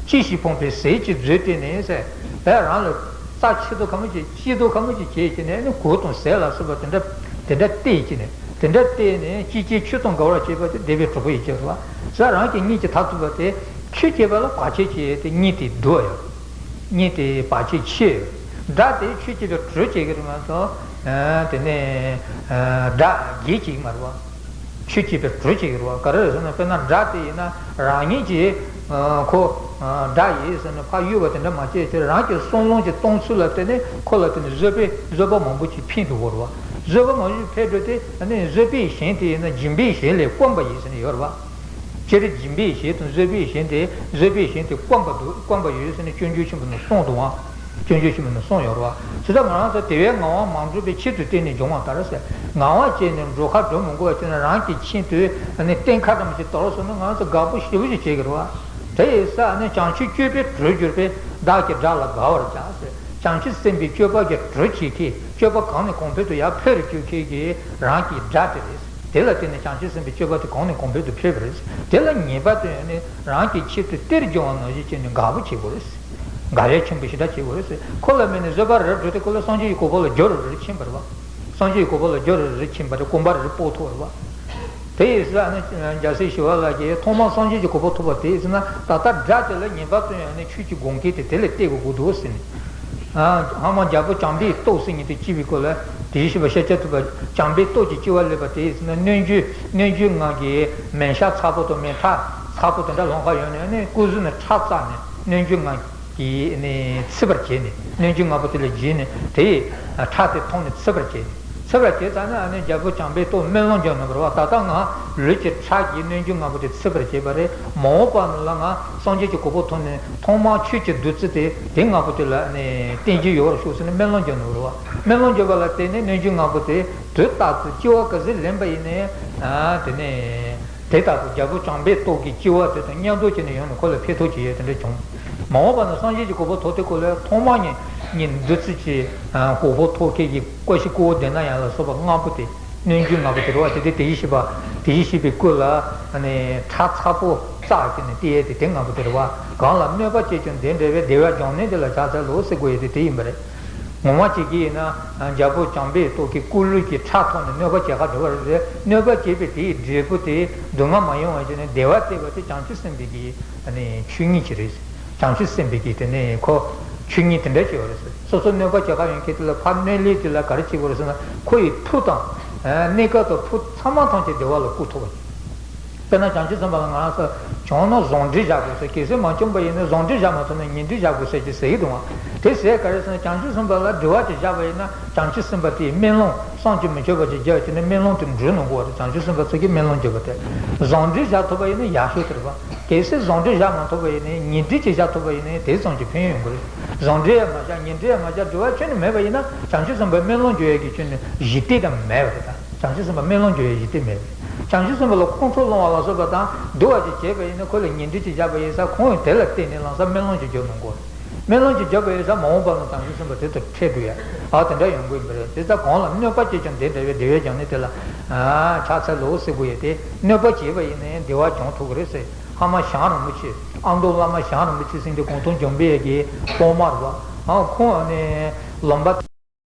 ཅི་ཞིག་ཕོངས་པའི་ཟས་ཀྱི་མཛོད་དེ་ནས་ཟེར། བས་རང་ལ་རྩ་ཆེ་དོ་ཁ་མོ་ཅིག་སྐྱིད་དོ་ཁ་མོ་ཅིག་བྱས་ཀྱི་ནས་ནི་གོས་དང་ཟས་ལ་སོགས་པ་དེ་འདྲ་དེ་འདྲ་བལྟས་ཀྱི་ནས་དེ་འདྲ་བལྟས་ནས་ཅི་སྐྱེས་ཆོས་དང་འགལ་བར་བྱེད་པ་དེ་འདས་པའི་གྲོགས་པོ་ཡི་སྐྱེ་བ། ཟ་རང་གི་གཉིད་ཀྱིས་འཐབ་ཐུབ་པ་དེ་ཆོས་སྐྱེ་བ་ལ་བར་ཆད་ཆེ་དེ་གཉིད་དེ་སྡུག་ཡོད། གཉིད་དེ་བར་ཆད་ཆེ་ཡོད། སྒྲ་དེ་ཆོས་སྐྱེ་བའི་གྲོགས་བྱེད་ཀྱི་རེད་མ་གཏོགས་དེ་ནས་སྒྲ་བགེགས་བྱེད་ཀྱི་མ་རེད་བ། ཆོས་སྐྱེ་བའི་གྲོགས་བྱེད་ཀྱི་རེད་བ། ག་རེ་རེད་ཟེར་ན་དཔེར་ན་སྒྲ་དེ་ཡིན་ན་རང་ཉིད་ཀྱིས་ཁོ་སྒྲ་ཡིན་ཟེར་ནས་ཕར་གཡུག་པ་དེ་འདྲ་མ་བྱས་ཚེ་རང་གི་བསམ་བློ་གྱི་གཏོང་ཚུལ་ལ་བརྟེན་ནས་ཁོ་ལ་བརྟེན་ནས་བཟོད་པའི་བཟོད་པ་མང་པོ་ཅིག་འཕེལ་འགྲོ་གི་རེད་བ། བཟོད་པ་མང་པོ་ཅིག་འཕེལ་འགྲོ་དེ་ཨ་ནི་བཟོད་པའི་ཞེན་དེ་ཡིན་ན་སྦྱིན་པའི་ཞེན་ལས་དཀོན་པ་ཡིན་ཟེར་ནས་ཡོད་རེད་བ། སྤྱིར་སྦྱིན་པའི་ཞེན་དང་བཟོད་པའི་ཞེན་དེ་བཟོད་པའི་ཞེན་དེ་དཀོན་པ་འདུག་དཀོན་པ་ཡོད་ཟེར་ནས་སྤྱོད་འཇུག་ཆེན་པོ་ནས་གསུངས་འདུག་ཨང་། སྤྱོད་འཇུག་ཆེན་པོ་ནས་གསུངས་ཡོད་རེད་བ། དེ་ལྟར་ང་རང་ཚོ་དེ་བས་ངག་དབང་མ་གྲུབ་པའི་ཆེད་དུ་བསྟན་ནས་སྦྱོང་བ་ལྟར་ཟེར། ངག་དབང་བྱས་ནས་འགྲོ་ཁ་འགྲོ་མི་དགོས་པ་བྱས་ན་རང་གི་ཆེད་དུ་ཨ་ནི་བསྟན་ཁ་འདྲ་མ་ཞིག་དོར་སོང་ན་ང་ཚོ་དགའ་པོ་ཞེ་པོ་ཞིག་བྱེད་ཀྱི་རེད་བ། དེ་ཡིན་ཙང་ཨ་ནི་བྱང་ཆུབ་སྤྱོད་པའི་གྲོགས་གྱུར་པས་བདག་གི་དགྲ་ལ་དགའ་བར་བྱ་ཟེར། བྱང་ཆུབ་སེམས་དཔའི་སྤྱོད་པ་གི་གྲོགས་བྱེད་མཁན་སྤྱོད་པ་གོང་ནས་གོང་འཕེལ་དུ་ཡར་འཕེལ་རུ་བཅུག་མཁན་གྱི་རང་གི་དགྲ་དེ་རེད། དེ་ལ་བརྟེན་ནས་བྱང་ཆུབ་སེམས་དཔའི་སྤྱོད་པ་དེ་གོང་ནས་གོང་འཕེལ་དུ་འཕེལ་བ་རེད། དེ་ལ་ངེས་པར་དུ་ཡང་ནི་རང་གི་ཆེད་དུ་གཏེར་སྦྱོང་བ་ནང་བཞིན་བྱས་ནས་དགའ་པོ་བྱེད་དགོས་རེད། དགའ་བ་ཆེན་པོ་ཞེ་དྲག་བྱེད་དགོས་རེད། ཁོ་ལ་དམིགས་ནས་བཟོད་པ་རེ་རེ་འགྲོ་དུས་ཁོ་ལ་སངས་རྒྱས་ཀྱི་གོ་འཕང་ལ་རྒྱུ་རེ་རེ་ཕྱིན་པ་རེད་བ། སངས་རྒྱས་ཀྱི་གོ་འཕང་ལ་རྒྱུ་རེ་རེ་ཕྱིན་པ་རེད། གོམ་པ་རེ་རེ་སྤོ་ཐུབ་པ་རེད་བ། དེ་ཡིན་ཙང་ནི་རྒྱལ་སྲས་ཞི་བ་ལྷ་གིས་ཐོག་མར་སངས་རྒྱས་ཀྱི་གོ་འཕང་ཐོབ་པ་དེ་ཡིན་ཙང་ན་ད་ལྟ་སྒྲ་དེ་ལ་ངེས་པར་དུ་ཡང་ནི་ཆོས་ཀྱི་དགོངས་འགལ་དེ་དེ་ལ་གཏད་དགོས་ཀྱི་འདུག་ཟེར་ནས། ཨ། སྔ་མ་རྒྱལ་པོ་བྱམས་པའི་ཏོག་ཟེར་མཁན་དེ་སྐྱེས་པའི་སྐོར་ལ་དེའི་ཤེས་པ་ཤཱཀྱ་ཐུབ་པ་བྱམས་པའི་ཏོག་གི་སྐྱེ་བ་ལེན་པ་དེ་ཡིན་ན་སྣོད་བཅུད་སྣོད་བཅུད་ལྔ་གི་མེ་ཤ་ཚ་པོ་དང་མེ་ཁྲག་ཚ་པོ་དེ་འདྲ་ལོང་ཁ་ཡོང་ནས་ནི་སྐུ་གཟུགས་ནས་ཁྲག་བཙགས་ནས་སྣོད་བཅུད་ལྔ་གིས་ནི་འཚིག་པར་བྱས་ནས་སྣོད་བཅུད་ལྔ་པོ་དེ་ལ་བརྒྱུས་ནས་དེ་ཁྲག་དེ་འཐུང་ནས་འཚིག་པར་བྱས་ནས། འཚིག་པར་བྱས་ཙང་ནི་ཨ་ནི་རྒྱལ་པོ་བྱམས་པའི་ཏོག་སྨོན་ལམ་རྒྱག་ནུས་པ་རེད་བ། ད་ལྟ་ང་ལུས་ཀྱི་ཁྲག་གིས་སྣོད་བཅུད་ལྔ་པོ་དེ་འཚིག་པར་བྱས་པ་རེད། མ་འོངས་པ་ལ་ང་སངས་རྒྱས་ཀྱི་གོ་འཕང་ཐོབ་ནས་ཐོག་མར་ཆོས་ཀྱི་བདུད་རྩི་དེ་དེ་ལྔ་པོ་དེ་ལ་ནི་བསྟེན་རྒྱུ་ཡོད་པར་ཤོག་ཟེར་ནས་སྨོན་ལམ་རྒྱག་ནུས་པ་རེད་བ། སྨོན་ལམ་རྒྱག་པ་ལ་བརྟེན་ནས་སྣོད་བཅུད་ལྔ་པོ་དེ་དུས་རྟག་ཏུ་སྐྱེ་བ་ག་ཚོད་ལེན་པ་ཡིན་ནའི་དེ་ནས། དེ་ལྟར་དུ་རྒྱལ་པོ་བྱམས་པའི་ཏོག་གི་སྐྱེ་བ་དེ་དང་མཉམ་དུ་བྱས་ནས་ཡོང་ནས་ཁོ་ལ་ཕན་ཐོགས་ཀྱི་ཡོད་དེ་འདྲ་བྱུང་། མ་འོངས་པ་ན་སངས་རྒྱས་ཀྱི་གོ་འཕང་ཐོབ་དུས་ཁོ་ལ་ཐོག་མར་ཉིད་ཉིད་བདུད་རྩི་གི་གོ་འཕང་ཐོབ་མཁན་གྱི་ཀུ་ཤི་ཀུ་ཝ་དེ་ན་ཡང་ལ་སོགས་པ་ལྔ་པོ་དེ་སྣོད་བཅུད་ལྔ་པོ་དེ་རེད་བ། དེ་དེ་དེ་ཡི་ཤེས་པ་དེ་ཡི་ཤེས་པའི་སྐུ་ལ་ཁྲག་ཚ་པོ་བཙགས་ཀྱི་ནས་དེ་ཡས་དེ་དེ་ལྔ་པོ་དེ་རེད་བ། གང་ལ་གནོད་པ་བྱེད་ཀྱང་དེ་འདྲ་བའི་བདེ་བ་འབྱུང་གནས་དེ་ལ་ཕྱག་འཚལ་ལོ་ཟེར་དགོས་ཡས་དེ་དེ་ཡིན་པ་རེད། ངོ་མ་བྱེད་ཀྱི་ཡིན་ན་རྒྱལ་པོ་བྱམས་པའི་ཏོག་གི་སྐུ་ལུས་ཀྱི་ཁྲག་ཐོག་ནས་གནོད་པ་བྱེད་ག་འགྲོ་བ་རེད། གནོད་པ་བྱེད་པའི་དེའི་འབྲས་བུ་དེ་སྡུག་བསྔལ་མ་ཡོང་བ་བྱས་ནས་བདེ་བ་སྟེར་བ་དེ་བྱང་ཆུབ་སེམས་དཔའི་གི་ཆོས་ཉིད་ཅིག་རེད། བྱང་ཆུབ་སེམས་དཔའི་གི་དེ་ནས་ཁོ་ཆོས་ཉིད་དེ་འདྲ་ཅིག་ཡོད་རེད། སོ་སོ་གནོད་པ་བྱེད་ག་ཡོང་མཁན་དེ་ལ་ཕར་གནོད་ལས་དེ་ལ་ག་རེ་བྱེད་དགོས་རེད་ཟེར་ན་ཁོ་ཡི་མཐུ་དང་གནས་སྐབས་དང་མཐུ་ཚང་མ་ཐམས་ཅད་བདེ་བ་ལ་བཀོལ་ཐུབ་པ་ཅིག་དཔེར་ན་བྱང་ཆུབ་སེམས་དཔའ་ལ་ང་རང་ཚོ་བྱུང་ན་བཟང་འབྲེལ་བཞག་དགོས་ཟེར། གལ་སྲིད་མ་བྱུང་པ་ཡིན་ན་བཟང་འབྲེལ་བཞག་མ་ཐུབ་ན་ངན་འབྲེལ་བཞག་དགོས་ཟེར་གྱི་ཟེར་གྱི་འདུག་བ། དེ་ཟེར་ག་རེ་ཟེར་ན་བྱང་ཆུབ་སེམས་དཔའ་ལ་དྲི་བ་ཅིག་བཞག་པ་ཡིན་ན་བྱང་ཆུབ་སེམས་དཔའ་དེས་སྨོན་ལམ་བསམ་གྱིས་མི་ཁྱབ་པ་ཅིག་བརྒྱབ་བྱས་ནས་སྨོན་ལམ་དེ་འགྲུབ་གནང་དགོས་པ་རེད། བྱང་ཆུབ་སེམས་དཔའ་ཚོ་གིས་སྨོན་ལམ་བརྒྱབ་པ་དེ། བཟང་འབྲེལ་བཞག་ཐུབ་པ་ཡིན་ན་ཡག་ཤོས་དེ་རེད་བ། གལ་སྲིད་བཟང་འབྲེལ་བཞག་མ་ཐུབ་པ་ཡིན་ན་ངན་འབྲེལ་ཅིག་བཞག་ཐུབ་པ་ཡིན་ན་དེ་ཙམ་གྱིས་ཕན་ཡོན་ཡོང་གི་རེད། བཟང་འབྲེལ་ཡང་མ་བཞག་ངན་འབྲེལ་ཡང་མ་བཞག་དྲི་བ་ཁྱོན་ནས་མེད་པ་ཡིན་ན་བྱང་ཆུབ་སེམས་དཔའ་སྨོན་ལམ་བརྒྱབ་ཡས་ཀྱི་ཁྱོན་ནས་གཞི་རྟེན་དང་མེད་པ་རེད་ད། བྱང་ཆུབ་སེམས་དཔའ་སྨོན་ལམ་བརྒྱབ་ཡས་གཞི་རྟེན་མེད་པ་རེད། བྱང་ཆུབ་སེམས་དཔའ་ལ་ཁོང་ཁྲོ་སློང་བ་ལ་སོགས་པ་དང་སྡུག་པ་ཅིག་བྱས་པ་ཡིན་ན་ཁོ་ལ་ངན་འབྲེལ་ཅིག་བཞག་པ་ཡིན་ཙང་ཁོང་ཡང་དེ་ལ་བརྟེན་ནས་ལམ་སང་སྨོན་ལམ་ཅིག་བརྒྱབ་གནང་དགོས་རེད། སྨོན་ལམ་ཅིག་བརྒྱབ་པ་ཡིན་ཙང་མ་འོངས་པ་ལ་བྱང་ཆུབ་སེམས་དཔའ་དེ་དང་འཕྲད་འགྲོ་ཡ། ཨ་དེ་འདྲ་ཡོང་དགོས་ཡིན་པ་རེད། དེ་ལྟར་གང་ལ་གནོད་པ་བྱས་ཀྱང་དེ་འདྲ་བའི་བདེ་བའི་འབྱུང་གནས་དེ་ལ་ཕྱག་འཚལ་ལོ་ཟེར་དགོས་ཡ་དེ། གནོད་པ་བྱས་པ་ཡིན་ན་ཡང་བདེ་བ་འབྱུང་ཐུབ་ཀྱི་རེད་ཟེར། ཨ་མ་ཞང་རིན་པོ་ཆེ་ཨ་མདོ་བླ་མ་ཞང་རིན་པོ་ཆེ་ཟེར་མཁན་དེ་གོང་ཐང་འཇམ་དཔལ་གྱི་སློབ་མ་རེད་བ། ཨ་ཁོང་ནི་ལུང་པ་